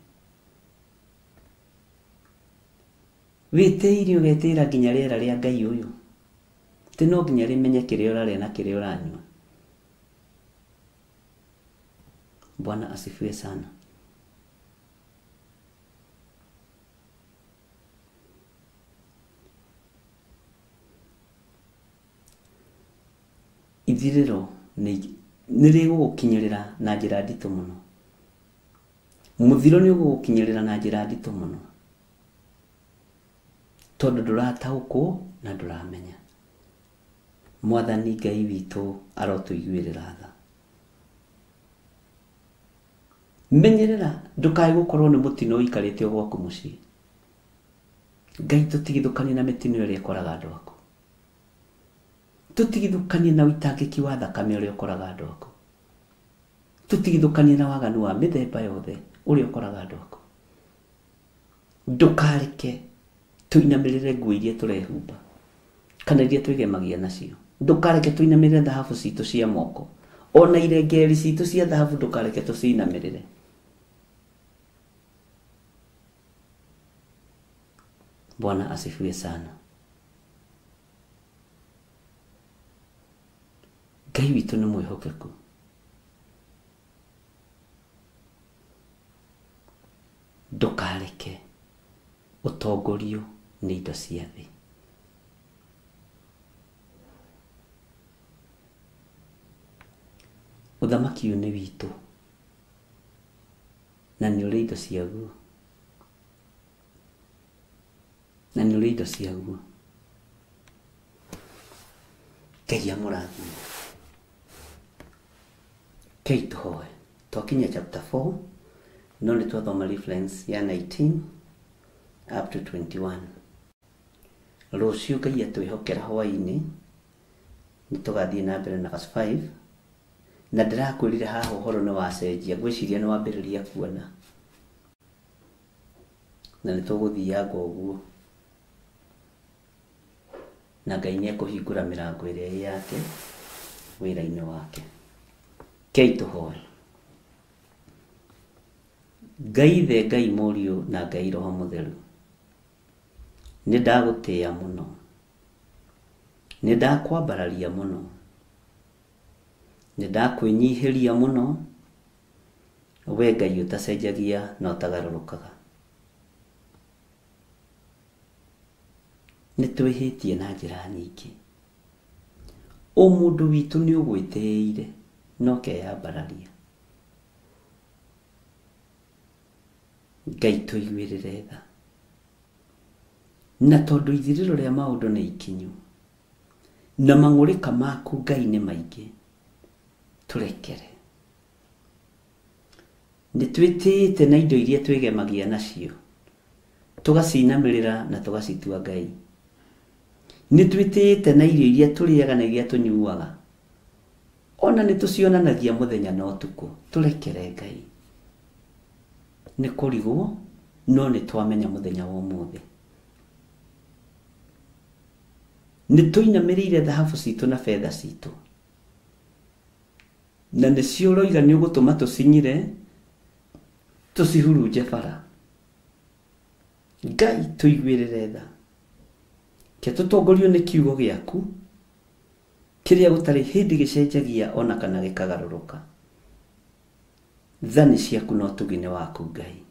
Wĩtĩire ũgetĩĩra nginya rĩera rĩa Ngai ũyũ. Atĩ no nginya rĩmenye kĩrĩa ũrarĩa na kĩrĩa ũranyua. Bwana asifiwe sana. Ithirĩro nĩ rĩgũgũkinyĩrĩra na njĩra nditũ mũno. Mũthiro nĩ ũgũgũkinyĩrĩra na njĩra nditũ mũno. Tondũ ndũrataũkwo na ndũramenya. Mwathani Ngai witũ arotũiguĩrĩra tha. Menyerera ndũkae gũkorwo nĩ mũtino ũikarĩte o gwaku mũciĩ. Ngai tũtigithũkanie na mĩtino ĩrĩa ĩkoraga andũ aku. Tũtigithũkanie na ũitangĩki wa thakame ũrĩa ũkoraga andũ aku. Tũtigithũkanie na waganu wa mĩthemba yothe ũrĩa ũkoraga andũ aku. Ndũkareke tũinamĩrĩre nguo iria tũrehumba kana iria twĩgemagia nacio. Ndũkareke tũinamĩrĩre thahabu citũ cia moko, ona irengeri citũ cia thahabu ndũkareke tũcinamĩrĩre. Bwana asifiwe sana. Ngai witũ nĩ mwĩhokeku. Ndũkareke ũtongorio nĩ indo cia thĩ. Ũthamaki ũyũ nĩ witũ na nĩ ũrĩ indo ciaguo, na nĩ ũrĩ indo ciaguo. Ngai amũrathime. Ngai tũhoe. Twakinya chapter 4 no nĩ twathoma reference ya 19 up to 21. Rũciũ Ngai atwĩhokera hwaĩ-inĩ nĩ tũgathiĩ na mbere na verse 5. Na ndĩrakwĩrire haha ũhoro nĩ wacenjia, ngwĩciria nĩ wambĩrĩria kuona, na nĩ tũgũthianga ũguo, na Ngai nĩ ekũhingũra mĩrango ĩrĩa ĩ yake wĩra-inĩ wake. Kei tũhoe. Ngai Ithe, Ngai Mũriũ na Ngai Roho Mũtheru, nĩ ndagũtĩĩa mũno, nĩ ndakwambararia mũno, nĩ ndakwĩnyihĩria mũno, we Ngai ũtacenjagia na ũtagarũrũkaga. Nĩ twĩhĩtie na njĩra nyingĩ. Ũmũndũ witũ nĩ ũgwĩtĩĩire na ũkeyambararia. Ngai tũiguĩrĩre tha. Na tondũ ithirĩro rĩa maũndũ nĩ ikinyu na mang'ũrĩka maku Ngai nĩ maingĩ, tũrekere. Nĩ twĩtĩĩte na indo iria twĩgemagia nacio, tũgacinamĩrĩra na tũgacitua Ngai. Nĩ twĩtĩĩte na irio iria tũrĩaga na iria tũnyuaga, ona nĩ tũcionanagia mũthenya na ũtukũ. Tũrekere Ngai. Nĩ kũrigwo no nĩ twamenya mũthenya wa ũmũthĩ. Nĩ tũinamĩrĩire thahabu citũ na betha citũ, na nĩcio ũroiga nĩ ũgũtũma tũcinyire tũcihurunje bara. Ngai tũiguĩrĩre tha. Ke tũtongorio nĩ kiugo gĩaku kĩrĩa gũtarĩ hĩndĩ gĩcenjagia ona kana gĩkagarũrũka. Tha nĩ ciaku na ũtugi nĩ waku Ngai.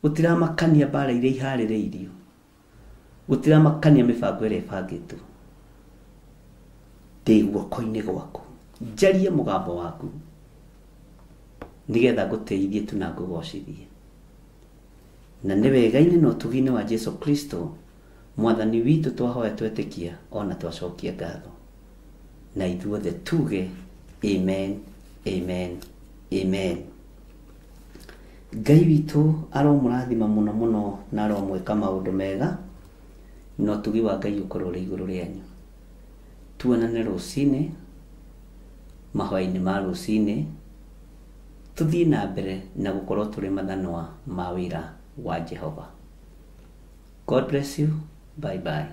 Gũtiramakania mbara iria iharĩrĩirio, gũtiramakania mĩbango ĩrĩa ĩbangĩtwo. Ndĩ guoko-inĩ gwaku, njarie mũgambo waku nĩgetha ngũtĩithie tu na ngũgocithie. Na nĩ wega-inĩ na ũtugi-inĩ wa Jesu Kristo Mwathani witũ twahoya twetĩkia ona twacokia ngatho. Na ithuothe tuge amen, amen, amen. Ngai witũ aromũrathima mũno mũno na aromwĩka maũndũ mega, na ũtugi wa Ngai ũkorwo ũrĩ igũrũ rĩanyu. Tuonane rũcinĩ, mahoya-inĩ ma rũcinĩ, tũthiĩ na mbere na gũkorwo tũrĩ mathanwa ma wĩra wa Jehova. God bless you. Bye bye.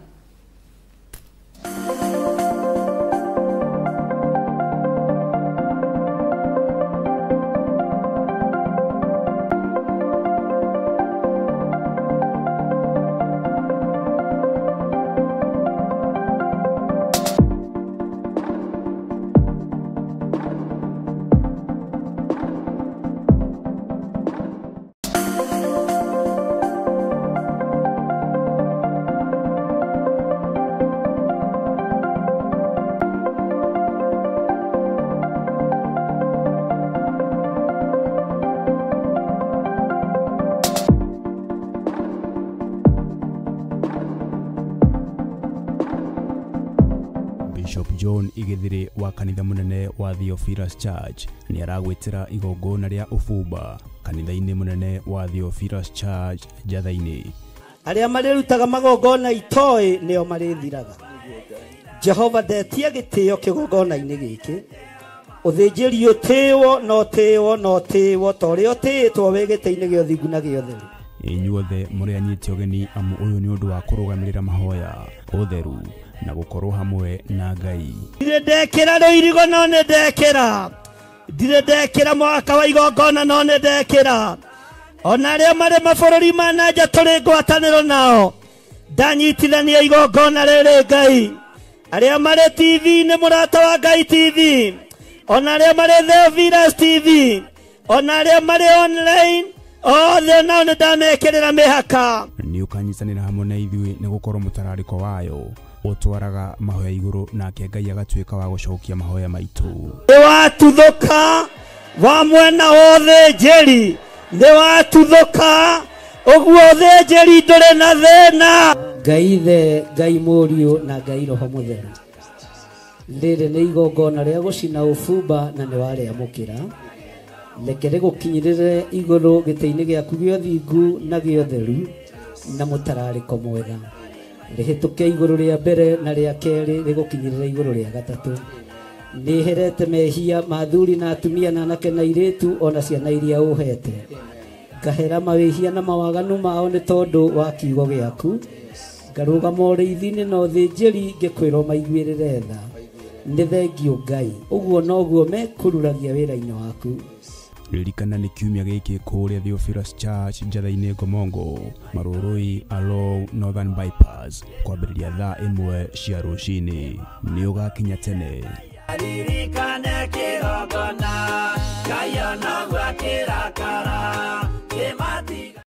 John Gĩthirĩ wa kanitha mũnene wa Theophilus Church nĩ aragwĩtĩra igongona rĩa ũbumba kanitha-inĩ mũnene wa Theophilus Church Njatha-inĩ. Arĩa marĩrutaga magongona itoĩ nĩo marĩthiraga. Jehova ndetia gĩtĩo kĩgongona-inĩ gĩkĩ. Ũthĩnjĩri ũtĩĩwo na ũtĩĩwo na ũtĩĩwo ta ũrĩa ũtĩĩtwo wĩ gĩtĩ-inĩ gĩa ũthingu na gĩa ũtheru. Inyuothe mũrĩ anyiti ũgeni amu ũyũ nĩ ũndũ wa kũrũgamĩrĩra mahoya, ũtheru na gũkorwo hamwe na Ngai. Ndirĩ ndekĩra rũirigo no nĩ ndekĩra. Ndirĩ ndekĩra mwaka wa igongona no nĩ ndekĩra. Ona arĩa marĩ mabũrũri ma na nja tũrĩ ngwatanĩro nao. Ndanyitithania igongona rĩrĩ Ngai. Arĩa marĩ TV-inĩ Mũrata wa Ngai TV. Ona arĩa marĩ Theophilus TV. Ona arĩa marĩ online. Othe nao nĩ ndamekĩrĩra mĩhaka. Nĩ ũkanyitanĩra hamwe na ithuĩ nĩ gũkorwo mũtararĩko wayo ũtwaraga mahoya igũrũ nake Ngai agatuĩka wa gũcokia mahoya maitũ. Nĩ watuthũka wa mwena wa ũthĩnjĩri, nĩ watuthũka ũguo ũthĩnjĩri ndũrĩ na thĩna. Ngai Ithe, Ngai Mũriũ na Ngai Roho Mũtheru. Rĩrĩ nĩ igongona rĩa gũcina ũbumba na nĩ warĩamũkĩra. Reke rĩgũkinyĩrĩre igũrũ gĩtĩ-inĩ gĩaku gĩa ũthingu na gĩa ũtheru na mũtararĩko mwega. Rĩhĩtũke igũrũ rĩa mbere na rĩa kerĩ rĩgũkinyĩrĩre igũrũ rĩa gatatũ. Nĩherete mehia ma athuri na atumia na anake na airĩtu ona ciana iria ũhete. Ngahera mawĩhia na mawaganu mao nĩ tondũ wa kiugo gĩaku. Ngarũgama ũrĩithi-inĩ na ũthĩnjĩri ngĩkwĩrwo maiguĩrĩre tha. Nĩ thengiũ Ngai, ũguo noguo mekũruragia wĩra-inĩ waku. Ririkana nĩ kiumia gĩkĩ kũrĩa Theophilus Church Njatha-inĩ Ngomongo, Marũrũi along Northern Bypass, kwambĩrĩria thaa 1 cia rũcinĩ. Nĩ ũgakinya tene. Ririkane kĩgongona, Ngai onaguo akĩrakara, kĩmatiga.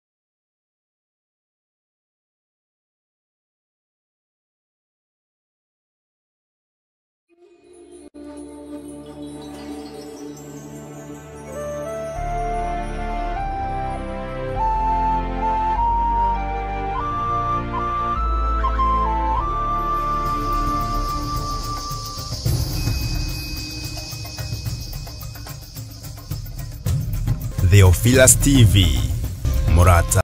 Theophilus TV, Mũrata